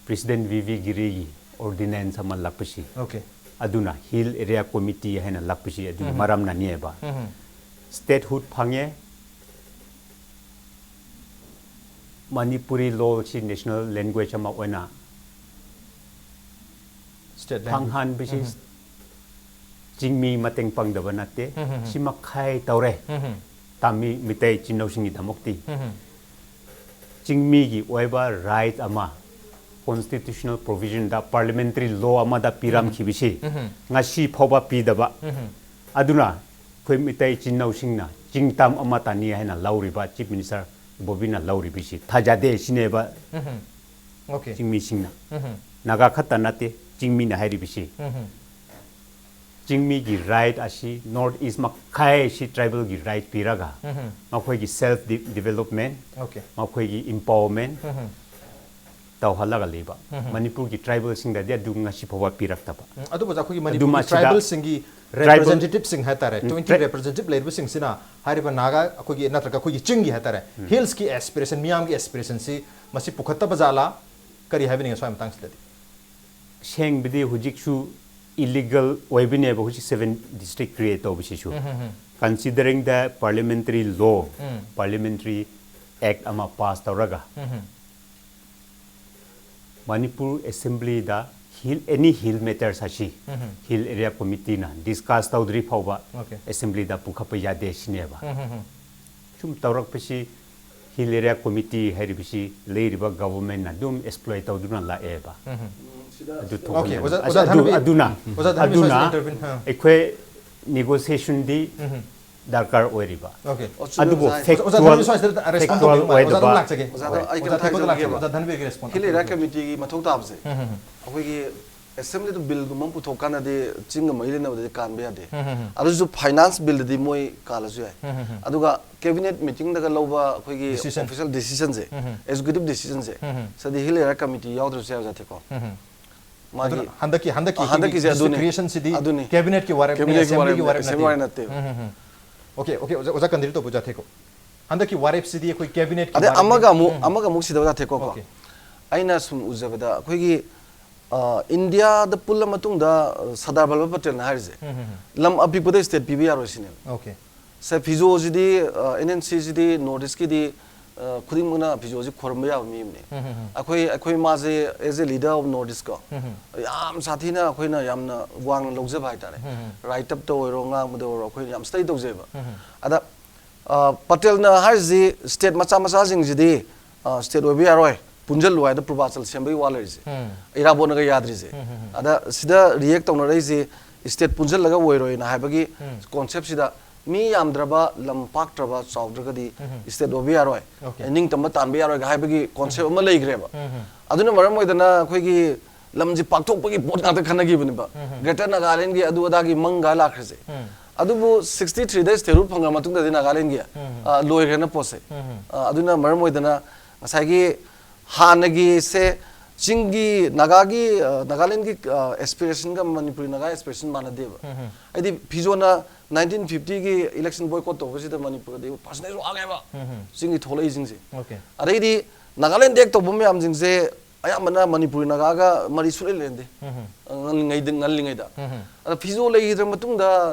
President V V Giriꯒꯤ ordinance ꯑꯃ ꯂꯥꯛꯄꯁꯤ, Okay. ꯑꯗꯨꯅ Hill Area Committee ꯍꯥꯏꯅ ꯂꯥꯛꯄꯁꯤ ꯑꯗꯨꯒꯤ ꯃꯔꯝꯅꯅꯤꯕ꯫ Statehood ꯐꯪꯉꯦ, ꯃꯅꯤꯄꯨꯔꯤ ꯂꯣꯜꯁꯤ national language ꯑꯃ ꯑꯣꯏꯅ State language. ꯐꯪꯍꯟꯕꯁꯤ ꯆꯤꯡꯃꯤ ꯃꯇꯦꯡ ꯄꯥꯡꯗꯕ ꯅꯠꯇꯦ, ꯁꯤ ꯃꯈꯥꯏ ꯇꯧꯔꯦ꯫ ꯇꯥꯃꯤ ꯃꯤꯇꯩ ꯏꯆꯤꯟ ꯏꯅꯥꯎꯁꯤꯡꯒꯤꯗꯃꯛꯇꯤ ꯆꯤꯡꯃꯤꯒꯤ ꯑꯣꯏꯕ right ꯑꯃ constitutional provisionꯗ, parliamentary law ꯑꯃꯗ ꯄꯤꯔꯝꯈꯤꯕꯁꯤ ꯉꯁꯤ ꯐꯥꯎꯕ ꯄꯤꯗꯕ꯫ ꯑꯗꯨꯅ ꯑꯩꯈꯣꯏ ꯃꯤꯇꯩ ꯏꯆꯤꯟ ꯏꯅꯥꯎꯁꯤꯡꯅ ꯆꯤꯡ ꯇꯝ ꯑꯃꯠꯇꯅꯤ ꯍꯥꯏꯅ ꯂꯧꯔꯤꯕ, Chief Minister ꯏꯕꯣꯕꯤꯅ ꯂꯧꯔꯤꯕꯁꯤ ꯊꯥꯖꯗꯦ ꯁꯤꯅꯦꯕ Okay. ꯆꯤꯡꯃꯤꯁꯤꯡꯅ꯫ ꯅꯥꯒꯥ ꯈꯛꯇ ꯅꯠꯇꯦ, ꯆꯤꯡꯃꯤꯅ ꯍꯥꯏꯔꯤꯕꯁꯤ꯫ ꯆꯤꯡꯃꯤꯒꯤ right ꯑꯁꯤ North East ꯃꯈꯥꯏꯁꯤ tribalꯒꯤ right ꯄꯤꯔꯒ ꯃꯈꯣꯏꯒꯤ self de-, development, Okay. ꯃꯈꯣꯏꯒꯤ empowerment, ꯇꯧꯍꯜꯂꯒ ꯂꯩꯕ꯫ ꯃꯅꯤꯄꯨꯔꯒꯤ ꯇ꯭ꯔꯥꯏꯕꯦꯜꯁꯤꯡꯗꯗꯤ ꯑꯗꯨ ꯉꯁꯤ ꯐꯥꯎꯕ ꯄꯤꯔꯛꯇꯕ꯫ ꯎꯝ, ꯑꯗꯨꯕꯨ ꯑꯩꯈꯣꯏꯒꯤ ꯑꯗꯨ ꯃꯅꯤꯄꯨꯔꯒꯤ ꯃꯁꯤꯗ ꯇ꯭ꯔꯥꯏꯕꯦꯜꯁꯤꯡꯒꯤ ꯇ꯭ꯔꯥꯏꯕꯦꯜ ꯔꯦꯄ꯭ꯔꯖꯦꯟꯇꯦꯇꯤꯞꯁꯤꯡ ꯍꯥꯏꯇꯥꯔꯦ, ꯎꯝ, ꯇ꯭ꯋꯦꯟꯇꯤ ꯇ꯭ꯔꯥꯏ- ꯔꯦꯄ꯭ꯔꯖꯦꯟꯇꯦꯇꯤꯞ ꯂꯩꯔꯤꯕꯁꯤꯡꯁꯤꯅ ꯍꯥꯏꯔꯤꯕ ꯅꯥꯒꯥ ꯑꯩꯈꯣꯏꯒꯤ ꯅꯠꯇ꯭ꯔꯒ ꯑꯩꯈꯣꯏꯒꯤ ꯆꯤꯡꯒꯤ ꯍꯥꯏꯇꯥꯔꯦ, ꯍꯤꯜꯁꯀꯤ ꯑꯦꯁꯄꯤꯔꯦꯁꯟ, ꯃꯤꯌꯥꯝꯒꯤ ꯑꯦꯁꯄꯤꯔꯦꯁꯟꯁꯤ ꯃꯁꯤ ꯄꯨꯈꯠꯇꯕ ꯖꯥꯠꯂꯥ, ꯀꯔꯤ ꯍꯥꯏꯕꯤꯅꯤꯡꯉꯦ ꯁ꯭ꯋꯥꯏ ꯃꯇꯥꯡꯁꯤꯗꯗꯤ? ꯁꯦꯡꯕꯗꯤ ꯍꯧꯖꯤꯛꯁꯨ ꯏꯂꯤꯒꯦꯜ ꯑꯣꯏꯕꯅꯦꯕ ꯍꯧꯖꯤꯛ ꯁꯚꯦꯟ ꯗꯤꯁꯇ꯭ꯔꯤꯛ ꯀ꯭ꯔꯤꯌꯦꯠ ꯇꯧꯕꯁꯤꯁꯨ꯫ Considering the parliamentary law, parliamentary act ꯑꯃ ꯄꯥꯁ ꯇꯧꯔꯒ ꯃꯅꯤꯄꯨꯔ ꯑꯦꯁꯦꯝꯕ꯭ꯂꯤꯗ ꯍꯤꯜ ꯑꯦꯅꯤ ꯍꯤꯜ ꯃꯦꯇꯔꯁ ꯑꯁꯤ ꯍꯤꯜ ꯑꯦꯔꯤꯌꯥ ꯀꯣꯃꯤꯇꯤꯅ ꯗꯤꯁꯀꯁ ꯇꯧꯗ꯭ꯔꯤ ꯐꯥꯎꯕ Okay. ꯑꯦꯁꯦꯝꯕ꯭ꯂꯤꯗ ꯄꯨꯈꯠꯄ ꯌꯥꯗꯦ ꯁꯤꯅꯦꯕ꯫ ꯁꯨꯝ ꯇꯧꯔꯛꯄꯁꯤ ꯍꯤꯜ ꯑꯦꯔꯤꯌꯥ ꯀꯣꯃꯤꯇꯤ ꯍꯥꯏꯔꯤꯕꯁꯤ ꯂꯩꯔꯤꯕ ꯒꯚꯔꯟꯃꯦꯟꯠꯅ ꯑꯗꯨꯝ ꯑꯦꯛꯁꯄ꯭ꯂꯣꯏꯠ ꯇꯧꯗꯨꯅ ꯂꯥꯛꯑꯦꯕ꯫ ꯑꯗꯨ Okay, ꯑꯣꯖꯥ- ꯊꯣꯛꯍꯟꯗꯅ- ꯑꯣꯖꯥ ꯑꯗꯨ- ꯙꯅꯕꯤꯔ- ꯑꯗꯨꯅ ꯑꯣꯖꯥ ꯙꯅꯕꯤꯔ ꯑꯗꯨꯅ ꯁ꯭ꯋꯥꯏꯗ intervene, ꯑ. ꯑꯩꯈꯣꯏ ꯅꯦꯒꯣꯁꯤꯌꯦꯁꯟꯗꯤ ꯗꯔꯀꯥꯔ ꯑꯣꯏꯔꯤꯕ꯫ Okay. ꯑꯣ, ꯆꯨꯝꯃꯦ, ꯑꯗꯨꯕꯨ ꯑꯣꯖꯥ ꯍꯥꯏꯗꯣ꯫ ꯑꯣꯖꯥ- ꯑꯣꯖꯥ factual- ꯙꯅꯕꯤꯔ ꯁ꯭ꯋꯥꯏꯁꯤꯗ ꯔꯦꯁꯄꯣꯟꯁ factual ꯇꯧꯕꯤꯌꯨ꯫ ꯑꯣꯖꯥ ꯑꯣꯏꯗꯕ ꯑꯗꯨꯝ ꯂꯥꯛꯆꯒꯦ꯫ ꯑꯣꯖꯥꯗ ꯑꯩ ꯑꯣꯖꯥ ꯀꯩꯅꯣꯝꯇ ꯊꯦꯛꯄꯗ ꯂꯥꯛꯆꯒꯦ꯫ ꯍꯥꯏꯖꯔꯛꯀꯦꯕ꯫ ꯑꯣꯖꯥ ꯙꯅꯕꯤꯔꯒꯤ ꯔꯦꯁꯄꯣꯟꯁ ꯍꯤꯜ ꯑꯦꯔꯤꯌꯥ ꯑꯝꯇ ꯀꯃꯤꯇꯤꯒꯤ ꯃꯊꯧ ꯇꯥꯕꯁꯦ ꯎꯝ, ꯎꯝ, ꯎꯝ꯫ ꯑꯩꯈꯣꯏꯒꯤ ꯑꯦꯁꯦꯝꯕ꯭ꯂꯤꯗ ꯕꯤꯜꯒꯨꯝꯕ ꯑꯃ ꯄꯨꯊꯣꯛꯀꯥꯟꯗꯗꯤ ꯆꯤꯡꯒ ꯃꯔꯤ ꯂꯩꯅꯕꯗꯗꯤ ꯀꯥꯟꯕ ꯌꯥꯗꯦ꯫ ꯎꯝ, ꯎꯝ, ꯎꯝ꯫ ꯑꯗꯨꯁꯨ ꯐꯥꯏꯅꯥꯟꯁ ꯕꯤꯜꯗꯗꯤ ꯃꯣꯏ ꯀꯥꯜꯂꯁꯨ ꯌꯥꯏ꯫ ꯎꯝ, ꯎꯝ, ꯎꯝ꯫ ꯑꯗꯨꯒ ꯀꯦꯕꯤꯅꯦꯠ ꯃꯤꯇꯤꯡꯗꯒ ꯂꯧꯕ ꯑꯩꯈꯣꯏꯒꯤ Decision. ꯑꯣꯐꯤꯁꯤꯌꯦꯜ ꯗꯤꯁꯤꯖꯟꯁꯦ, ꯎꯝ, ꯎꯝ꯫ ꯑꯦꯛꯖꯤꯀ꯭ꯌꯨꯇꯤꯚ ꯗꯤꯁꯤꯖꯟꯁꯦ, ꯎꯝ, ꯎꯝ꯫ ꯁꯤꯗꯤ ꯍꯤꯜ ꯑꯦꯔꯤꯌꯥ ꯀꯃꯤꯇꯤ ꯌꯥꯎꯗ꯭ꯔꯁꯨ ꯌꯥꯏ, ꯑꯣꯖꯥ ꯊꯦꯀꯣ꯫ ꯎꯝ, ꯎꯝ꯫ ꯃꯥꯒꯤ ꯑꯗꯨꯅ ꯍꯟꯗꯛꯀꯤ ꯍꯟꯗꯛꯀꯤ ꯑ, ꯍꯟꯗꯛꯀꯤꯁꯦ ꯑꯗꯨꯅꯤ꯫ ꯀ꯭ꯔꯤꯌꯦꯁꯟꯁꯤꯗꯤ ꯑꯗꯨꯅꯤ꯫ ꯀꯦꯕꯤꯅꯦꯠꯀꯤ ꯋꯥꯔꯦꯞ, ꯀꯦꯕꯤꯅꯦꯠꯀꯤ ꯑꯦꯁꯦꯝꯕ꯭ꯂꯤꯒꯤ ꯋꯥꯔꯦꯞ, ꯋꯥꯔꯦꯞ ꯑꯦꯁꯦꯝꯕ꯭ꯂꯤ ꯋꯥꯔꯦꯞ ꯅꯠꯇꯦ꯫ ꯎꯝ, ꯎꯝ, ꯎꯝ꯫ Okay, okay, ꯑꯣꯖꯥ, ꯑꯣꯖꯥ ꯀꯟꯗꯤꯔ ꯇꯧꯕ, ꯑꯣꯖꯥ ꯊꯦꯀꯣ꯫ ꯍꯟꯗꯛꯀꯤ ꯋꯥꯔꯦꯞꯁꯤꯗꯤ ꯑꯩꯈꯣꯏ ꯀꯦꯕꯤꯅꯦꯠꯀꯤ ꯑꯗꯩ ꯋꯥꯔꯦꯞꯅꯤ꯫ ꯑꯃꯒ ꯑꯃꯨꯛ ꯎꯝ꯫ ꯑꯃꯒ ꯑꯃꯨꯛ ꯁꯤꯗ, ꯑꯣꯖꯥ ꯊꯦꯀꯣꯀꯣ꯫ Okay. ꯑꯩꯅ ꯁꯨꯝ ꯎꯖꯕꯗ ꯑꯩꯈꯣꯏꯒꯤ, ꯑ, ꯏꯟꯗꯤꯌꯥꯗ ꯄꯨꯜꯂ ꯃꯇꯨꯡꯗ, ꯑ, ꯁꯔꯗꯥꯔ ꯚꯜꯚꯥꯚ ꯄꯇꯦꯜꯅ ꯍꯥꯏꯔꯤꯁꯦ, ꯎꯝ, ꯎꯝ, ꯎꯝ꯫ ꯂꯝ ꯑꯄꯤꯛꯄꯗ ꯁ꯭ꯇꯦꯠ ꯄꯤꯕ ꯌꯥꯔꯣꯏ ꯁꯤꯅꯦꯕ꯫ Okay. ꯁꯦ, ꯐꯤꯖꯣꯁꯤꯗꯤ, ꯑ, ꯑꯦꯟ ꯑꯦꯟ ꯁꯤꯁꯤꯗꯤ ꯅꯣꯔꯠ ꯏꯁꯀꯤꯗꯤ, ꯑ, ꯈꯨꯗꯤꯡꯃꯛꯅ ꯐꯤꯖꯣꯁꯤ ꯈꯣꯏꯔꯝꯕ ꯌꯥꯕ ꯃꯤ ꯑꯃꯅꯤ꯫ ꯎꯝ, ꯎꯝ, ꯎꯝ꯫ ꯑꯩꯈꯣꯏ, ꯑꯩꯈꯣꯏ ꯃꯥꯁꯦ as a leader of North East ꯀꯣ, ꯎꯝ, ꯎꯝ꯫ ꯌꯥꯝ ꯁꯥꯊꯤꯅ ꯑꯩꯈꯣꯏꯅ ꯌꯥꯝꯅ ꯋꯥꯡꯅ ꯂꯧꯖꯕ ꯍꯥꯏꯇꯥꯔꯦ꯫ ꯎꯝ, ꯎꯝ꯫ ꯔꯥꯏꯠ ꯑꯞꯇ ꯑꯣꯏꯔꯣ, ꯉꯥꯡꯕꯗ ꯑꯣꯏꯔꯣ, ꯑꯩꯈꯣꯏꯅ ꯌꯥꯝ ꯁ꯭ꯇꯗꯤ ꯇꯧꯖꯩꯕ꯫ ꯎꯝ, ꯎꯝ꯫ ꯑꯗ, ꯑ, ꯄꯇꯦꯜꯅ ꯍꯥꯏꯔꯤꯁꯤ ꯁ꯭ꯇꯦꯠ ꯃꯆꯥ ꯃꯆꯥꯁꯤꯡꯁꯤꯗꯤ, ꯑ, ꯁ꯭ꯇꯦꯠ ꯑꯣꯏꯕ ꯌꯥꯔꯣꯏ, ꯄꯨꯟꯁꯤꯜꯂꯨ ꯍꯥꯏꯗ ꯄꯨꯔꯕꯥꯆꯜ ꯁꯦꯝꯕꯒꯤ ꯋꯥ ꯂꯩꯔꯤꯁꯦ꯫ ꯎꯝ꯫ ꯏꯔꯥꯕꯣꯠꯅꯒ ꯌꯥꯗ꯭ꯔꯤꯁꯦ꯫ ꯎꯝ, ꯎꯝ, ꯎꯝ꯫ ꯑꯗ ꯁꯤꯗ ꯔꯤꯌꯦꯛ ꯇꯧꯅꯔꯛꯏꯁꯤ ꯁ꯭ꯇꯦꯠ ꯄꯨꯟꯁꯤꯜꯂꯒ ꯑꯣꯏꯔꯣꯏꯅ ꯍꯥꯏꯕꯒꯤ ꯎꯝ꯫ ꯀꯣꯟꯁꯦꯞꯁꯤꯗ ꯃꯤ ꯌꯥꯝꯗ꯭ꯔꯕ, ꯂꯝ ꯄꯥꯛꯇ꯭ꯔꯕ, ꯆꯥꯎꯗ꯭ꯔꯒꯗꯤ ꯎꯝ꯫ ꯁ꯭ꯇꯦꯠ ꯑꯣꯏꯕ ꯌꯥꯔꯣꯏ, Okay. ꯅꯤꯡꯇꯝꯕ ꯇꯥꯟꯕ ꯌꯥꯔꯣꯏꯒ ꯍꯥꯏꯕꯒꯤ ꯀꯣꯟꯁꯦꯞ ꯑꯃ ꯂꯩꯈ꯭ꯔꯦꯕ꯫ ꯎꯝ꯫ ꯑꯗꯨꯅ ꯃꯔꯝ ꯑꯣꯏꯗꯅ ꯑꯩꯈꯣꯏꯒꯤ ꯂꯝꯁꯤ ꯄꯥꯛꯊꯣꯛꯄꯒꯤ ꯄꯣꯠ ꯉꯥꯛꯇ ꯈꯟꯅꯈꯤꯕꯅꯦꯕ꯫ ꯎꯝ꯫ ꯒ꯭ꯔꯦꯇꯔ ꯅꯥꯒꯥꯂꯦꯟꯒꯤ ꯑꯗꯨ ꯑꯗꯥꯒꯤ ꯃꯪꯒ ꯂꯥꯛꯈ꯭ꯔꯤꯁꯦ꯫ ꯎꯝ꯫ ꯑꯗꯨꯕꯨ ꯁꯤꯛꯁꯇꯤ ꯊ꯭ꯔꯤꯗ ꯁ꯭ꯇꯦꯠꯍꯨꯗ ꯐꯪꯉ ꯃꯇꯨꯡꯗꯗꯤ ꯅꯥꯒꯥꯂꯦꯟꯒꯤ, ꯎꯝ꯫ ꯑ, ꯂꯣꯏꯈ꯭ꯔꯦꯅ ꯄꯣꯠꯁꯦ꯫ ꯎꯝ꯫ ꯑ, ꯑꯗꯨꯅ ꯃꯔꯝ ꯑꯣꯏꯗꯅ ꯉꯁꯥꯏꯒꯤ ꯍꯥꯟꯅꯒꯤꯁꯦ ꯆꯤꯡꯒꯤ ꯅꯥꯒꯥꯒꯤ, ꯑ, ꯅꯥꯒꯥꯂꯦꯟꯒꯤ, ꯑ, ꯑꯦꯁꯄꯤꯔꯦꯁꯟꯒ ꯃꯅꯤꯄꯨꯔꯤ ꯅꯥꯒꯥ ꯑꯦꯁꯄꯤꯔꯦꯁꯟ ꯃꯥꯟꯅꯗꯦꯕ꯫ ꯍꯥꯏꯗꯤ ꯐꯤꯖꯣꯅ ꯅꯥꯏꯟꯇꯤꯟ ꯐꯤꯐꯇꯤꯒꯤ ꯏꯂꯦꯛꯁꯟ ꯕꯣꯏꯀꯣꯠ ꯇꯧꯕꯁꯤꯗ ꯃꯅꯤꯄꯨꯔꯗꯤ ꯄꯥꯔꯁꯦꯟꯇꯦꯖ ꯋꯥꯡꯉꯦꯕ꯫ ꯆꯤꯡꯒꯤ ꯊꯣꯛꯂꯛꯏꯁꯤꯡꯁꯦ꯫ ꯑꯗꯩꯗꯤ ꯅꯥꯒꯥꯂꯦꯟꯗ ꯑꯦꯛ ꯇꯧꯕ ꯃꯌꯥꯝꯁꯤꯡꯁꯦ ꯑꯌꯥꯝꯕꯅ ꯃꯅꯤꯄꯨꯔꯤ ꯅꯥꯒꯥꯒ ꯃꯔꯤ ꯁꯨꯛꯂꯩ ꯂꯩꯅꯗꯦ꯫ ꯉꯜꯂꯤꯉꯩꯗ, ꯉꯜꯂꯤꯉꯩꯗ꯫ ꯑꯗ ꯐꯤꯖꯣ ꯂꯩꯈꯤꯗ꯭ꯔ ꯃꯇꯨꯡꯗ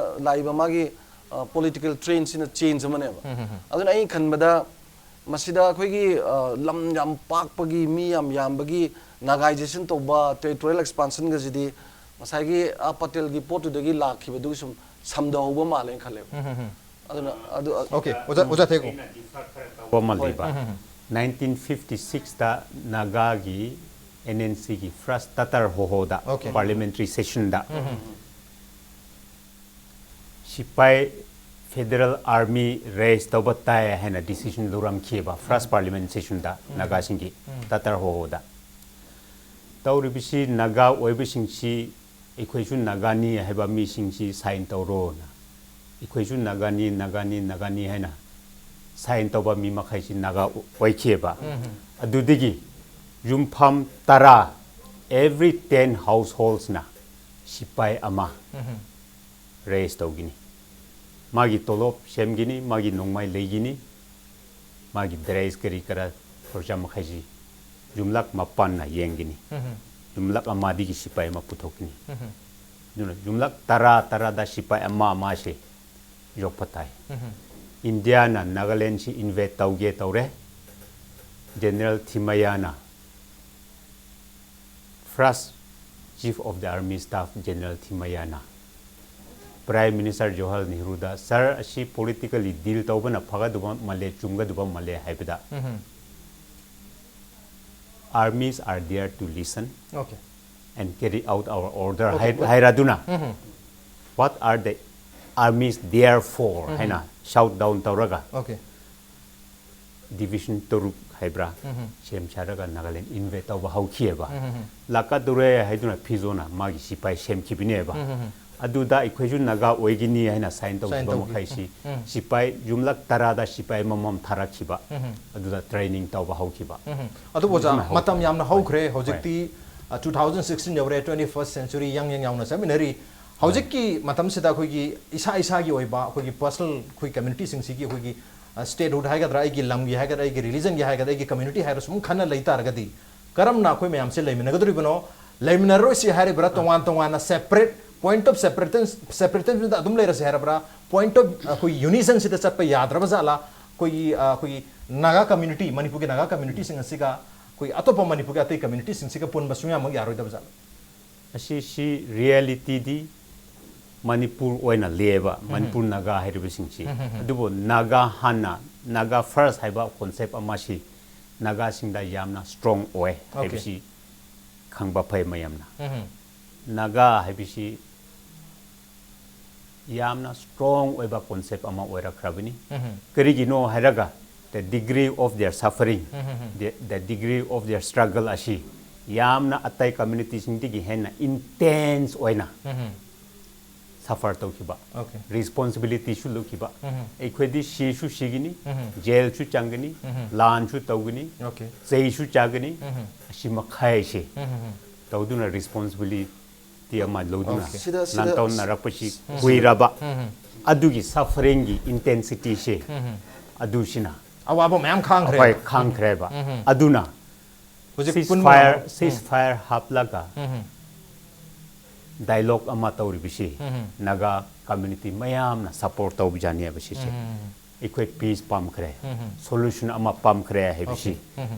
ꯂꯥꯛꯏꯕ ꯃꯥꯒꯤ, ꯑ, ꯄꯣꯂꯤꯇꯤꯀꯦꯜ ꯇ꯭ꯔꯦꯟꯁꯤꯅ ꯆꯦꯟꯖ ꯑꯃꯅꯦꯕ꯫ ꯑꯗꯨꯅ ꯑꯩꯅ ꯈꯟꯕꯗ ꯃꯁꯤꯗ ꯑꯩꯈꯣꯏꯒꯤ, ꯑ, ꯂꯝ ꯌꯥꯝ ꯄꯥꯛꯄꯒꯤ, ꯃꯤ ꯌꯥꯝ ꯌꯥꯝꯕꯒꯤ ꯅꯥꯒꯥꯏꯖꯦꯁꯟ ꯇꯧꯕ, ꯇꯦꯔꯤꯇꯣꯔꯤꯌꯦꯜ ꯑꯦꯛꯁꯄꯥꯟꯁꯟꯒꯁꯤꯗꯤ ꯉꯁꯥꯏꯒꯤ, ꯑ, ꯄꯇꯦꯜꯒꯤ ꯄꯣꯠꯇꯨꯗꯒꯤ ꯂꯥꯛꯈꯤꯕꯗꯨꯒꯤ ꯁꯨꯝ ꯁꯝꯊꯍꯧꯕ ꯃꯥꯜꯂꯦꯅ ꯈꯜꯂꯦꯕ꯫ ꯑꯗꯨꯅ ꯑꯗꯨ, ꯑ, ꯑꯣꯀꯦ, ꯑꯣꯖꯥ, ꯑꯣꯖꯥ ꯊꯦꯛ꯫ ꯇꯧꯕ ꯑꯃ ꯍꯣꯏ꯫ ꯂꯩꯕ꯫ ꯅꯥꯏꯟꯇꯤꯟ ꯐꯤꯐꯇꯤ ꯁꯤꯛꯁꯇ ꯅꯥꯒꯥꯒꯤ ꯑꯦꯟ ꯑꯦꯟ ꯁꯤꯒꯤ ꯐꯥꯔꯁ ꯇꯇꯔ ꯍꯣꯍꯣꯗ ꯑꯣꯀꯦ꯫ ꯄꯥꯔꯂꯤꯌꯥꯃꯦꯟꯇꯔꯤ ꯁꯦꯁꯟꯗ ꯁꯤꯄꯥꯏ ꯐꯦꯗꯔꯦꯜ ꯑꯥꯔꯃꯤ ꯔꯦꯁ ꯇꯧꯕ ꯇꯥꯏ ꯍꯥꯏꯅ ꯗꯤꯁꯤꯖꯟ ꯂꯧꯔꯝꯈꯤꯕ ꯐꯥꯔꯁ ꯄꯥꯔꯂꯤꯌꯥꯃꯦꯟ ꯁꯦꯁꯟꯗ ꯅꯥꯒꯥꯁꯤꯡꯒꯤ ꯇꯇꯔ ꯍꯣꯍꯣꯗ꯫ ꯇꯧꯔꯤꯕꯁꯤ ꯅꯥꯒꯥ ꯑꯣꯏꯕꯁꯤꯡꯁꯤ ꯑꯩꯈꯣꯏꯁꯨ ꯅꯥꯒꯥꯅꯤ ꯍꯥꯏꯕ ꯃꯤꯁꯤꯡꯁꯤ ꯁꯥꯏꯟ ꯇꯧꯔꯣꯅ꯫ ꯑꯩꯈꯣꯏꯁꯨ ꯅꯥꯒꯥꯅꯤ, ꯅꯥꯒꯥꯅꯤ, ꯅꯥꯒꯥꯅꯤ ꯍꯥꯏꯅ ꯁꯥꯏꯟ ꯇꯧꯕ ꯃꯤ ꯃꯈꯩꯁꯤ ꯅꯥꯒꯥ ꯑꯣꯏꯈꯤꯑꯕ꯫ ꯑꯗꯨꯗꯒꯤ ꯌꯨꯝꯐꯝ ꯇꯔꯥ, every ten householdsꯅ ꯁꯤꯄꯥꯏ ꯑꯃ ꯔꯦꯁ ꯇꯧꯒꯅꯤ꯫ ꯃꯥꯒꯤ ꯇꯣꯂꯣꯞ ꯁꯦꯝꯒꯅꯤ, ꯃꯥꯒꯤ ꯅꯣꯡꯃꯥꯏ ꯂꯩꯒꯅꯤ, ꯃꯥꯒꯤ ꯗ꯭ꯔꯦꯁ ꯀꯔꯤ ꯀꯔꯥ ꯈꯣꯔꯁꯥ ꯃꯈꯩꯁꯤ ꯌꯨꯝꯂꯛ ꯃꯥꯄꯟꯅ ꯌꯦꯡꯒꯅꯤ꯫ ꯌꯨꯝꯂꯛ ꯑꯃꯗꯒꯤ ꯁꯤꯄꯥꯏ ꯑꯃ ꯄꯨꯊꯣꯛꯀꯅꯤ꯫ ꯑꯗꯨꯅ ꯌꯨꯝꯂꯛ ꯇꯔꯥ ꯇꯔꯥꯗ ꯁꯤꯄꯥꯏ ꯑꯃ ꯑꯃꯁꯦ ꯌꯣꯛꯄ ꯇꯥꯏ꯫ ꯏꯟꯗꯤꯌꯥꯅ ꯅꯥꯒꯥꯂꯦꯟꯁꯤ ꯏꯟꯚꯦꯠ ꯇꯧꯒꯦ ꯇꯧꯔꯦ꯫ ꯖꯦꯅꯔꯦꯜ ꯊꯤꯃꯌꯥꯅ, first Chief of the Army Staff General ꯊꯤꯃꯌꯥꯅ Prime Minister ꯖꯋꯥꯍꯔꯂꯥꯜ ꯅꯦꯍꯔꯨꯗ, "ꯁꯥꯔ, ꯑꯁꯤ ꯄꯣꯂꯤꯇꯤꯀꯦꯜꯂꯤ ꯗꯤꯜ ꯇꯧꯕꯅ ꯐꯒꯗꯕ ꯃꯥꯜꯂꯦ, ꯆꯨꯝꯒꯗꯕ ꯃꯥꯜꯂꯦ" ꯍꯥꯏꯕꯗ, "Armies are there to listen okay. and carry out our order" okay, ꯍꯥꯏ-, ꯑꯣꯀꯦ꯫ ꯍꯥꯏꯔꯗꯨꯅ, "What are the armies there for?" ꯍꯥꯏꯅ ꯁꯥꯎꯠ ꯗꯥꯎꯟ ꯇꯧꯔꯒ ꯑꯣꯀꯦ꯫ ꯗꯤꯕꯤꯖꯟ ꯇꯔꯨꯛ ꯍꯥꯏꯕ꯭ꯔꯥ, ꯁꯦꯝ ꯁꯥꯔꯒ ꯅꯥꯒꯥꯂꯦꯟ ꯏꯟꯚꯦꯠ ꯇꯧꯕ ꯍꯧꯈꯤꯑꯕ꯫ ꯂꯥꯛꯀꯗꯧꯔꯦ ꯍꯥꯏꯗꯨꯅ ꯐꯤꯖꯣꯅ ꯃꯥꯒꯤ ꯁꯤꯄꯥꯏ ꯁꯦꯝꯈꯤꯕꯅꯦꯕ꯫ ꯑꯗꯨꯗ ꯑꯩꯈꯣꯏꯁꯨ ꯅꯥꯒꯥ ꯑꯣꯏꯒꯅꯤ ꯍꯥꯏꯅ ꯁꯥꯏꯟ ꯇꯧꯈꯤꯕ ꯇꯧꯈꯤ꯫ ꯃꯈꯩꯁꯤ ꯁꯤꯄꯥꯏ ꯌꯨꯝꯂꯛ ꯇꯔꯥꯗ ꯁꯤꯄꯥꯏ ꯑꯃꯃꯝ ꯊꯥꯔꯛꯈꯤꯕ꯫ ꯑꯗꯨꯗ ꯇ꯭ꯔꯦꯅꯤꯡ ꯇꯧꯕ ꯍꯧꯈꯤꯕ꯫ ꯑꯗꯨꯕꯨ ꯑꯣꯖꯥ, ꯁꯨꯃꯥꯏꯅ ꯍꯧꯈꯤꯕ꯫ ꯃꯇꯝ ꯌꯥꯝꯅ ꯍꯣꯏ꯫ ꯍꯧꯈ꯭ꯔꯦ꯫ ꯍꯧꯖꯤꯛꯇꯤ ꯇꯨ ꯊꯥꯎꯖꯟ ꯁꯤꯛꯁꯇꯤꯟ ꯌꯧꯔꯦ, ꯇ꯭ꯋꯦꯟꯇꯤ ꯐꯥꯔꯁ ꯁꯦꯟꯆꯨꯔꯤ ꯌꯪ ꯌꯪ ꯌꯥꯎꯅ ꯆꯠꯃꯤꯟꯅꯔꯤ꯫ ꯍꯧꯖꯤꯛꯀꯤ ꯃꯇꯝꯁꯤꯗ ꯑꯩꯈꯣꯏꯒꯤ ꯏꯁꯥ ꯏꯁꯥꯒꯤ ꯑꯣꯏꯕ ꯑꯩꯈꯣꯏꯒꯤ ꯄꯔꯁꯅꯦꯜ ꯑꯩꯈꯣꯏ ꯀꯝꯃ꯭ꯌꯨꯅꯤꯇꯤꯁꯤꯡꯁꯤꯒꯤ ꯑꯩꯈꯣꯏꯒꯤ ꯁ꯭ꯇꯦꯠꯍꯨꯗ ꯍꯥꯏꯒꯗ꯭ꯔꯥ, ꯑꯩꯒꯤ ꯂꯝꯒꯤ ꯍꯥꯏꯒꯗ꯭ꯔꯥ, ꯑꯩꯒꯤ ꯔꯤꯂꯤꯖꯟꯒꯤ ꯍꯥꯏꯒꯗ꯭ꯔꯥ, ꯑꯩꯒꯤ ꯀꯝꯃ꯭ꯌꯨꯅꯤꯇꯤ ꯍꯥꯏꯔ ꯁꯨꯝ ꯈꯟꯅ ꯂꯩ ꯇꯥꯔꯒꯗꯤ ꯀꯔꯝꯅ ꯑꯩꯈꯣꯏ ꯃꯌꯥꯝꯁꯦ ꯂꯩꯃꯤꯟꯅꯒꯗꯧꯔꯤꯕꯅꯣ? ꯂꯩꯃꯤꯟꯅꯔꯣꯏꯁꯤ ꯍꯥꯏꯔꯤꯕ꯭ꯔꯥ? ꯇꯣꯉꯥꯟ ꯇꯣꯉꯥꯟꯅ ꯁꯦꯄꯔꯦꯠ ꯄꯣꯏꯟꯠ ꯑꯣꯐ ꯁꯦꯄꯔꯦꯇꯟ ꯁꯦꯄꯔꯦꯇꯟꯁꯤꯗ ꯑꯗꯨꯝ ꯂꯩꯔꯁꯤ ꯍꯥꯏꯔꯕ꯭ꯔꯥ? ꯄꯣꯏꯟꯠ ꯑꯣꯐ ꯑꯩꯈꯣꯏ ꯌꯨꯅꯤꯖꯟꯁꯤꯗ ꯆꯠꯄ ꯌꯥꯗ꯭ꯔꯕ ꯖꯥꯠꯂꯥ? ꯑꯩꯈꯣꯏꯒꯤ ꯑ, ꯑꯩꯈꯣꯏꯒꯤ ꯅꯥꯒꯥ ꯀꯝꯃ꯭ꯌꯨꯅꯤꯇꯤ, ꯃꯅꯤꯄꯨꯔꯒꯤ ꯅꯥꯒꯥ ꯀꯝꯃ꯭ꯌꯨꯅꯤꯇꯤꯁꯤꯡ ꯑꯁꯤꯒ ꯑꯩꯈꯣꯏ ꯑꯇꯣꯞꯄ ꯃꯅꯤꯄꯨꯔꯒꯤ ꯑꯇꯩ ꯀꯝꯃ꯭ꯌꯨꯅꯤꯇꯤꯁꯤꯡꯁꯤꯒ ꯄꯨꯟꯕ ꯁꯨꯡꯌꯥꯃꯛ ꯌꯥꯔꯣꯏꯗꯕ ꯖꯥꯠꯂꯥ? ꯑꯁꯤꯁꯤ ꯔꯤꯌꯦꯂꯤꯇꯤꯗꯤ ꯃꯅꯤꯄꯨꯔ ꯑꯣꯏꯅ ꯂꯩꯌꯦꯕ, ꯃꯅꯤꯄꯨꯔ ꯅꯥꯒꯥ ꯍꯥꯏꯔꯤꯕꯁꯤꯡꯁꯤ꯫ ꯑꯗꯨꯕꯨ ꯅꯥꯒꯥ ꯍꯥꯟꯅ, ꯅꯥꯒꯥ ꯐꯥꯔꯁ ꯍꯥꯏꯕ ꯀꯣꯟꯁꯦꯞ ꯑꯃꯁꯤ ꯅꯥꯒꯥꯁꯤꯡꯗ ꯌꯥꯝꯅ ꯁ꯭ꯇꯔꯣꯡ ꯑꯣꯏ ꯍꯥꯏꯕꯁꯤ ꯈꯪꯕ ꯐꯩ ꯃꯌꯥꯝꯅ꯫ ꯅꯥꯒꯥ ꯍꯥꯏꯕꯁꯤ ꯌꯥꯝꯅ ꯁ꯭ꯇꯔꯣꯡ ꯑꯣꯏꯕ ꯀꯣꯟꯁꯦꯞ ꯑꯃ ꯑꯣꯏꯔꯛꯈ꯭ꯔꯕꯅꯤ꯫ ꯀꯔꯤꯒꯤꯅꯣ ꯍꯥꯏꯔꯒ, the degree of their suffering, the, the degree of their struggle ꯑꯁꯤ ꯌꯥꯝꯅ ꯑꯇꯩ ꯀꯝꯃ꯭ꯌꯨꯅꯤꯇꯤꯁꯤꯡꯗꯒꯤ ꯍꯦꯟꯅ ꯏꯟꯇꯦꯟꯁ ꯑꯣꯏꯅ ꯁꯐꯔ ꯇꯧꯈꯤꯕ, Okay. ꯔꯦꯁꯄꯣꯟꯁꯤꯕꯤꯂꯤꯇꯤꯁꯨ ꯂꯧꯈꯤꯕ꯫ ꯑꯩꯈꯣꯏꯗꯤ ꯁꯤꯁꯨ ꯁꯤꯒꯅꯤ, ꯖꯦꯜꯁꯨ ꯆꯪꯒꯅꯤ, ꯂꯥꯟꯁꯨ ꯇꯧꯒꯅꯤ, Okay. ꯆꯩꯁꯨ ꯆꯥꯒꯅꯤ꯫ ꯑꯁꯤ ꯃꯈꯩꯁꯦ ꯇꯧꯗꯨꯅ ꯔꯦꯁꯄꯣꯟꯁꯤꯕꯤꯂꯤꯇꯤ ꯑꯃ ꯂꯧꯗꯨꯅ Okay. ꯁꯤꯗ- ꯁꯤꯗ- ꯂꯥꯟꯇꯧꯅꯔꯛꯄꯁꯤ ꯀꯨꯏꯔꯕ꯫ ꯑꯗꯨꯒꯤ ꯁꯐꯔꯤꯡꯒꯤ ꯏꯟꯇꯦꯟꯁꯤꯇꯤꯁꯦ ꯑꯗꯨꯁꯤꯅ ꯑꯋꯥꯕ ꯃꯌꯥꯝ ꯈꯥꯡꯈ꯭ꯔꯦ꯫ ꯑꯩꯈꯣꯏ ꯈꯥꯡꯈ꯭ꯔꯦꯕ꯫ ꯑꯗꯨꯅ ꯍꯧꯖꯤꯛ ꯁꯤꯁ ꯄꯨꯟꯕ ꯐꯥꯌꯔ ꯉꯝꯃꯣꯏ꯫ ꯁꯤꯁ ꯐꯥꯌꯔ ꯍꯥꯞꯂꯒ ꯗꯥꯏꯂꯣꯒ ꯑꯃ ꯇꯧꯔꯤꯕꯁꯤ ꯅꯥꯒꯥ ꯀꯝꯃ꯭ꯌꯨꯅꯤꯇꯤ ꯃꯌꯥꯝꯅ ꯁꯄꯣꯔꯠ ꯇꯧꯕꯖꯥꯠꯅꯦꯕ ꯁꯤꯁꯦ꯫ ꯑꯩꯈꯣꯏ ꯄꯤꯁ ꯄꯥꯝꯈ꯭ꯔꯦ, ꯁꯣꯂꯨꯁꯟ ꯑꯃ ꯄꯥꯝꯈ꯭ꯔꯦ ꯍꯥꯏꯕꯁꯤ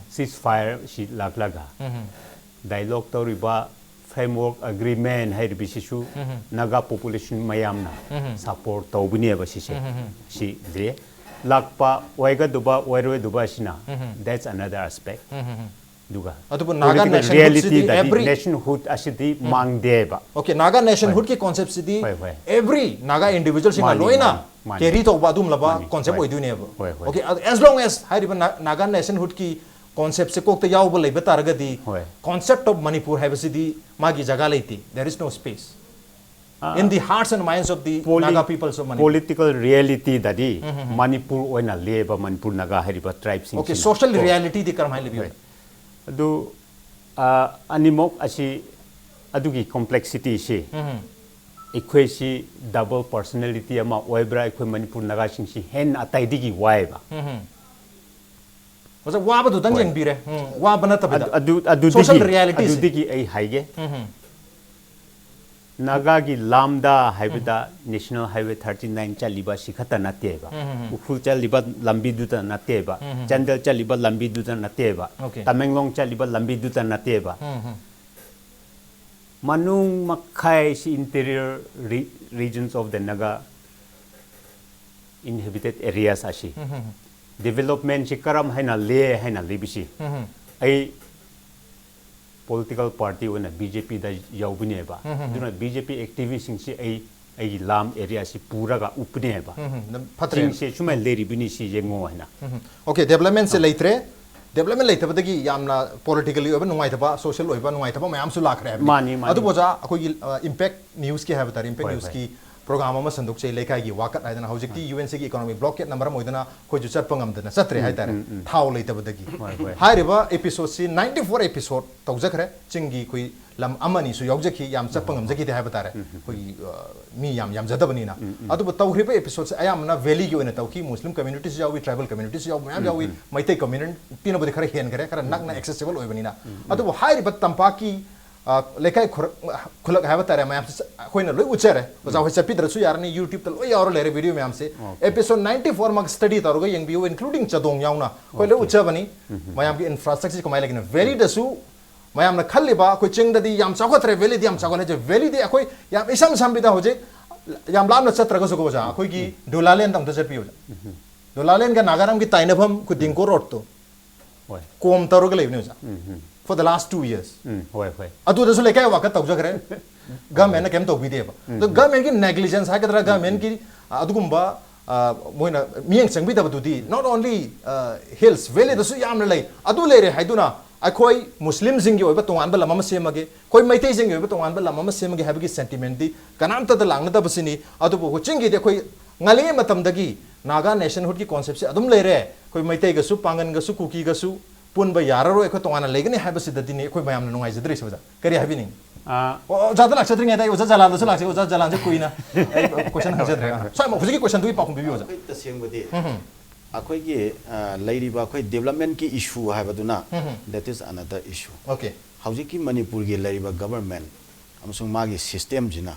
ꯁꯤꯁ ꯐꯥꯌꯔ ꯁꯤ ꯂꯥꯛꯂꯒ ꯗꯥꯏꯂꯣꯒ ꯇꯧꯔꯤꯕ ꯐ꯭ꯔꯦꯝꯋꯔꯛ ꯑꯦꯒ꯭ꯔꯤꯃꯦꯟ ꯍꯥꯏꯔꯤꯕꯁꯤꯁꯨ ꯅꯥꯒꯥ ꯄꯣꯄꯨꯂꯦꯁꯟ ꯃꯌꯥꯝꯅ ꯁꯄꯣꯔꯠ ꯇꯧꯕꯅꯦꯕ ꯁꯤꯁꯦ꯫ ꯁꯤꯗꯤ ꯂꯥꯛꯄ ꯑꯣꯏꯒꯗꯕ ꯑꯣꯏꯔꯣꯏꯗꯕ ꯑꯁꯤꯅ, that's another aspect꯫ ꯑꯗꯨꯒ ꯑꯗꯨꯕꯨ ꯅꯥꯒꯥ ꯅꯦꯁꯟꯍꯨꯗꯁꯤꯗꯤ ꯔꯤꯌꯦꯂꯤꯇꯤꯗꯗꯤ ꯑꯦꯚ꯭ꯔꯤ ꯅꯦꯁꯟꯍꯨꯗ ꯑꯁꯤꯗꯤ ꯃꯥꯡꯗꯦꯕ꯫ Okay, ꯅꯥꯒꯥ ꯅꯦꯁꯟꯍꯨꯗꯀꯤ ꯀꯣꯟꯁꯦꯞꯁꯤꯗꯤ ꯍꯣꯏ, ꯍꯣꯏ꯫ ꯑꯦꯚ꯭ꯔꯤ ꯅꯥꯒꯥ ꯏꯟꯗꯤꯚꯤꯖꯨꯋꯜꯁꯤꯡꯅ ꯃꯥꯅꯤ, ꯂꯣꯏꯅ ꯃꯥꯅꯤ, ꯃꯥꯅꯤ꯫ ꯀꯦꯔꯤ ꯇꯧꯕ ꯑꯗꯨꯒꯨꯝꯂꯕ ꯃꯥꯅꯤ, ꯀꯣꯟꯁꯦꯞ ꯍꯣꯏ꯫ ꯑꯣꯏꯗꯣꯏꯅꯦꯕ꯫ ꯍꯣꯏ, ꯍꯣꯏ꯫ Okay, as long as ꯍꯥꯏꯔꯤꯕ ꯅꯥ- ꯅꯥꯒꯥ ꯅꯦꯁꯟꯍꯨꯗꯀꯤ ꯀꯣꯟꯁꯦꯞꯁꯦ ꯀꯣꯛꯇ ꯌꯥꯎꯕ ꯂꯩꯕ ꯇꯥꯔꯒꯗꯤ, ꯍꯣꯏ꯫ concept of Manipur ꯍꯥꯏꯕꯁꯤꯗꯤ ꯃꯥꯒꯤ ꯖꯒꯥ ꯂꯩꯇꯦ, there is no space꯫ in the hearts and minds of the Naga peoples of Manipur? Political reality ꯗꯗꯤ ꯃꯅꯤꯄꯨꯔ ꯑꯣꯏꯅ ꯂꯦꯕ ꯃꯅꯤꯄꯨꯔ ꯅꯥꯒꯥ ꯍꯥꯏꯔꯤꯕ ꯇ꯭ꯔꯥꯏꯕꯁꯤꯡꯁꯤ Okay, social reality ꯗꯤ ꯀꯔꯝꯍꯥꯏꯅ ꯂꯩꯕꯤꯕ? ꯑꯗꯨ ꯑ, ꯑꯅꯤꯃꯛ ꯑꯁꯤ ꯑꯗꯨꯒꯤ ꯀꯣꯝꯄ꯭ꯂꯦꯛꯁꯤꯇꯤꯁꯤ ꯑꯩꯈꯣꯏꯁꯤ ꯗꯕꯜ ꯄꯔꯁꯅꯦꯂꯤꯇꯤ ꯑꯃ ꯑꯣꯏꯕ꯭ꯔꯥ, ꯑꯩꯈꯣꯏ ꯃꯅꯤꯄꯨꯔ ꯅꯥꯒꯥꯁꯤꯡꯁꯤ ꯍꯦꯟꯅ ꯑꯇꯩꯗꯒꯤ ꯋꯥꯏꯕ? ꯑꯣꯖꯥ, ꯋꯥꯕꯗꯨꯗꯪ ꯌꯦꯡꯕꯤꯔꯦ, ꯎꯝ, ꯋꯥꯕ ꯅꯠꯇꯕꯤꯗ ꯑꯗꯨ ꯑꯗꯨꯗꯒꯤ social reality ꯁꯦ꯫ ꯑꯗꯨꯗꯒꯤ ꯑꯩ ꯍꯥꯏꯒꯦ, ꯅꯥꯒꯥꯒꯤ ꯂꯥꯝꯗ ꯍꯥꯏꯕꯗ ꯅꯦꯁꯅꯦꯜ ꯍꯥꯏꯋꯦ ꯊꯥꯔꯇꯤ ꯅꯥꯏꯟ ꯆꯠꯂꯤꯕ ꯑꯁꯤ ꯈꯛꯇ ꯅꯠꯇꯦꯕ, ꯎꯈ꯭ꯔꯨꯜ ꯆꯠꯂꯤꯕ ꯂꯝꯕꯤꯗꯨꯗ ꯅꯠꯇꯦꯕ, ꯆꯥꯟꯗꯦꯜ ꯆꯠꯂꯤꯕ ꯂꯝꯕꯤꯗꯨꯗ ꯅꯠꯇꯦꯕ, Okay. ꯇꯃꯦꯡꯂꯣꯡ ꯆꯠꯂꯤꯕ ꯂꯝꯕꯤꯗꯨꯗ ꯅꯠꯇꯦꯕ, ꯃꯅꯨꯡ ꯃꯈꯥꯏꯁꯤ interior regions of the Naga inhabited areas ꯑꯁꯤ ꯗꯤꯕꯦꯂꯞꯃꯦꯟꯁꯤ ꯀꯔꯝ ꯍꯥꯏꯅ ꯂꯩ ꯍꯥꯏꯅ ꯂꯩꯕꯁꯤ ꯑꯩ ꯄꯣꯂꯤꯇꯤꯀꯦꯜ ꯄꯥꯔꯇꯤ ꯑꯣꯏꯅ ꯕꯤ ꯖꯦ ꯄꯤꯗ ꯌꯥꯎꯕꯅꯦꯕ꯫ ꯑꯗꯨꯅ ꯕꯤ ꯖꯦ ꯄꯤ ꯑꯦꯛꯇꯤꯚꯤꯁꯁꯤꯡꯁꯤ ꯑꯩ ꯑꯩꯒꯤ ꯂꯥꯝ ꯑꯦꯔꯤꯌꯥꯁꯤ ꯄꯨꯔꯒ ꯎꯞꯄꯅꯦꯕ꯫ ꯐꯠꯇ꯭ꯔꯦ꯫ ꯆꯤꯡꯁꯦ ꯁꯨꯃꯥꯏꯅ ꯂꯩꯔꯤꯕꯅꯤ ꯁꯤ ꯌꯦꯡꯉꯣ ꯍꯥꯏꯅ꯫ Okay, development ꯁꯦ ꯂꯩꯇ꯭ꯔꯦ꯫ Development ꯂꯩꯇꯕꯗꯒꯤ ꯌꯥꯝꯅ politically ꯑꯣꯏꯕ ꯅꯨꯡꯉꯥꯏꯇꯕ, social ꯑꯣꯏꯕ ꯅꯨꯡꯉꯥꯏꯇꯕ ꯃꯌꯥꯝꯁꯨ ꯂꯥꯛꯈ꯭ꯔꯦ ꯍꯥꯏꯕꯅꯤ꯫ ꯃꯥꯅꯤ, ꯃꯥꯅꯤ꯫ ꯑꯗꯨꯕꯨ ꯑꯣꯖꯥ, ꯑꯩꯈꯣꯏꯒꯤ, ꯑ, Impact News ꯀꯤ ꯍꯥꯏꯕ ꯇꯥꯔꯦ, Impact ꯍꯣꯏ, News ꯍꯣꯏ꯫ ꯀꯤ program ꯑꯃ ꯁꯟꯗꯣꯛꯆꯩ, ꯂꯩꯀꯥꯏꯒꯤ ꯋꯥꯀꯠ ꯍꯥꯏꯗꯅ꯫ ꯍꯧꯖꯤꯛꯇꯤ U N C ꯒꯤ economic blockade ꯅ ꯃꯔꯝ ꯑꯣꯏꯗꯨꯅ ꯑꯩꯈꯣꯏꯁꯨ ꯆꯠꯄ ꯉꯝꯗꯅ ꯆꯠꯇ꯭ꯔꯦ ꯍꯥꯏꯇꯥꯔꯦ, ꯊꯥꯎ ꯂꯩꯇꯕꯗꯒꯤ꯫ ꯍꯣꯏ, ꯍꯣꯏ꯫ ꯍꯥꯏꯔꯤꯕ episode ꯁꯤ ninety four episode ꯇꯧꯖꯈ꯭ꯔꯦ꯫ ꯆꯤꯡꯒꯤ ꯑꯩꯈꯣꯏ ꯂꯝ ꯑꯃꯅꯤꯁꯨ ꯌꯥꯎꯖꯈꯤ, ꯌꯥꯝ ꯆꯠꯄ ꯉꯝꯖꯈꯤꯗꯦ ꯍꯥꯏꯕ ꯇꯥꯔꯦ꯫ ꯑꯩꯈꯣꯏꯒꯤ, ꯑ, ꯃꯤ ꯌꯥꯝ ꯌꯥꯝꯖꯗꯕꯅꯤꯅ꯫ ꯑꯗꯨꯕꯨ ꯇꯧꯈ꯭ꯔꯤꯕ episode ꯁꯦ ꯑꯌꯥꯝꯕꯅ valley ꯒꯤ ꯑꯣꯏꯅ ꯇꯧꯈꯤ꯫ Muslim communities ꯌꯥꯎꯏ, tribal communities ꯌꯥꯎꯕ ꯃꯌꯥꯝ ꯌꯥꯎꯏ, ꯃꯩꯇꯩ community ꯅꯕꯨꯗꯤ ꯈꯔ ꯍꯦꯟꯈꯔꯦ, ꯈꯔ ꯅꯛꯅ accessible ꯑꯣꯏꯕꯅꯤꯅ꯫ ꯑꯗꯨꯕꯨ ꯍꯥꯏꯔꯤꯕ ꯇꯝꯄꯥꯛꯀꯤ, ꯑ, ꯂꯩꯀꯥꯏ ꯈꯨꯔ-, ꯈꯨꯂꯛ ꯍꯥꯏꯕ ꯇꯥꯔꯦ, ꯃꯌꯥꯝꯁꯦ ꯆ-, ꯑꯩꯈꯣꯏꯅ ꯂꯣꯏ ꯎꯠꯆꯔꯦ꯫ ꯑꯣꯖꯥ ꯍꯣꯏ ꯆꯠꯄꯤꯗ꯭ꯔꯁꯨ ꯌꯥꯔꯅꯤ, YouTube ꯇ ꯂꯣꯏ ꯌꯥꯎꯔ ꯂꯩꯔꯦ video ꯃꯌꯥꯝꯁꯦ꯫ Okay. Episode ninety four ꯃꯛ study ꯇꯧꯔꯒ ꯌꯦꯡꯕꯤꯌꯨ, including ꯆꯥꯗꯣꯡ ꯌꯥꯎꯅ꯫ ꯑꯩꯈꯣꯏ ꯂꯣꯏ Okay. ꯎꯠꯆꯕꯅꯤ꯫ ꯃꯌꯥꯝꯒꯤ infrastructure ꯀꯃꯥꯏꯅ ꯂꯩꯒꯅꯤ? Valley ꯗꯁꯨ ꯃꯌꯥꯝꯅ ꯈꯜꯂꯤꯕ ꯑꯩꯈꯣꯏ ꯆꯤꯡꯗꯗꯤ ꯌꯥꯝ ꯆꯥꯎꯈꯠꯇ꯭ꯔꯦ, valley ꯗꯤ ꯌꯥꯝ ꯆꯥꯎꯈꯠꯂꯦ ꯍꯥꯏꯁꯦ, valley ꯗꯤ ꯑꯩꯈꯣꯏ ꯌꯥꯝ ꯏꯁꯝ ꯁꯝꯕꯤꯗ ꯍꯧꯖꯤꯛ ꯌꯥꯝ ꯂꯥꯞꯅ ꯆꯠꯇ꯭ꯔꯒꯁꯨꯀꯣ ꯑꯣꯖꯥ, ꯑꯩꯈꯣꯏꯒꯤ ꯗꯣꯂꯥꯂꯦꯟꯗ ꯑꯝꯇ ꯆꯠꯄꯤꯌꯨ ꯑꯣꯖꯥ꯫ ꯗꯣꯂꯥꯂꯦꯟꯒ ꯅꯥꯒꯥꯔꯝꯒꯤ ꯇꯥꯏꯅꯐꯝ ꯑꯩꯈꯣꯏ ꯗꯤꯡꯀꯣ road ꯇꯣ ꯍꯣꯏ꯫ ꯀꯣꯝ ꯇꯧꯔꯒ ꯂꯩꯕꯅꯦ ꯑꯣꯖꯥ, for the last two years꯫ ꯎꯝ, ꯍꯣꯏ, ꯍꯣꯏ꯫ ꯑꯗꯨꯗꯁꯨ ꯂꯩꯀꯥꯏ ꯋꯥꯀꯠ ꯇꯧꯖꯈ꯭ꯔꯦ꯫ Government ꯅ ꯀꯩꯝ ꯇꯧꯕꯤꯗꯦꯕ꯫ ꯑꯗꯣ government ꯀꯤ negligence ꯍꯥꯏꯒꯗ꯭ꯔꯥ, government ꯀꯤ, ꯑ, ꯑꯗꯨꯒꯨꯝꯕ, ꯑ, ꯃꯣꯏꯅ ꯃꯤꯠꯌꯦꯡ ꯆꯪꯕꯤꯗꯕꯗꯨꯗꯤ not only, ꯑ, hills, valley ꯗꯁꯨ ꯌꯥꯝꯅ ꯂꯩ꯫ ꯑꯗꯨ ꯂꯩꯔꯦ ꯍꯥꯏꯗꯨꯅ ꯑꯩꯈꯣꯏ ꯃꯨꯁꯂꯤꯝꯁꯤꯡꯒꯤ ꯑꯣꯏꯕ ꯇꯣꯉꯥꯟꯕ ꯂꯝ ꯑꯃ ꯁꯦꯝꯃꯒꯦ, ꯑꯩꯈꯣꯏ ꯃꯩꯇꯩꯁꯤꯡꯒꯤ ꯑꯣꯏꯕ ꯇꯣꯉꯥꯟꯕ ꯂꯝ ꯑꯃ ꯁꯦꯝꯃꯒꯦ ꯍꯥꯏꯕꯒꯤ ꯁꯦꯟꯇꯤꯃꯦꯟꯗꯤ ꯀꯅꯥꯝꯇꯗ ꯂꯥꯛꯅꯗꯕꯁꯤꯅꯤ꯫ ꯑꯗꯨꯕꯨ ꯍꯧꯖꯤꯛꯀꯤꯗꯤ ꯑꯩꯈꯣꯏ ꯉꯜꯂꯤꯉꯩ ꯃꯇꯝꯗꯒꯤ ꯅꯥꯒꯥ ꯅꯦꯁꯟꯍꯨꯗꯀꯤ ꯀꯣꯟꯁꯦꯞꯁꯦ ꯑꯗꯨꯝ ꯂꯩꯔꯦ꯫ ꯑꯩꯈꯣꯏ ꯃꯩꯇꯩꯒꯁꯨ, ꯄꯥꯡꯒꯟꯒꯁꯨ, ꯀꯨꯀꯤꯒꯁꯨ ꯄꯨꯟꯕ ꯌꯥꯔꯔꯣꯏ, ꯑꯩꯈꯣꯏ ꯇꯣꯉꯥꯟꯅ ꯂꯩꯒꯅꯤ ꯍꯥꯏꯕꯁꯤꯗꯗꯤꯅꯤ ꯑꯩꯈꯣꯏ ꯃꯌꯥꯝꯅ ꯅꯨꯡꯉꯥꯏꯖꯗ꯭ꯔꯤꯁꯦ꯫ ꯑꯣꯖꯥ, ꯀꯔꯤ ꯍꯥꯏꯕꯤꯅꯤꯡꯉꯤ? ꯑꯣ, ꯑꯣꯖꯥꯗ ꯂꯥꯛꯆꯗ꯭ꯔꯤꯉꯩꯗ ꯑꯩ ꯑꯣꯖꯥ ꯖꯂꯥꯟꯗꯁꯨ ꯂꯥꯛꯆꯩ꯫ ꯑꯣꯖꯥ ꯖꯂꯥꯟꯁꯦ ꯀꯨꯏꯅ ꯑꯩ ꯀꯣꯏꯁꯟ ꯍꯪꯖꯗ꯭ꯔꯦ꯫ ꯁ꯭ꯋꯥꯏ ꯍꯧꯖꯤꯛꯀꯤ ꯀꯣꯏꯁꯟꯗꯨꯒꯤ ꯄꯥꯎꯈꯨꯝ ꯄꯤꯕꯤꯌꯨ, ꯑꯣꯖꯥ꯫ ꯑꯩꯈꯣꯏ ꯇꯁꯦꯡꯕꯗꯤ ꯑꯩꯈꯣꯏꯒꯤ, ꯑ, ꯂꯩꯔꯤꯕ ꯑꯩꯈꯣꯏ ꯗꯤꯕꯂꯞꯃꯦꯟꯠꯀꯤ ꯏꯁꯨ ꯍꯥꯏꯕꯗꯨꯅ, that is another issue. Okay. ꯍꯧꯖꯤꯛꯀꯤ ꯃꯅꯤꯄꯨꯔꯒꯤ ꯂꯩꯔꯤꯕ ꯒꯕꯔꯃꯦꯟꯠ ꯑꯃꯁꯨꯡ ꯃꯥꯒꯤ ꯁꯤꯁꯇꯦꯝꯁꯤꯅ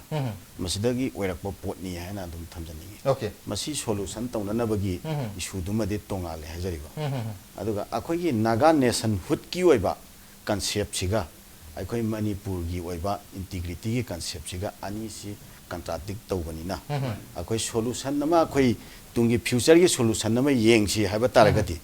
ꯃꯁꯤꯗꯒꯤ ꯑꯣꯏꯔꯛꯄ ꯄꯣꯠꯅꯤ ꯍꯥꯏꯅ ꯑꯗꯨꯝ ꯊꯝꯖꯅꯤꯡꯉꯤ꯫ Okay. ꯃꯁꯤ ꯁꯣꯂꯨꯁꯟ ꯇꯧꯅꯅꯕꯒꯤ ꯏꯁꯨꯗꯨꯃꯗꯤ ꯇꯣꯉꯥꯜꯂꯦ ꯍꯥꯏꯖꯔꯤꯕ꯫ ꯑꯗꯨꯒ ꯑꯩꯈꯣꯏꯒꯤ ꯅꯥꯒꯥ ꯅꯦꯁꯟꯍꯨꯗꯀꯤ ꯑꯣꯏꯕ ꯀꯟꯁꯦꯞꯁꯤꯒ ꯑꯩꯈꯣꯏ ꯃꯅꯤꯄꯨꯔꯒꯤ ꯑꯣꯏꯕ ꯏꯟꯇꯤꯒ꯭ꯔꯤꯇꯤꯒꯤ ꯀꯟꯁꯦꯞꯁꯤꯒ ꯑꯅꯤꯁꯤ ꯀꯟꯇ꯭ꯔꯥꯗꯤꯛ ꯇꯧꯕꯅꯤꯅ, ꯑꯩꯈꯣꯏ ꯁꯣꯂꯨꯁꯟ ꯑꯃ, ꯑꯩꯈꯣꯏ ꯇꯨꯡꯒꯤ ꯐ꯭ꯌꯨꯆꯔꯒꯤ ꯁꯣꯂꯨꯁꯟ ꯑꯃ ꯌꯦꯡꯁꯤ ꯍꯥꯏꯕ ꯇꯥꯔꯒꯗꯤ,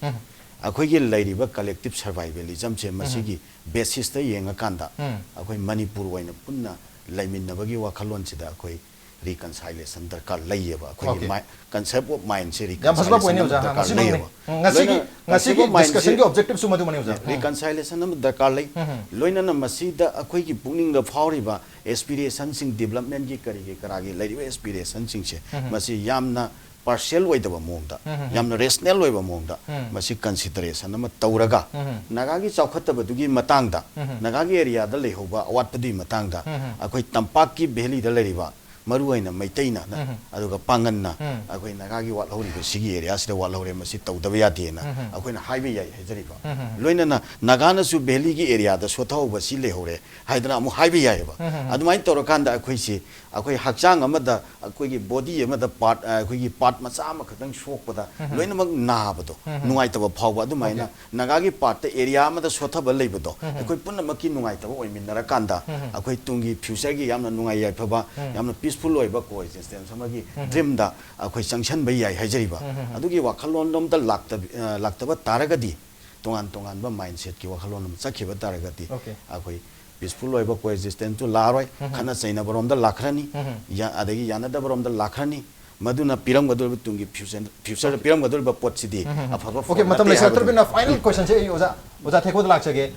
ꯑꯩꯈꯣꯏꯒꯤ ꯂꯩꯔꯤꯕ ꯀꯂꯦꯛꯇꯤꯚ ꯁꯔꯚꯥꯏꯚꯦꯂꯤꯖꯝꯁꯦ ꯃꯁꯤꯒꯤ ꯕꯦꯁꯤꯁꯇ ꯌꯦꯡꯉꯀꯥꯟꯗ ꯑꯩꯈꯣꯏ ꯃꯅꯤꯄꯨꯔ ꯑꯣꯏꯅ ꯄꯨꯟꯅ ꯂꯩꯃꯤꯟꯅꯕꯒꯤ ꯋꯥꯈꯜꯂꯣꯟꯁꯤꯗ ꯑꯩꯈꯣꯏ ꯔꯤꯀꯟꯁꯥꯏꯂꯦꯁꯟ ꯗꯔꯀꯥꯔ ꯂꯩꯌꯦꯕ꯫ ꯑꯩꯈꯣꯏꯒꯤ Okay. ꯃꯥꯏ-, ꯀꯟꯁꯦꯞ ꯑꯣꯐ ꯃꯥꯏꯟꯁꯦ ꯌꯥꯝ ꯐꯖꯕ ꯔꯤꯀꯟꯁꯥꯏꯂꯦꯁꯟ ꯄꯣꯏꯟꯅꯤ, ꯑꯃ ꯑꯣꯖꯥ꯫ ꯗꯔꯀꯥꯔ ꯃꯁꯤꯃꯛꯅꯤ꯫ ꯂꯩꯌꯦꯕ꯫ ꯎꯝ, ꯉꯁꯤꯒꯤ, ꯂꯣꯏꯅ ꯉꯁꯤꯒꯤ ꯀꯟꯁꯦꯞ ꯑꯣꯐ ꯃꯥꯏꯟꯁꯦ ꯗꯤꯁꯀꯁꯟꯒꯤ ꯑꯣꯕꯖꯦꯛꯇꯤꯚꯁꯨ ꯃꯗꯨꯃꯅꯤ, ꯑꯣꯖꯥ꯫ ꯎꯝ꯫ ꯔꯤꯀꯟꯁꯥꯏꯂꯦꯁꯟ ꯑꯃ ꯗꯔꯀꯥꯔ ꯂꯩ꯫ ꯎꯝ꯫ ꯂꯣꯏꯅꯅ ꯃꯁꯤꯗ ꯑꯩꯈꯣꯏꯒꯤ ꯄꯨꯛꯅꯤꯡꯗ ꯐꯥꯎꯔꯤꯕ ꯑꯦꯁꯄꯤꯔꯦꯁꯟꯁꯤꯡ, ꯗꯤꯕꯂꯞꯃꯦꯟꯒꯤ ꯀꯔꯤꯒꯤ ꯀꯔꯥꯒꯤ ꯂꯩꯔꯤꯕ ꯑꯦꯁꯄꯤꯔꯦꯁꯟꯁꯤꯡꯁꯦ, ꯎꯝ꯫ ꯃꯁꯤ ꯌꯥꯝꯅ ꯄꯥꯔꯁꯤꯌꯦꯜ ꯑꯣꯏꯗꯕ ꯃꯑꯣꯡꯗ, ꯎꯝ꯫ ꯌꯥꯝꯅ ꯔꯦꯁꯅꯦꯜ ꯑꯣꯏꯕ ꯃꯑꯣꯡꯗ ꯎꯝ꯫ ꯃꯁꯤ ꯀꯟꯁꯤꯗꯔꯦꯁꯟ ꯑꯃ ꯇꯧꯔꯒ, ꯎꯝ꯫ ꯅꯥꯒꯥꯒꯤ ꯆꯥꯎꯈꯠꯇꯕꯗꯨꯒꯤ ꯃꯇꯥꯡꯗ, ꯎꯝ꯫ ꯅꯥꯒꯥꯒꯤ ꯑꯦꯔꯤꯌꯥꯗ ꯂꯩꯍꯧꯕ ꯑꯋꯥꯠꯄꯗꯨꯒꯤ ꯃꯇꯥꯡꯗ ꯎꯝ꯫ ꯑꯩꯈꯣꯏ ꯇꯝꯄꯥꯛꯀꯤ ꯚꯦꯂꯤꯗ ꯂꯩꯔꯤꯕ ꯃꯔꯨ ꯑꯣꯏꯅ ꯃꯩꯇꯩꯅ, ꯎꯝ꯫ ꯑꯗꯨꯒ ꯄꯥꯡꯒꯟꯅ ꯎꯝ꯫ ꯑꯩꯈꯣꯏ ꯅꯥꯒꯥꯒꯤ ꯋꯥꯠꯍꯧꯔꯤꯕ ꯁꯤꯒꯤ ꯑꯦꯔꯤꯌꯥꯁꯤꯗ ꯋꯥꯠꯍꯧꯔꯦ, ꯃꯁꯤ ꯇꯧꯗꯕ ꯌꯥꯗꯦꯅ ꯎꯝ꯫ ꯑꯩꯈꯣꯏꯅ ꯍꯥꯏꯕ ꯌꯥꯏ ꯍꯥꯏꯖꯔꯤꯕ꯫ ꯎꯝ꯫ ꯂꯣꯏꯅꯅ ꯅꯥꯒꯥꯅꯁꯨ ꯚꯦꯂꯤꯒꯤ ꯑꯦꯔꯤꯌꯥꯗ ꯁꯣꯠꯊꯍꯧꯕ ꯁꯤ ꯂꯩꯍꯧꯔꯦ ꯍꯥꯏꯗꯅ ꯑꯃꯨꯛ ꯍꯥꯏꯕ ꯌꯥꯏꯑꯕ꯫ ꯎꯝ꯫ ꯑꯗꯨꯃꯥꯏꯅ ꯇꯧꯔꯀꯥꯟꯗ ꯑꯩꯈꯣꯏꯁꯤ, ꯑꯩꯈꯣꯏ ꯍꯛꯆꯥꯡ ꯑꯃꯗ, ꯑꯩꯈꯣꯏꯒꯤ ꯕꯣꯗꯤ ꯑꯃꯗ ꯄꯥꯔꯠ, ꯑꯩꯈꯣꯏꯒꯤ ꯄꯥꯔꯠ ꯃꯆꯥ ꯑꯃꯈꯛꯇꯪ ꯁꯣꯛꯄꯗ ꯎꯝ꯫ ꯂꯣꯏꯅꯃꯛ ꯅꯥꯕꯗꯣ, ꯎꯝ꯫ ꯅꯨꯡꯉꯥꯏꯇꯕ ꯐꯥꯎꯕ, ꯑꯗꯨꯃꯥꯏꯅ Okay. ꯅꯥꯒꯥꯒꯤ ꯄꯥꯔꯠꯇ ꯑꯦꯔꯤꯌꯥ ꯑꯃꯗ ꯁꯣꯠꯊꯕ ꯂꯩꯕꯗꯣ, ꯎꯝ꯫ ꯑꯩꯈꯣꯏ ꯄꯨꯝꯅꯃꯛꯀꯤ ꯅꯨꯡꯉꯥꯏꯇꯕ ꯑꯣꯏꯃꯤꯟꯅꯔꯀꯥꯟꯗ, ꯎꯝ꯫ ꯑꯩꯈꯣꯏ ꯇꯨꯡꯒꯤ ꯐ꯭ꯌꯨꯆꯔꯒꯤ ꯌꯥꯝꯅ ꯅꯨꯡꯉꯥꯏ ꯌꯥꯏꯐꯕ, ꯎꯝ꯫ ꯌꯥꯝꯅ ꯄꯤꯁꯐꯨꯜ ꯑꯣꯏꯕ ꯀꯣ ꯑꯦꯛꯖꯤꯁꯇꯦꯟꯁ ꯑꯃꯒꯤ ꯎꯝ꯫ ꯗ꯭ꯔꯤꯝꯗ ꯑꯩꯈꯣꯏ ꯆꯪꯁꯟꯕ ꯌꯥꯏ ꯍꯥꯏꯖꯔꯤꯕ꯫ ꯎꯝ꯫ ꯑꯗꯨꯒꯤ ꯋꯥꯈꯜꯂꯣꯟꯗꯣꯝꯗ ꯂꯥꯛꯇꯕ, ꯑ, ꯂꯥꯛꯇꯕ ꯇꯥꯔꯒꯗꯤ, ꯇꯣꯉꯥꯟ ꯇꯣꯉꯥꯟꯕ ꯃꯥꯏꯟꯁꯦꯠꯀꯤ ꯋꯥꯈꯜꯂꯣꯟ ꯑꯃ ꯆꯠꯈꯤꯕ ꯇꯥꯔꯒꯗꯤ, Okay. ꯑꯩꯈꯣꯏ ꯄꯤꯁꯐꯨꯜ ꯑꯣꯏꯕ ꯀꯣ ꯑꯦꯛꯖꯤꯁꯇꯦꯟꯁꯇꯨ ꯂꯥꯛꯑꯔꯣꯏ, ꯎꯝ꯫ ꯈꯠꯅ ꯆꯩꯅꯕꯔꯣꯝꯗ ꯂꯥꯛꯈ꯭ꯔꯅꯤ, ꯎꯝ꯫ ꯌꯥ-, ꯑꯗꯒꯤ ꯌꯥꯅꯗꯕꯔꯣꯝꯗ ꯂꯥꯛꯈ꯭ꯔꯅꯤ꯫ ꯃꯗꯨꯅ ꯄꯤꯔꯝꯒꯗꯧꯔꯤꯕ ꯇꯨꯡꯒꯤ ꯐ꯭ꯌꯨꯆꯔ, ꯐ꯭ꯌꯨꯆꯔꯗ ꯄꯤꯔꯝꯒꯗꯧꯔꯤꯕ ꯄꯣꯠꯁꯤꯗꯤ ꯎꯝ꯫ ꯑꯐꯕ Okay, ꯐꯣꯔꯝ ꯃꯇꯝ ꯅꯠꯇꯦ ꯂꯩꯁꯤꯜꯂꯛꯇ꯭ꯔꯕꯅꯤꯅ ꯍꯥꯏꯕꯗꯨꯅꯤ꯫ Final questionꯁꯦ ꯑꯩ ꯑꯣꯖꯥ ꯑꯣꯖꯥ ꯊꯦꯛꯄꯗ ꯂꯥꯛꯆꯒꯦ꯫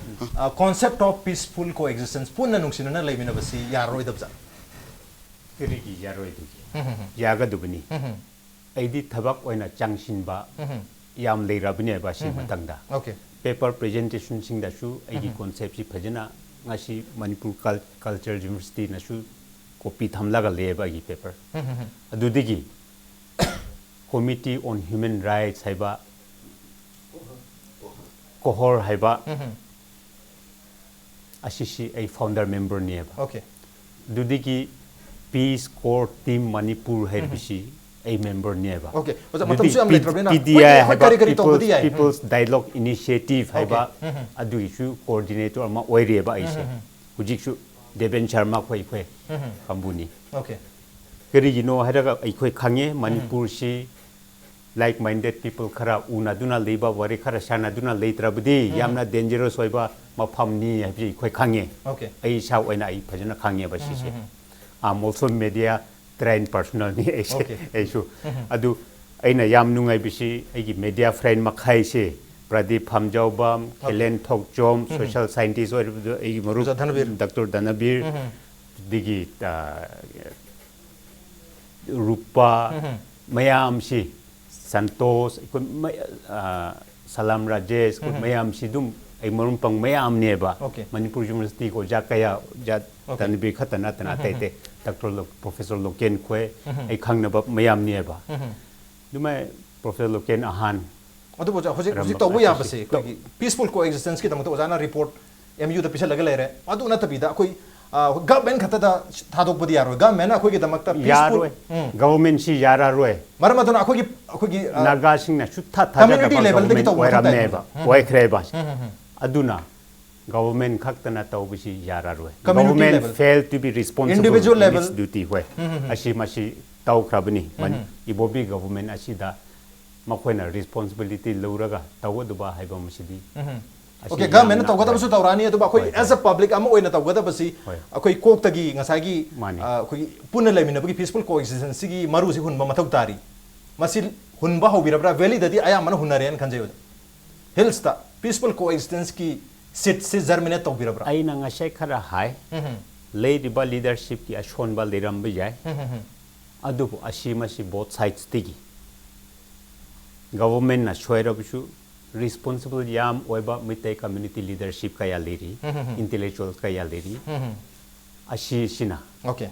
Concept of peaceful coexistence, ꯄꯨꯟꯅ ꯅꯨꯡꯁꯤꯅꯅ ꯂꯩꯃꯤꯟꯅꯕꯁꯤ ꯌꯥꯔꯔꯣꯏꯗꯕꯖꯥꯠ? ꯀꯔꯤꯒꯤ ꯌꯥꯔꯣꯏꯗꯣꯏꯒꯦ? ꯌꯥꯒꯗꯕꯅꯤ꯫ ꯑꯩꯗꯤ ꯊꯕꯛ ꯑꯣꯏꯅ ꯆꯪꯁꯤꯟꯕ ꯌꯥꯝ ꯂꯩꯔꯕꯅꯦꯕ ꯁꯤ ꯃꯇꯥꯡꯗ꯫ Okay. Paper presentationꯁꯤꯡꯗꯁꯨ ꯑꯩꯒꯤ conceptꯁꯤ ꯐꯖꯅ ꯉꯁꯤ ꯃꯅꯤꯄꯨꯔ ꯀꯜ-, Cultural Universityꯅꯁꯨ copy ꯊꯝꯂꯒ ꯂꯩꯌꯦꯕ ꯑꯩꯒꯤ paper꯫ ꯑꯗꯨꯗꯒꯤ Committee on Human Rights ꯍꯥꯏꯕ, ꯀꯣꯍꯣꯔ ꯍꯥꯏꯕ, ꯑꯁꯤꯁꯤ ꯑꯩ founder memberꯅꯦꯕ꯫ Okay. ꯑꯗꯨꯗꯒꯤ Peace Core Team ꯃꯅꯤꯄꯨꯔ ꯍꯥꯏꯔꯤꯕꯁꯤ ꯑꯩ memberꯅꯦꯕ꯫ Okay. ꯑꯣꯖꯥ, ꯑꯗꯨꯗꯤ ꯃꯇꯝꯁꯨ ꯌꯥꯝ ꯄꯤ-, ꯂꯩꯇ꯭ꯔꯕꯅꯤꯅ ꯄꯤ ꯗꯤ ꯑꯩꯈꯣꯏ, ꯑꯥꯏ ꯑꯩꯈꯣꯏ ꯍꯥꯏꯕ ꯀꯔꯤ ꯀꯔꯤ ꯇꯧꯕꯗꯤ People's, ꯌꯥꯏ? People's Dialogue Initiative ꯍꯥꯏꯕ Okay. ꯑꯗꯨꯒꯤꯁꯨ coordinator ꯑꯃ ꯑꯣꯏꯔꯤꯑꯕ ꯑꯩꯁꯦ꯫ ꯍꯧꯖꯤꯛꯁꯨ ꯗꯦꯕꯦꯟ ꯁꯔꯃ ꯈꯣꯏ, ꯑꯩꯈꯣꯏ ꯀꯥꯡꯕꯨꯅꯤ꯫ Okay. ꯀꯔꯤꯒꯤꯅꯣ ꯍꯥꯏꯔꯒ ꯑꯩꯈꯣꯏ ꯈꯪꯉꯦ, ꯃꯅꯤꯄꯨꯔꯁꯤ like minded people ꯈꯔ ꯎꯅꯗꯨꯅ ꯂꯩꯕ, ꯋꯥꯔꯤ ꯈꯔ ꯁꯥꯟꯅꯗꯨꯅ ꯂꯩꯇ꯭ꯔꯕꯗꯤ ꯌꯥꯝꯅ dangerous ꯑꯣꯏꯕ ꯃꯐꯝꯅꯤ ꯍꯥꯏꯕꯁꯤ ꯑꯩꯈꯣꯏ ꯈꯪꯉꯦ꯫ Okay. ꯑꯩ ꯏꯁꯥ ꯑꯣꯏꯅ ꯑꯩ ꯐꯖꯅ ꯈꯪꯉꯦꯕ ꯁꯤꯁꯦ꯫ I'm also media trained personalꯅꯤ ꯑꯩꯁꯦ꯫ Okay. ꯑꯩꯁꯨ ꯑꯗꯨ ꯑꯩꯅ ꯌꯥꯝ ꯅꯨꯡꯉꯥꯏꯕꯁꯤ ꯑꯩꯒꯤ media friend ꯃꯈꯩꯁꯦ, ꯄ꯭ꯔꯗꯤꯞ ꯐꯝꯖꯥꯎꯕꯝ, ꯈꯦꯂꯦꯟ ꯊꯣꯛꯆꯣꯝ, social scientist ꯑꯣꯏꯔꯤꯕꯗꯣ ꯑꯩꯒꯤ ꯃꯔꯨꯞ ꯑꯣꯖꯥ ꯙꯅꯕꯤꯔ꯫ Doctor ꯙꯅꯕꯤꯔ, ꯑꯗꯒꯤ, ꯑ, ꯔꯨꯄꯥ, ꯃꯌꯥꯝꯁꯤ, ꯁꯟꯇꯣꯁ, ꯑꯩꯈꯣꯏ ꯃ-, ꯑ, ꯁꯂꯥꯝ ꯔꯥꯖꯦꯁ, ꯑꯩꯈꯣꯏ ꯃꯌꯥꯝꯁꯤ ꯑꯗꯨꯝ ꯑꯩ ꯃꯔꯨꯞ ꯃꯄꯥꯡ ꯃꯌꯥꯝꯅꯦꯕ꯫ Okay. ꯃꯅꯤꯄꯨꯔ Universityꯒꯤ ꯑꯣꯖꯥ ꯀꯌꯥ, ꯑꯣꯖꯥ Okay. ꯙꯅꯕꯤꯔ ꯈꯛꯇ ꯅꯠꯇꯅ ꯑꯇꯩ ꯑꯇꯩ, Doctor ꯂꯣ-, Professor ꯂꯣꯀꯦꯟ ꯈꯣꯏ, ꯑꯩ ꯈꯪꯅꯕ ꯃꯌꯥꯝꯅꯦꯕ꯫ ꯑꯗꯨꯃꯥꯏ Professor ꯂꯣꯀꯦꯟ ꯑꯍꯥꯟ ꯑꯗꯨꯕꯨ ꯑꯣꯖꯥ, ꯍꯧꯖꯤꯛ, ꯍꯧꯖꯤꯛ ꯔꯝꯕ ꯇꯧꯕ ꯑꯁꯤꯁꯤ ꯌꯥꯕꯁꯦ ꯑꯩꯈꯣꯏꯒꯤ peaceful coexistenceꯀꯤꯗꯃꯛꯇ ꯑꯣꯖꯥꯅ report M Uꯗ ꯄꯤꯁꯜꯂꯒ ꯂꯩꯔꯦ꯫ ꯑꯗꯨ ꯅꯠꯇꯕꯤꯗ ꯑꯩꯈꯣꯏ, ꯑ, government ꯈꯛꯇꯗ ꯊꯥꯗꯣꯛꯄꯗꯤ ꯌꯥꯔꯣꯏ꯫ Governmentꯅ ꯑꯩꯈꯣꯏꯒꯤꯗꯃꯛꯇ peaceful, ꯌꯥꯔꯣꯏ꯫ ꯎꯝ꯫ Governmentꯁꯤ ꯌꯥꯔꯔꯣꯏ꯫ ꯃꯔꯝ ꯑꯗꯨꯅ ꯑꯩꯈꯣꯏꯒꯤ, ꯑꯩꯈꯣꯏꯒꯤ, ꯑ, ꯅꯥꯒꯥꯁꯤꯡꯅ ꯁꯨꯛꯊꯥ community ꯊꯥꯖꯗꯕ levelꯗꯒꯤ government ꯇꯧꯕ ꯃꯊꯧ ꯇꯥꯏ꯫ ꯑꯣꯏꯔꯝꯃꯦꯕ, ꯎꯝ꯫ ꯑꯣꯏꯈ꯭ꯔꯦꯕ꯫ ꯑꯗꯨꯅ government ꯈꯛꯇꯅ ꯇꯧꯕꯁꯤ ꯌꯥꯔꯔꯣꯏ꯫ Community Government level. Fail to be responsible Individual in level. Its duty ꯍꯣꯏ꯫ ꯑꯁꯤ ꯃꯁꯤ ꯇꯧꯈ꯭ꯔꯕꯅꯤ꯫ ꯃꯟ-, ꯏꯕꯣꯕꯤ government ꯑꯁꯤꯗ ꯃꯈꯣꯏꯅ responsibility ꯂꯧꯔꯒ ꯇꯧꯒꯗꯕ ꯍꯥꯏꯕ ꯃꯁꯤꯗꯤ ꯑꯁꯤ Okay, governmentꯅ ꯌꯥꯝꯅ ꯇꯧꯒꯗꯕꯁꯨ ꯍꯣꯏ꯫ ꯇꯧꯔꯛꯑꯅꯤ, ꯑꯗꯨꯕꯨ ꯑꯩꯈꯣꯏ ꯍꯣꯏ, as a ꯍꯣꯏ꯫ Public ꯑꯃ ꯑꯣꯏꯅ ꯇꯧꯒꯗꯕꯁꯤ ꯍꯣꯏ꯫ ꯑꯩꯈꯣꯏ ꯀꯣꯛꯇꯒꯤ ꯉꯁꯥꯏꯒꯤ, ꯃꯥꯅꯤ꯫ ꯑ, ꯑꯩꯈꯣꯏꯒꯤ ꯄꯨꯟꯅ ꯂꯩꯃꯤꯟꯅꯕꯒꯤ peaceful coexistenceꯁꯤꯒꯤ ꯃꯔꯨꯁꯤ ꯍꯨꯟꯕ ꯃꯊꯧ ꯇꯥꯔꯤ꯫ ꯃꯁꯤ ꯍꯨꯟꯕ ꯍꯧꯕꯤꯔꯕ꯭ꯔꯥ? Valleyꯗꯗꯤ ꯑꯌꯥꯝꯕꯅ ꯍꯨꯟꯅꯔꯦꯅ ꯈꯟꯖꯩ ꯑꯣꯖꯥ꯫ Hillsꯇ Peaceful coexistence ꯀꯤ seat ꯁꯤ germinate ꯇꯧꯕꯤꯔꯕ꯭ꯔꯥ? ꯑꯩꯅ ꯉꯁꯥꯏ ꯈꯔ ꯍꯥꯏ, ꯎꯝ, ꯂꯩꯔꯤꯕ leadership ꯀꯤ ꯑꯁꯣꯟꯕ ꯂꯩꯔꯝꯕ ꯌꯥꯏ, ꯎꯝ, ꯎꯝ, ꯎꯝ. ꯑꯗꯨꯕꯨ ꯑꯁꯤ ꯃꯁꯤ both sides ꯇꯒꯤ government ꯅ ꯁꯣꯏꯔꯕꯁꯨ responsible ꯌꯥꯝ ꯑꯣꯏꯕ ꯃꯩꯇꯩ community leadership ꯀꯌꯥ ꯂꯩꯔꯤ, ꯎꯝ, ꯎꯝ, ꯎꯝ. Intellectual ꯀꯌꯥ ꯂꯩꯔꯤ, ꯎꯝ, ꯎꯝ. ꯑꯁꯤꯁꯤꯅ Okay.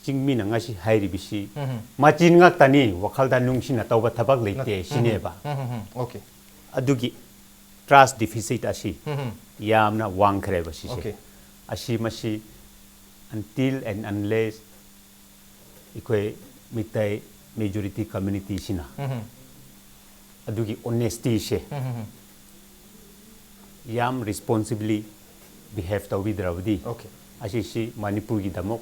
ꯆꯤꯡꯃꯤꯅ ꯉꯁꯤ ꯍꯥꯏꯔꯤꯕꯁꯤ ꯎꯝ, ꯎꯝ. ꯃꯆꯤꯟ ꯉꯥꯛꯇꯅꯤ, ꯋꯥꯈꯜꯗ ꯅꯨꯡꯁꯤꯅ ꯇꯧꯕ ꯊꯕꯛ ꯂꯩꯇꯦ ꯁꯤꯅꯦꯕ꯫ ꯎꯝ, ꯎꯝ, ꯎꯝ. Okay. ꯑꯗꯨꯒꯤ trust deficit ꯑꯁꯤ ꯎꯝ, ꯎꯝ. ꯌꯥꯝꯅ ꯋꯥꯡꯈ꯭ꯔꯦꯕ ꯁꯤꯁꯦ꯫ Okay. ꯑꯁꯤ ꯃꯁꯤ until and unless ꯑꯩꯈꯣꯏ ꯃꯤꯇꯩ majority community ꯁꯤꯅ ꯎꯝ, ꯎꯝ. ꯑꯗꯨꯒꯤ honesty ꯁꯦ ꯎꯝ, ꯎꯝ, ꯎꯝ. ꯌꯥꯝ responsibly behave ꯇꯧꯕꯤꯗ꯭ꯔꯕꯗꯤ Okay. ꯑꯁꯤꯁꯤ ꯃꯅꯤꯄꯨꯔꯒꯤꯗꯃꯛ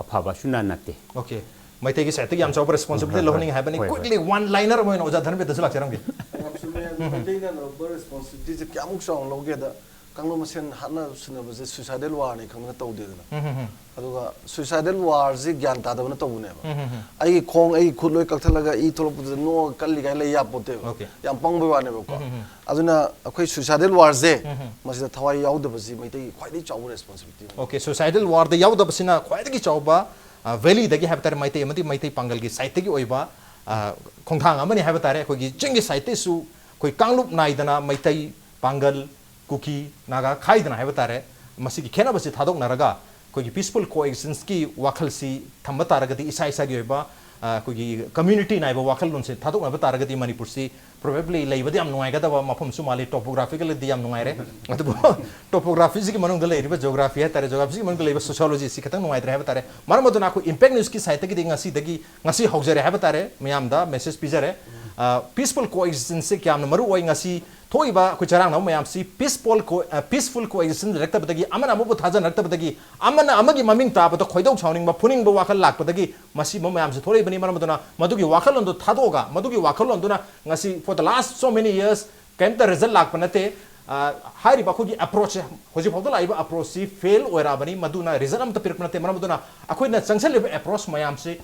ꯑꯐꯕ ꯁꯨꯅ ꯅꯠꯇꯦ꯫ Okay. ꯃꯩꯇꯩꯒꯤ side ꯇꯒꯤ ꯌꯥꯝ ꯆꯥꯎꯕ responsibility ꯍꯣꯏ, ꯍꯣꯏ. ꯂꯧꯍꯟꯅꯤꯡꯉꯤ ꯍꯥꯏꯕꯅꯤ꯫ ꯍꯣꯏ, ꯍꯣꯏ. Quickly, one liner ꯑꯃ ꯑꯣꯏꯅ ꯑꯣꯖꯥ ꯙꯔꯃꯦꯟꯗ꯭ꯔꯁꯨ ꯂꯥꯛꯆꯔꯝꯒꯦ꯫ ꯌꯥꯝ ꯆꯨꯝꯃꯦ꯫ ꯑꯗꯨ ꯃꯩꯇꯩꯅ ꯂꯧꯕ responsibility ꯁꯦ ꯀꯌꯥꯃꯨꯛ ꯆꯥꯎꯅ ꯂꯧꯒꯦꯗ, ꯀꯥꯡꯂꯨꯞ ꯃꯁꯦꯟ ꯍꯥꯠꯅ ꯁꯨꯅꯕꯁꯦ suicidal war ꯅꯤ ꯈꯪꯗꯅ ꯇꯧꯗꯦꯗꯅ꯫ ꯎꯝ, ꯎꯝ, ꯎꯝ. ꯑꯗꯨꯒ suicidal war ꯁꯤ ꯒ꯭ꯌꯥꯟ ꯇꯥꯗꯕꯅ ꯇꯧꯕꯅꯦꯕ꯫ ꯎꯝ, ꯎꯝ, ꯎꯝ. ꯑꯩꯒꯤ ꯈꯣꯡ, ꯑꯩꯒꯤ ꯈꯨꯠ ꯂꯣꯏ ꯀꯛꯊꯠꯂꯒ ꯏ ꯊꯣꯛꯂꯛꯄꯗꯨꯗ ꯅꯣꯛꯑꯒ ꯀꯜꯂꯤ ꯀꯥꯏꯅ ꯂꯩ ꯌꯥꯄꯣꯠꯇꯦꯕ꯫ Okay. ꯌꯥꯝ ꯄꯪꯕꯩ ꯋꯥꯅꯦꯕꯀꯣ꯫ ꯎꯝ, ꯎꯝ, ꯎꯝ. ꯑꯗꯨꯅ ꯑꯩꯈꯣꯏ suicidal war ꯁꯦ ꯎꯝ, ꯎꯝ. ꯃꯁꯤꯗ ꯊꯋꯥꯏ ꯌꯥꯎꯗꯕꯁꯤ ꯃꯩꯇꯩꯒꯤ ꯈ꯭ꯋꯥꯏꯗꯒꯤ ꯆꯥꯎꯕ responsibility ꯅꯤ꯫ Okay, suicidal war ꯗ ꯌꯥꯎꯗꯕꯁꯤꯅ ꯈ꯭ꯋꯥꯏꯗꯒꯤ ꯆꯥꯎꯕ, ꯑ, valley ꯗꯒꯤ ꯍꯥꯏꯕ ꯇꯥꯔꯦ, ꯃꯩꯇꯩ ꯑꯃꯗꯤ ꯃꯩꯇꯩ ꯄꯥꯡꯒꯜꯒꯤ side ꯇꯒꯤ ꯑꯣꯏꯕ, ꯑ, ꯈꯣꯡꯊꯥꯡ ꯑꯃꯅꯤ ꯍꯥꯏꯕ ꯇꯥꯔꯦ꯫ ꯑꯩꯈꯣꯏꯒꯤ ꯆꯤꯡꯒꯤ side ꯇꯩꯁꯨ ꯑꯩꯈꯣꯏ ꯀꯥꯡꯂꯨꯞ ꯅꯥꯏꯗꯅ ꯃꯩꯇꯩ, ꯄꯥꯡꯒꯜ, ꯀꯨꯀꯤ, ꯅꯥꯒꯥ ꯈꯥꯏꯗꯅ ꯍꯥꯏꯕ ꯇꯥꯔꯦ, ꯃꯁꯤꯒꯤ ꯈꯦꯠꯅꯕꯁꯤ ꯊꯥꯗꯣꯛꯅꯔꯒ ꯑꯩꯈꯣꯏꯒꯤ peaceful coexistence ꯀꯤ ꯋꯥꯈꯜꯁꯤ ꯊꯝꯕ ꯇꯥꯔꯒꯗꯤ, ꯏꯁꯥ ꯏꯁꯥꯒꯤ ꯑꯣꯏꯕ, ꯑ, ꯑꯩꯈꯣꯏꯒꯤ community ꯅꯥꯏꯕ ꯋꯥꯈꯜꯂꯣꯟꯁꯦ ꯊꯥꯗꯣꯛꯅꯕ ꯇꯥꯔꯒꯗꯤ, ꯃꯅꯤꯄꯨꯔꯁꯤ probably ꯂꯩꯕꯗꯤ ꯌꯥꯝ ꯅꯨꯡꯉꯥꯏꯒꯗꯕ ꯃꯐꯝꯁꯨ ꯃꯥꯜꯂꯤ꯫ Topographically ꯗꯤ ꯌꯥꯝ ꯅꯨꯡꯉꯥꯏꯔꯦ, ꯑꯗꯨꯕꯨ topography ꯁꯤꯒꯤ ꯃꯅꯨꯡꯗ ꯂꯩꯔꯤꯕ geography ꯍꯥꯏ ꯇꯥꯔꯦ, geography ꯁꯤꯒꯤ ꯃꯅꯨꯡꯗ ꯂꯩꯕ sociology ꯁꯤ ꯈꯤꯇꯪ ꯅꯨꯡꯉꯥꯏꯇ꯭ꯔꯦ ꯍꯥꯏꯕ ꯇꯥꯔꯦ꯫ ꯃꯔꯝ ꯑꯗꯨꯅ ꯑꯩꯈꯣꯏ Impact News ꯀꯤ side ꯇꯒꯤꯗꯤ ꯉꯁꯤꯗꯒꯤ, ꯉꯁꯤ ꯍꯧꯖꯔꯦ ꯍꯥꯏꯕ ꯇꯥꯔꯦ, ꯃꯌꯥꯝꯗ message ꯄꯤꯖꯔꯦ꯫ ꯑ, peaceful coexistence ꯁꯦ ꯀꯌꯥꯝꯅ ꯃꯔꯨ ꯑꯣꯏ꯫ ꯉꯁꯤ ꯊꯣꯛꯏꯕ ꯑꯩꯈꯣꯏ ꯆꯔꯥꯡꯅꯕ ꯃꯌꯥꯝꯁꯤ peaceful co-, ꯑ, peaceful coexistence ꯂꯩꯔꯛꯇꯕꯗꯒꯤ, ꯑꯃꯅ ꯑꯃꯕꯨ ꯊꯥꯖꯅꯔꯛꯇꯕꯗꯒꯤ, ꯑꯃꯅ ꯑꯃꯒꯤ ꯃꯃꯤꯡ ꯇꯥꯕꯗ ꯈꯣꯏꯗꯧ ꯁꯥꯎꯅꯤꯡꯕ, ꯐꯨꯅꯤꯡꯕ ꯋꯥꯈꯜ ꯂꯥꯛꯄꯗꯒꯤ ꯃꯁꯤꯒꯨꯝꯕ ꯃꯌꯥꯝꯁꯤ ꯊꯣꯛꯂꯛꯏꯕꯅꯤ꯫ ꯃꯔꯝ ꯑꯗꯨꯅ ꯃꯗꯨꯒꯤ ꯋꯥꯈꯜꯂꯣꯟꯗꯨ ꯊꯥꯗꯣꯛꯑꯒ, ꯃꯗꯨꯒꯤ ꯋꯥꯈꯜꯂꯣꯟꯗꯨꯅ ꯉꯁꯤ for the last so many years ꯀꯩꯝꯇ result ꯂꯥꯛꯄ ꯅꯠꯇꯦ꯫ ꯑ, ꯍꯥꯏꯔꯤꯕ ꯑꯩꯈꯣꯏꯒꯤ approach ꯁꯦ, ꯍꯧꯖꯤꯛ ꯐꯥꯎꯗ ꯂꯥꯛꯏꯕ approach ꯁꯤ fail ꯑꯣꯏꯔꯛꯑꯕꯅꯤ, ꯃꯗꯨꯅ result ꯑꯃꯠꯇ ꯄꯤꯔꯛꯄ ꯅꯠꯇꯦ꯫ ꯃꯔꯝ ꯑꯗꯨꯅ ꯑꯩꯈꯣꯏꯅ ꯆꯪꯁꯜꯂꯤꯕ approach ꯃꯌꯥꯝꯁꯤ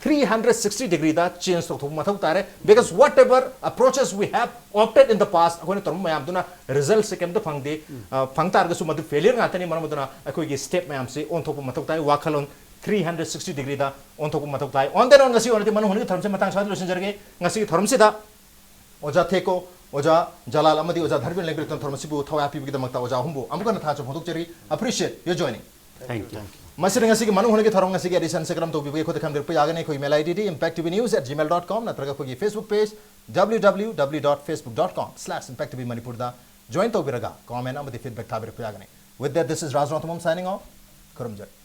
three hundred sixty degree ꯗ change ꯇꯧꯊꯣꯛꯄ ꯃꯊꯧ ꯇꯥꯔꯦ, because whatever approaches we have opted in the past, ꯑꯩꯈꯣꯏꯅ ꯇꯧꯔꯝꯕ ꯃꯌꯥꯝꯗꯨꯅ result ꯁꯦ ꯀꯩꯝꯇ ꯐꯪꯗꯦ꯫ ꯑ, ꯐꯪ ꯇꯥꯔꯒꯁꯨ ꯃꯗꯨ failure ꯉꯥꯛꯇꯅꯤ꯫ ꯃꯔꯝ ꯑꯗꯨꯅ ꯑꯩꯈꯣꯏꯒꯤ step ꯃꯌꯥꯝꯁꯤ ꯑꯣꯟꯊꯣꯛꯄ ꯃꯊꯧ ꯇꯥꯏ, ꯋꯥꯈꯜꯂꯣꯟ three hundred sixty degree ꯗ ꯑꯣꯟꯊꯣꯛꯄ ꯃꯊꯧ ꯇꯥꯏ꯫ On that note, ꯉꯁꯤ ꯑꯣꯏꯅꯗꯤ ꯃꯅꯨꯡ ꯍꯨꯠꯅꯒꯤ ꯊꯧꯔꯝꯁꯦ ꯃꯇꯥꯡ ꯁ꯭ꯋꯥꯏꯗ ꯂꯣꯏꯁꯤꯟꯖꯔꯒꯦ꯫ ꯉꯁꯤꯒꯤ ꯊꯧꯔꯝꯁꯤꯗ ꯑꯣꯖꯥ ꯊꯦꯀꯣ, ꯑꯣꯖꯥ ꯖꯂꯥꯜ ꯑꯃꯗꯤ ꯑꯣꯖꯥ ꯙꯔꯃꯦꯟ ꯂꯦꯡꯕꯤꯔꯛꯇꯨꯅ ꯊꯧꯔꯝ ꯑꯁꯤꯕꯨ ꯊꯋꯥꯏ ꯍꯥꯞꯄꯤꯕꯒꯤꯗꯃꯛꯇ ꯑꯣꯖꯥ ꯑꯍꯨꯝꯕꯨ ꯑꯃꯨꯛ ꯍꯟꯅ ꯊꯥꯒꯠꯆꯕ ꯐꯣꯡꯗꯣꯛꯆꯔꯤ꯫ Appreciate your joining. Thank you. ꯃꯁꯤꯗ ꯉꯁꯤꯒꯤ ꯃꯅꯨꯡ ꯍꯨꯠꯅꯒꯤ ꯊꯧꯔꯝ, ꯉꯁꯤꯒꯤ edition ꯁꯦ ꯀꯔꯝ ꯇꯧꯕꯤꯕꯒꯦ? ꯑꯩꯈꯣꯏꯗ ꯈꯪꯕꯤꯔꯛꯄ ꯌꯥꯒꯅꯤ꯫ ꯑꯩꯈꯣꯏ email ID D impact T V news at gmail dot com ꯅꯠꯇ꯭ꯔꯒ ꯑꯩꯈꯣꯏꯒꯤ Facebook page W W W dot facebook dot com slash impact T V Manipur ꯗ join ꯇꯧꯕꯤꯔꯒ comment ꯑꯃꯗꯤ feedback ꯊꯥꯕꯤꯔꯛꯄ ꯌꯥꯒꯅꯤ꯫ With that, this is Raj Rongthumam signing off. ꯈꯨꯔꯨꯝꯖꯔꯤ꯫